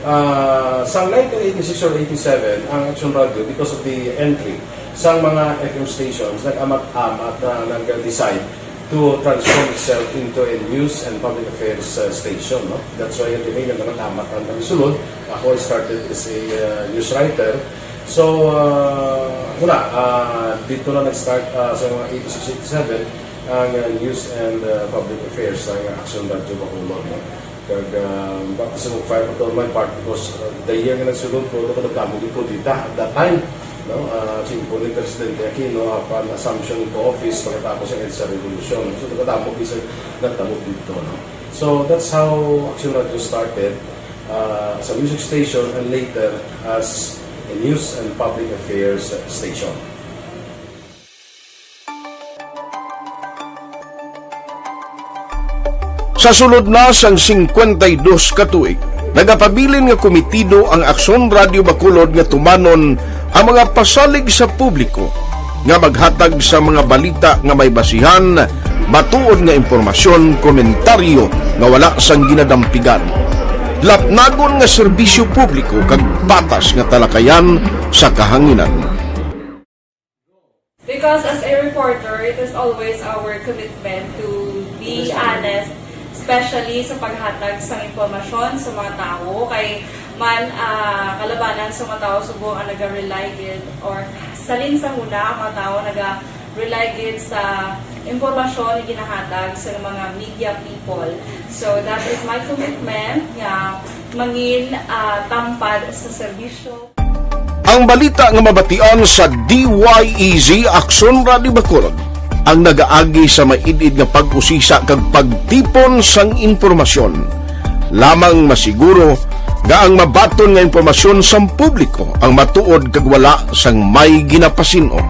Ah, sa nineteen eighty-six or eighty-seven, ang Action Radio, because of the entry sa mga F M stations, nag-amat-amat na nag-decide to transform itself into a news and public affairs, uh, station, no? That's why yung tinignan naman amat ang kami sulod. Ako, I started as a, uh, news writer. So, uh, wala, uh, dito na nag-start, uh, sa mga eighty-six, eighty-seven, ang, uh, news and, uh, public affairs sa Action Radio Bacolod, no? Kag, ah, ba, kasi mag-file ko to on my part because, ah, the year nga nagsulod ko, ako nagdamo gid ko dita at that time, no? Ah, si Impo ni Presidente Aquino, apan assumption into office pagkatapos ang EDSA Revolution. So, nagdamo gid sa nagdamo dito, no? So, that's how Action Radio started, ah, as a music station and later as a news and public affairs station. Sa sulod na sang singkwenta y dos ka tuig, nagapabilin nga komitido ang Aksyon Radio Bacolod nga tumanon ang mga pasalig sa publiko nga maghatag sa mga balita nga may basihan, matuod nga impormasyon, komentaryo nga wala sang ginadampigan, lapnagon nga serbisyo publiko kag patas nga talakayan sa kahanginan. Because as a reporter, it is always our commitment to be honest, especially sa paghatag sang impormasyon sa mga tawo. Kay man, ah, kalabanan sa mga tawo subong ang naga-rely gid, or salin sa huna ang mga tawo naga-rely gid sa impormasyon nga ginahatag sa mga media people. So that is my commitment nga mangin, ah, tampad sa serbisyo. Ang balita nga mabatian sa D Y E Z Aksyon Radio Bacolod ang nagaagi sa maid-id nga pag-usisa kag pagtipon sang impormasyon. Lamang masiguro nga ang mabaton nga impormasyon sang publiko ang matuod kag wala sang may ginapasin-o.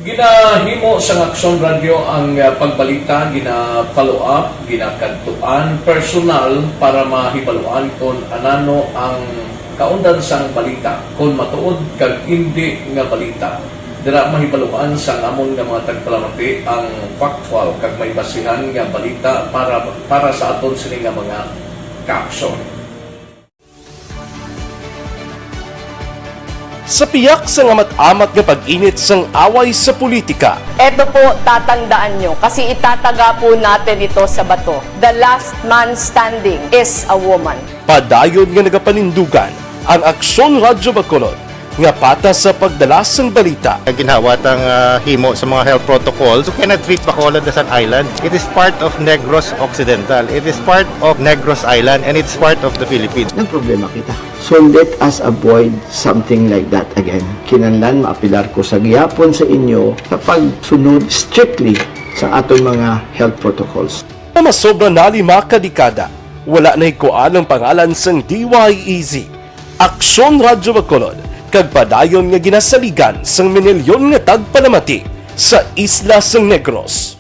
Ginahimo sang Aksyon Radio ang, ah, pagbalita, gina-follow up, ginakadtuan personal para mahibaluan kon anano ang kaundan sang balita, kon matuod kag indi nga balita. Dira mahibaluan sang amon nga mga tagpalamati ang factual kag may basihan nga balita para, para sa aton sini nga mga Caption. Sa piyak sang amat-amat nga pag-init sang away sa politika, Eto po, tatandaan nyo, kasi itataga po natin ito sa bato. The last man standing is a woman. Padayon nga nagapanindugan ang Aksyon Radyo Bacolod nga patas sa pagdala sang balita. Ginhawa tang, ah, himo sa mga health protocols. You cannot treat Bacolod as an island. It is part of Negros Occidental. It is part of Negros Island, and it's part of the Philippines. Nagproblema kita. So let us avoid something like that again. Kinahanglan maapelar ko sa gihapon sa inyo sa pagsunod strictly sa aton mga health protocols. Nga masobra na lima ka dekada, wala na hikuan ang pangalan sang D Y E Z, Aksyon Radyo Bacolod, kag padayon nga ginasaligan sang minilyon nga tagpalamati sa isla sang Negros.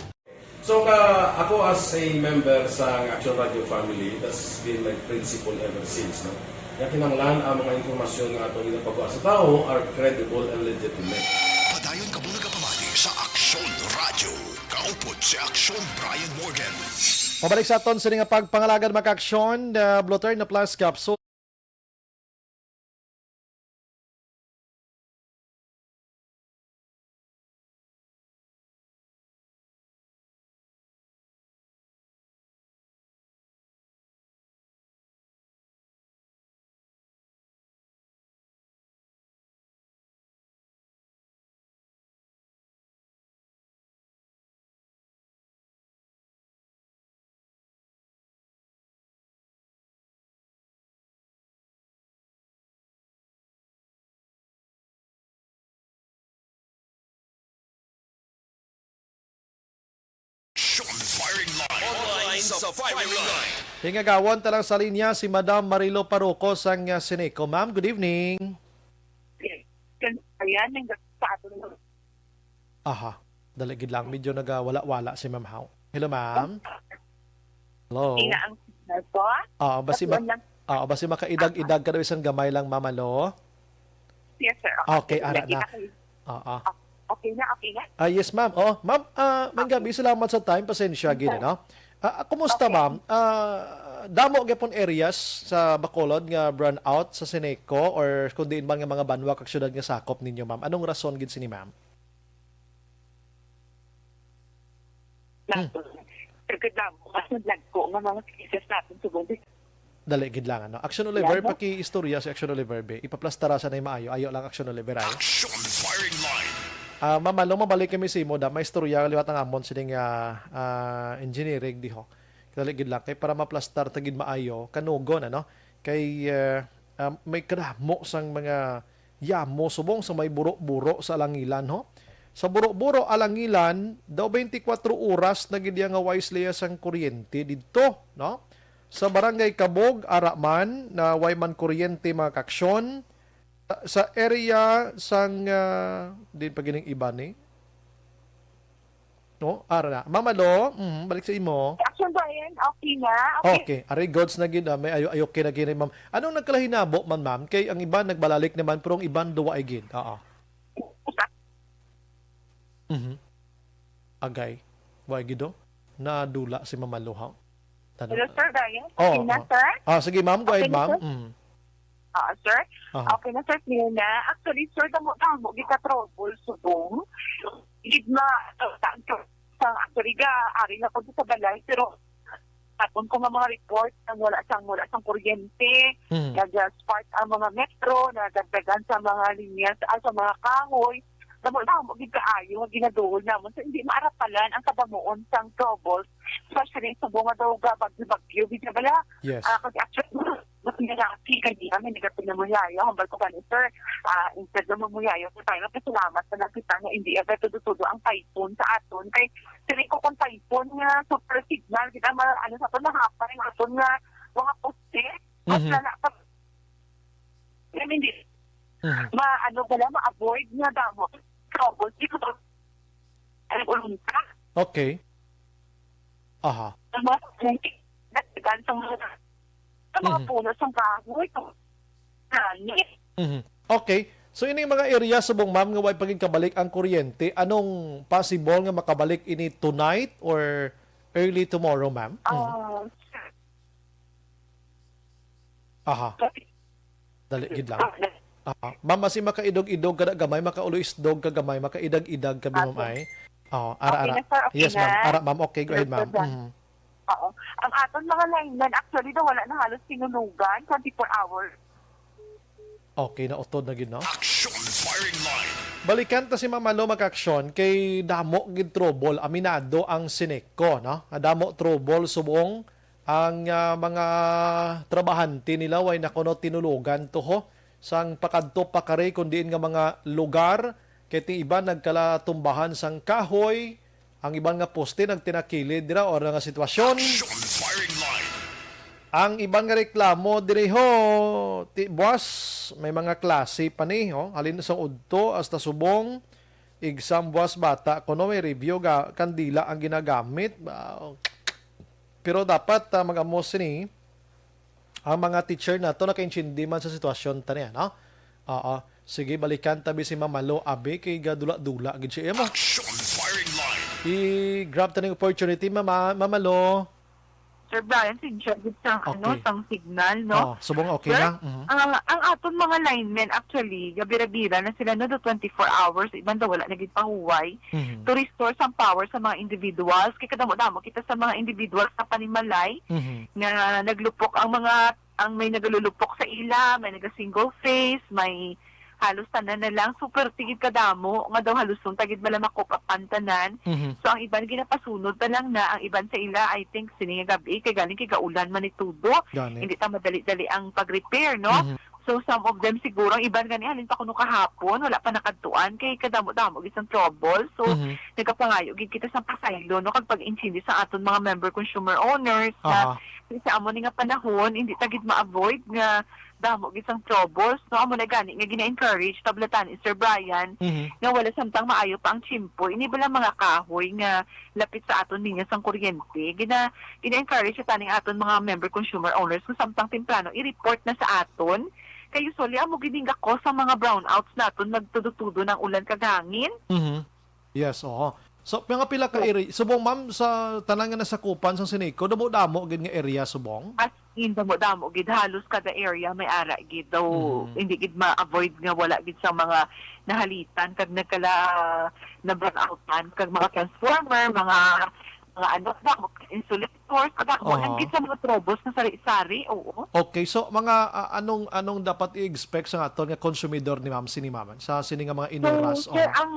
So, ka, ako as a member sa Action Radio family, that's been my principle ever since, no? Nga kinahanglan ang mga impormasyon nga ato ginapagawa sa tawo are credible and legitimate. Padayon kamo nagapamati sa Aksyon Radyo. Kaupod si Aksyon Brian Morgan. Pabalik sa aton sini nga pagpangalagad, mga ka-aksyon, uh, Blotter na plus capsule. Action Firing Line. Online sa firing line. Hingagawon ta lang sa linya si Madam Marilo Paruco sang, uh, Sineco. Ma'am, good evening. Ayan, ang sa aton. Aha. Dali gid lang, medyo nagawala-wala si Ma'am Hao. Hello, ma'am. Hello. Ina ang signal po. Ah, basi Kasi ma-, lang ah, basi makaidag-idag ka daw isang gamay lang, Ma'am, alo? Yes, sir. Okay, Okay, ara sige, na. Okay. Ah, ah. Okay na, okay na. Ah, yes, ma'am. Oh, ma'am, ah, may Okay. gabi, salamat sa time. Pasensya gid, Yes. ano? Ah, ah, kumusta, Okay. ma'am? Ah, damo gyapon areas sa Bacolod nga brownout sa Sineco or kung diin man nga mga banwa kag syudad nga sakop ninyo, ma'am? Anong rason gid sini, ma'am? Hmm. Nato. Sugod lang, mas nagko nga mga cases natin subong. Dali gid lang, ano. Action Oliver, Yan, no? Paki-istorya si Action Oliver, be. Ipaplastar sa na maayo. Ayo lang, Action Oliver, ay. Action Firing Line. Ah, Ma'am Alo, mabalik kami sa imo, da. May istorya, liwat ang amon sining, ah, ah, engineering, di ho. Dali gid lang. Kay para maplastar ta gid maayo, kanugon, ano. Kay, ah, ah, may kadamo sang mga yamo subong sa may Buro-Buro sa Alangilan, ho. Sa Buro-Buro, Alangilan, daw twenty-four oras na gid nga way sila sang kuryente didto, no? Sa Barangay Kabog, ara man, na way man kuryente, mga kaaksyon. Sa, sa area sang, ah, din pa gining iba ni. No? Ara na. Ma'am Alo, mhm, balik sa imo. Action, Brian, okay na? Okay. Okay. Ari, goods na gid, ah. May ayo, ayo, okay na gid, ma'am. Anong nagkalahinabo man, ma'am? Kay ang iban nagbalalik naman, pero ang iban duwa ay gid. Oo. Mhm. Agay. Wa gid, oh. Nadula si Ma'am Alo, ha? Tanong. Hello, Sir Brian. Oh, Okay na, oh. Sir? Ah, sige, ma'am. Go Okay ahead, na, ma'am. Sir? Mm. Ah, sir? Aha. Okay na, sir. Clear na. Actually, sir, damo, damo, gid ka trouble, subong. Gid ma, sa, sa, actually, ga, ari na ko sa balay, pero tapon ko nga mga report, ang wala sang, wala sang kuryente, Mm. nag-spark ang mga metro, nadagdagan sa mga linya, sa, sa mga kahoy. Damo, damo, gid kaayo, nga ginaduol namon. So, hindi maarapalan ang kabamuon sang troubles, especially sa mga daw ga, bagyo-bagyo, gid na bala. Yes. Ah, kag actually, Mas nga laki kay di kami nagapinamuyaya. Hambal ko kani, sir, ah, instead na mamuyaya ko tayo, nagpasalamat na lang kita nga hindi agad tudo-tudo ang typhoon sa aton. Kay, siling ko kung typhoon nga super signal, kita ma-, ano sa aton, mahapay ang aton nga mga poste. Mas Mhm. lala pa. I mean, di, Mhm. ma-, ano ba lang, ma-avoid nga damo. Trouble. Di ko ba, ano, ulunta? Okay. Aha. Ang mga nagdagan sa mga, sa mga Mhm. puno, sa kahoy, sa langit. Mhm. Okay. So, ini mga area subong, ma'am, nga way pa gid kabalik ang kuryente, anong possible nga makabalik ini tonight or early tomorrow, ma'am? Mhm. Ah, Aha. Dali gid lang. Aha. Ma'am, asi makaidog-idog ka na gamay, makauluisdog ka gamay, makaidag-idag ka, ma'am, ay. Oh, ara, ara. Yes, ma'am. Ara, ma'am. Okay, go ahead, ma'am. Mhm. Oo. Ang aton mga linemen, actually, daw wala na halos tinulugan, twenty-four hours. Okay, nautod na gid, no? Action firing line. Balikan ta si Ma'am Malo, mag-aksyon, kay damo gid trouble. Aminado ang Sineco, no? Nga damo trouble subong ang, ah, mga trabahante nila way na kuno tinulugan to ho sang pakadto pakari kun diin nga mga lugar, kay ti iban nagkalatumbahan sang kahoy, ang iban nga poste nagtinakilid dira or nga sitwasyon. Action firing line. Ang iban nga reklamo diri ho, ti, buwas, may mga klase pa ni, ho. Halin sa udto hasta subong, exam buwas bata, kuno may review ga, kandila ang ginagamit. Ba, pero dapat, ah, mag-amo sini ang mga teacher nato nakaintindi man sa sitwasyon ta niya, no? Oo. Sige, balikan ta bi si Ma'am Malo, abi kay gadula-dula gid siya mo. Action firing line. I-grab ta ning opportunity, Mama, Ma'am Malo. Sir Brian, sinsya gid sa, ano, Okay. sang signal, no? Oh, subong okay Sir, na? Mhm. ah, ang aton mga linemen, actually, gabira-bira na sila, no, do twenty-four hours, iban daw wala na gid pahuway Mhm. to restore sang power sa mga individuals. Kay kadamo-damo kita sa mga individuals sa panimalay Mhm. nga naglupok ang mga, ang may nagalulupok sa ila, may naga-single face, may halos tanan na lang. Super tigid kadamo nga daw halos ta gid bala makup-upan tanan. Mhm. So, ang iban ginapasunod ta lang na, ang iban sa ila, I think, sini nga gab-i, kay galing kay gaulan man ni tudo. Gani. Hindi ta madali-dali ang pag-repair, no? Mhm. So, some of them siguro, ang iban gani, halin pa kuno kahapon, wala pa nakadtuan, kay kadamo-damo gid sang trouble. So, Mhm. nagapangayo gid kita sa pasaylo, no? Kag pag-intindi sa aton mga member consumer owners na Aha. sa amo ni nga panahon, hindi ta gid ma-avoid nga damo gid sang troubles, no? Amo na gani nga gina-encourage, tabla tani, Sir Brian, Mhm. nga wala samtang maayo pa ang tiyempo. Ini bala mga kahoy nga lapit sa aton linya sang kuryente. Gina-, gina-encourage sa taning aton mga member consumer owners nga samtang temprano i-report na sa aton. Kay usually, amo gid ning gakos sa mga brownouts naton, nagtudo-tudo ng ulan kag hangin. Mhm. Yes, oo. So, mga pila ka So area, subong, ma'am, sa tanan nga nasakupan sang Sineco, damo-damo gid nga area, subong? As in, damo-damo gid. Halos kada area may ara gid. Daw, Mhm. hindi gid ma-avoid nga wala gid sa mga nahalitan kag nagkala, na-brownoutan kag mga transformer, mga, mga ano, damo, insulators, kadamo lang Aha. gid sa mga troubles na sari-sari, oo. Okay, so mga, ah, anong, anong dapat i-expect sa aton nga konsumidor ni ma'am, sini, ma'am, sa sini nga mga So, inuras? sir, Oo. ang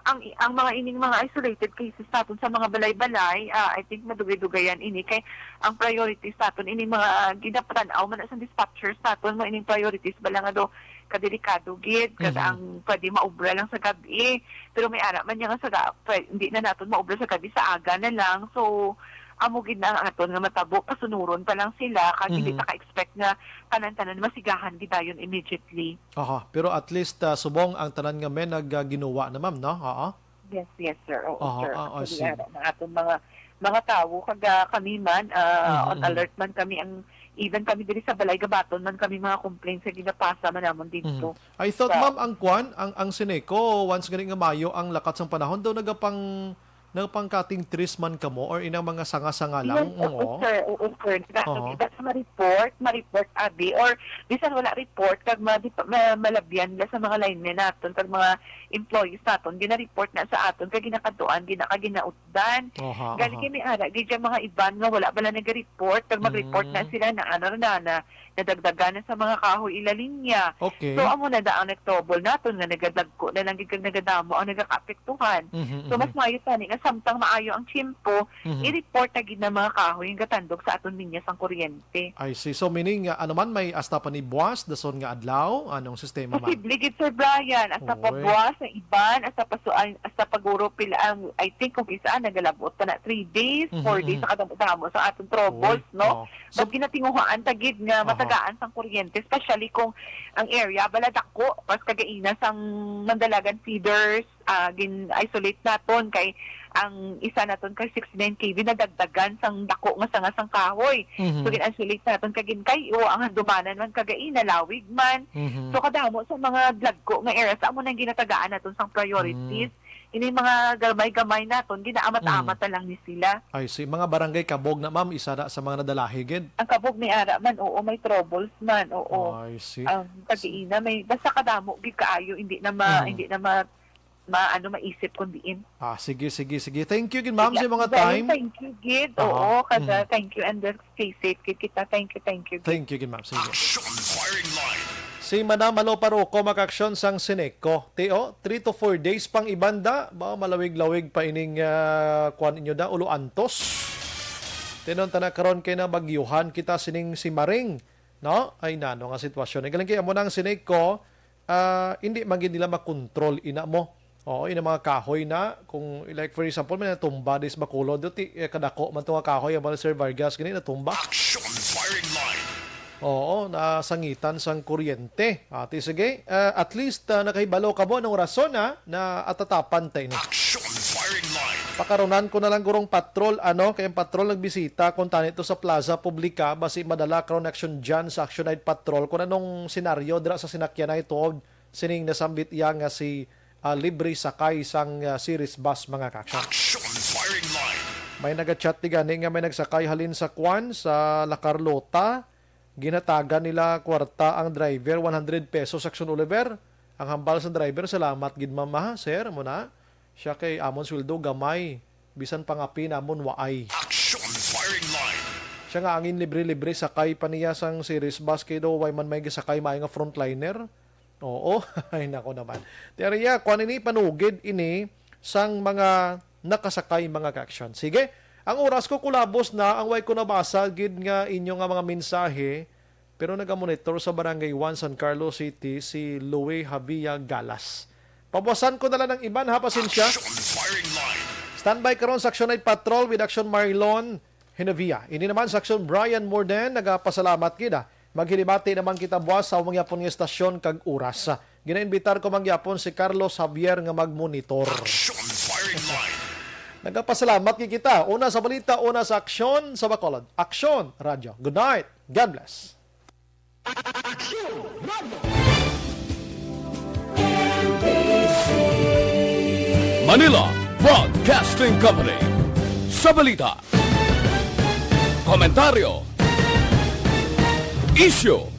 ang, ang mga ining mga isolated cases naton sa mga balay-balay, ah, I think madugay-dugayan ini kay ang priorities naton ining mga ginapatan-aw man sa dispatchers naton, mo ining priorities bala nga do kadelikado gid, kada Mhm. ang pwede maubra lang sa gabi. Pero may ara man niya nga sa ga-, pwe-, hindi na naton maubra sa gabi, sa aga na lang. So, amo gid na ang aton nga matabo, pasunuron pa lang sila, kag hindi Mhm. ta ka-expect nga tanan-tanan masigahan gid dayon immediately. Aha, pero at least, ah, subong ang tanan nga men nag, ah, ginuwa na, ma'am, no? Oo. Yes, yes, sir. Oo, Aha, sir. ah, I Actually, see. ara na aton mga, mga tawo, kag, ah, kami man, ah, on Mhm, mhm. alert man kami, ang, even kami diri sa balay, gabaton man kami mga complaints nga ginapasa man namon Mhm. dito. I thought, Sa ma'am, ang kwan, ang, ang Sineco, once gani nga mayo ang lakat sang panahon, daw nagapang, nagapang cutting trees man kamo or inang mga sanga-sanga lang? Yes, oo, Oo. sir. Oo, sir. Nagkatag Aha. iba sa ma-report, ma-report, abi, or bisan wala report, kag ma-, di pa, ma-, malabyan nila sa mga linemen naton, kag mga employees naton, gina-report na sa aton, kag ginakadtuan, gina-, kag ginautdan. Aha, Gani aha. kay may ara, gid yung mga iban nga wala bala nag-report, kag mag-report na Mm. sila na, ano na, na, nadagdagan na sa mga kahoy ila linya. Okay. So, amo na da ang nag-trouble naton, nga nagadagko na lang gid kag nagadamo ang nagakaapektuhan. Mhm, So, mas mhm. maayo tani nga samtang maayo ang tiyempo, Mhm. i-report na gid na mga kahoy ang gatandog sa aton linya sang kuryente. I see. So, meaning, ah, ano man, may hasta pa ni buwas, dason nga adlaw, anong sistema man? Posible gid, Sir Brian, hasta pa Oy. buwas, sa iban, hasta pa su-, ay, hasta pa guro pila ang, I think, kung isa, nagalabot pa na three days, four Mhm, days, mhm. sa kadamo-damo sa aton troubles, Oy. no? Oo. So, But ginatinguhaan ta gid nga Aha. matagaan sang kuryente, especially kung ang area, bala dako, pas kagaina sang Mandalagan feeders, ah, gin-isolate naton kay ang isa naton kay sixty-nine K V nadagdagan sang dako nga sanga sang kahoy. Mhm. So, gin-isolate naton kay ginkayo ang handumanan man kagaina, lawig man. Mhm. So, kadamo sa mga dagko nga areas, amo nang ginatagaan naton sang priorities. Mm. Ini mga gamay-gamay naton, ginaamat-amat Mm. na lang ni sila. I see. Mga barangay Kabog na, ma'am, isa na sa mga nadalahi gid. Ang Kabog may ara man, oo, may troubles man, oo. I see. Ang Kagiina, may, basta kadamo gid kaayo, hindi na ma-, Mm. hindi na ma-, ma-, ano, maisip kung diin. Ah, sige, sige, sige. Thank you gid, ma'am, Sige, sa mga Ate Jai, time. Thank you gid. Aha. Oo, kada Mm. thank you and then stay safe gid kita. Thank you, thank you gid. Thank you gid, ma'am. Sige. Action firing line. Si Madam Malo Paruco, makaaksyon sang Sineco. Tio, three to four days pang ibanda. Ba, malawig-lawig pa ining, ah, kuwan inyo da, Ulo Antos. Tinon ta na karon kay nabagyuhan kita sining si Maring, no? Ay, nano nga sitwasyon. Galing kay amo na ang Sineco, ah, hindi man gid nila makontrol ina mo. Oo, ina mga kahoy na, kung, like, for example, may natumba dis Bacolod, do ti, eh, kadako man to nga kahoy, ang mga Sir Vargas, gani natumba. Action firing line. Oo, nasangitan sang kuryente. Ati, sige, ah, at least, ah, nakahibalo ka mo ng rason, ha, na atatapan ta ini. Action firing line. Pakarunan ko na lang gurong patrol, ano, kay ang patrol nagbisita kung tani to sa Plaza Publica, basi madala karon action dyan sa Action Night Patrol kung anong senaryo dira sa sinakyan ay tuod sining nasambit iya nga si, ah, libre sakay sang, ah, series bus, mga kaaksyon. Action firing line. May nagachat ti gani nga may nagsakay halin sa kwan, sa La Carlota. Ginatagan nila kwarta ang driver, one hundred pesos, Action Oliver. Ang hambal sa driver, "Salamat gid, ma'am, ha, sir," mo na. Siya kay amon sweldo gamay, bisan pangapi namon waay. Action firing line. Siya nga angin libre-libre sakay pa niya sang series bus kay do way man may gisakay maayo nga frontliner. Oo, ay nako naman. Teriya, kuan ini, panugid ini sang mga nakasakay, mga kaaksyon. Sige, ang oras ko kulabos na, ang way ko nabasa gid nga inyo nga mga mensahe, pero nagamonitor sa Barangay one, San Carlos City, si Louie Javia Galas. Pabuasan ko na lang ang iban, ha, pasensya. Action firing line. Standby karon sa Action Night Patrol with Action Marlon Genovia. Ini naman sa Action Brian Morden, nagapasalamat gid, ah. Maghilibati naman kita buwas sa mangyapon nga estasyon kag oras. Ginaimbitar ko mangyapon si Carlos Javier nga magmonitor. Action firing line. Nagapasalamat gid kita. Una sa balita, una sa aksyon sa Bacolod. Aksyon, Radyo. Good night. God bless. Manila Broadcasting Company. Sa balita, komentaryo, isyu,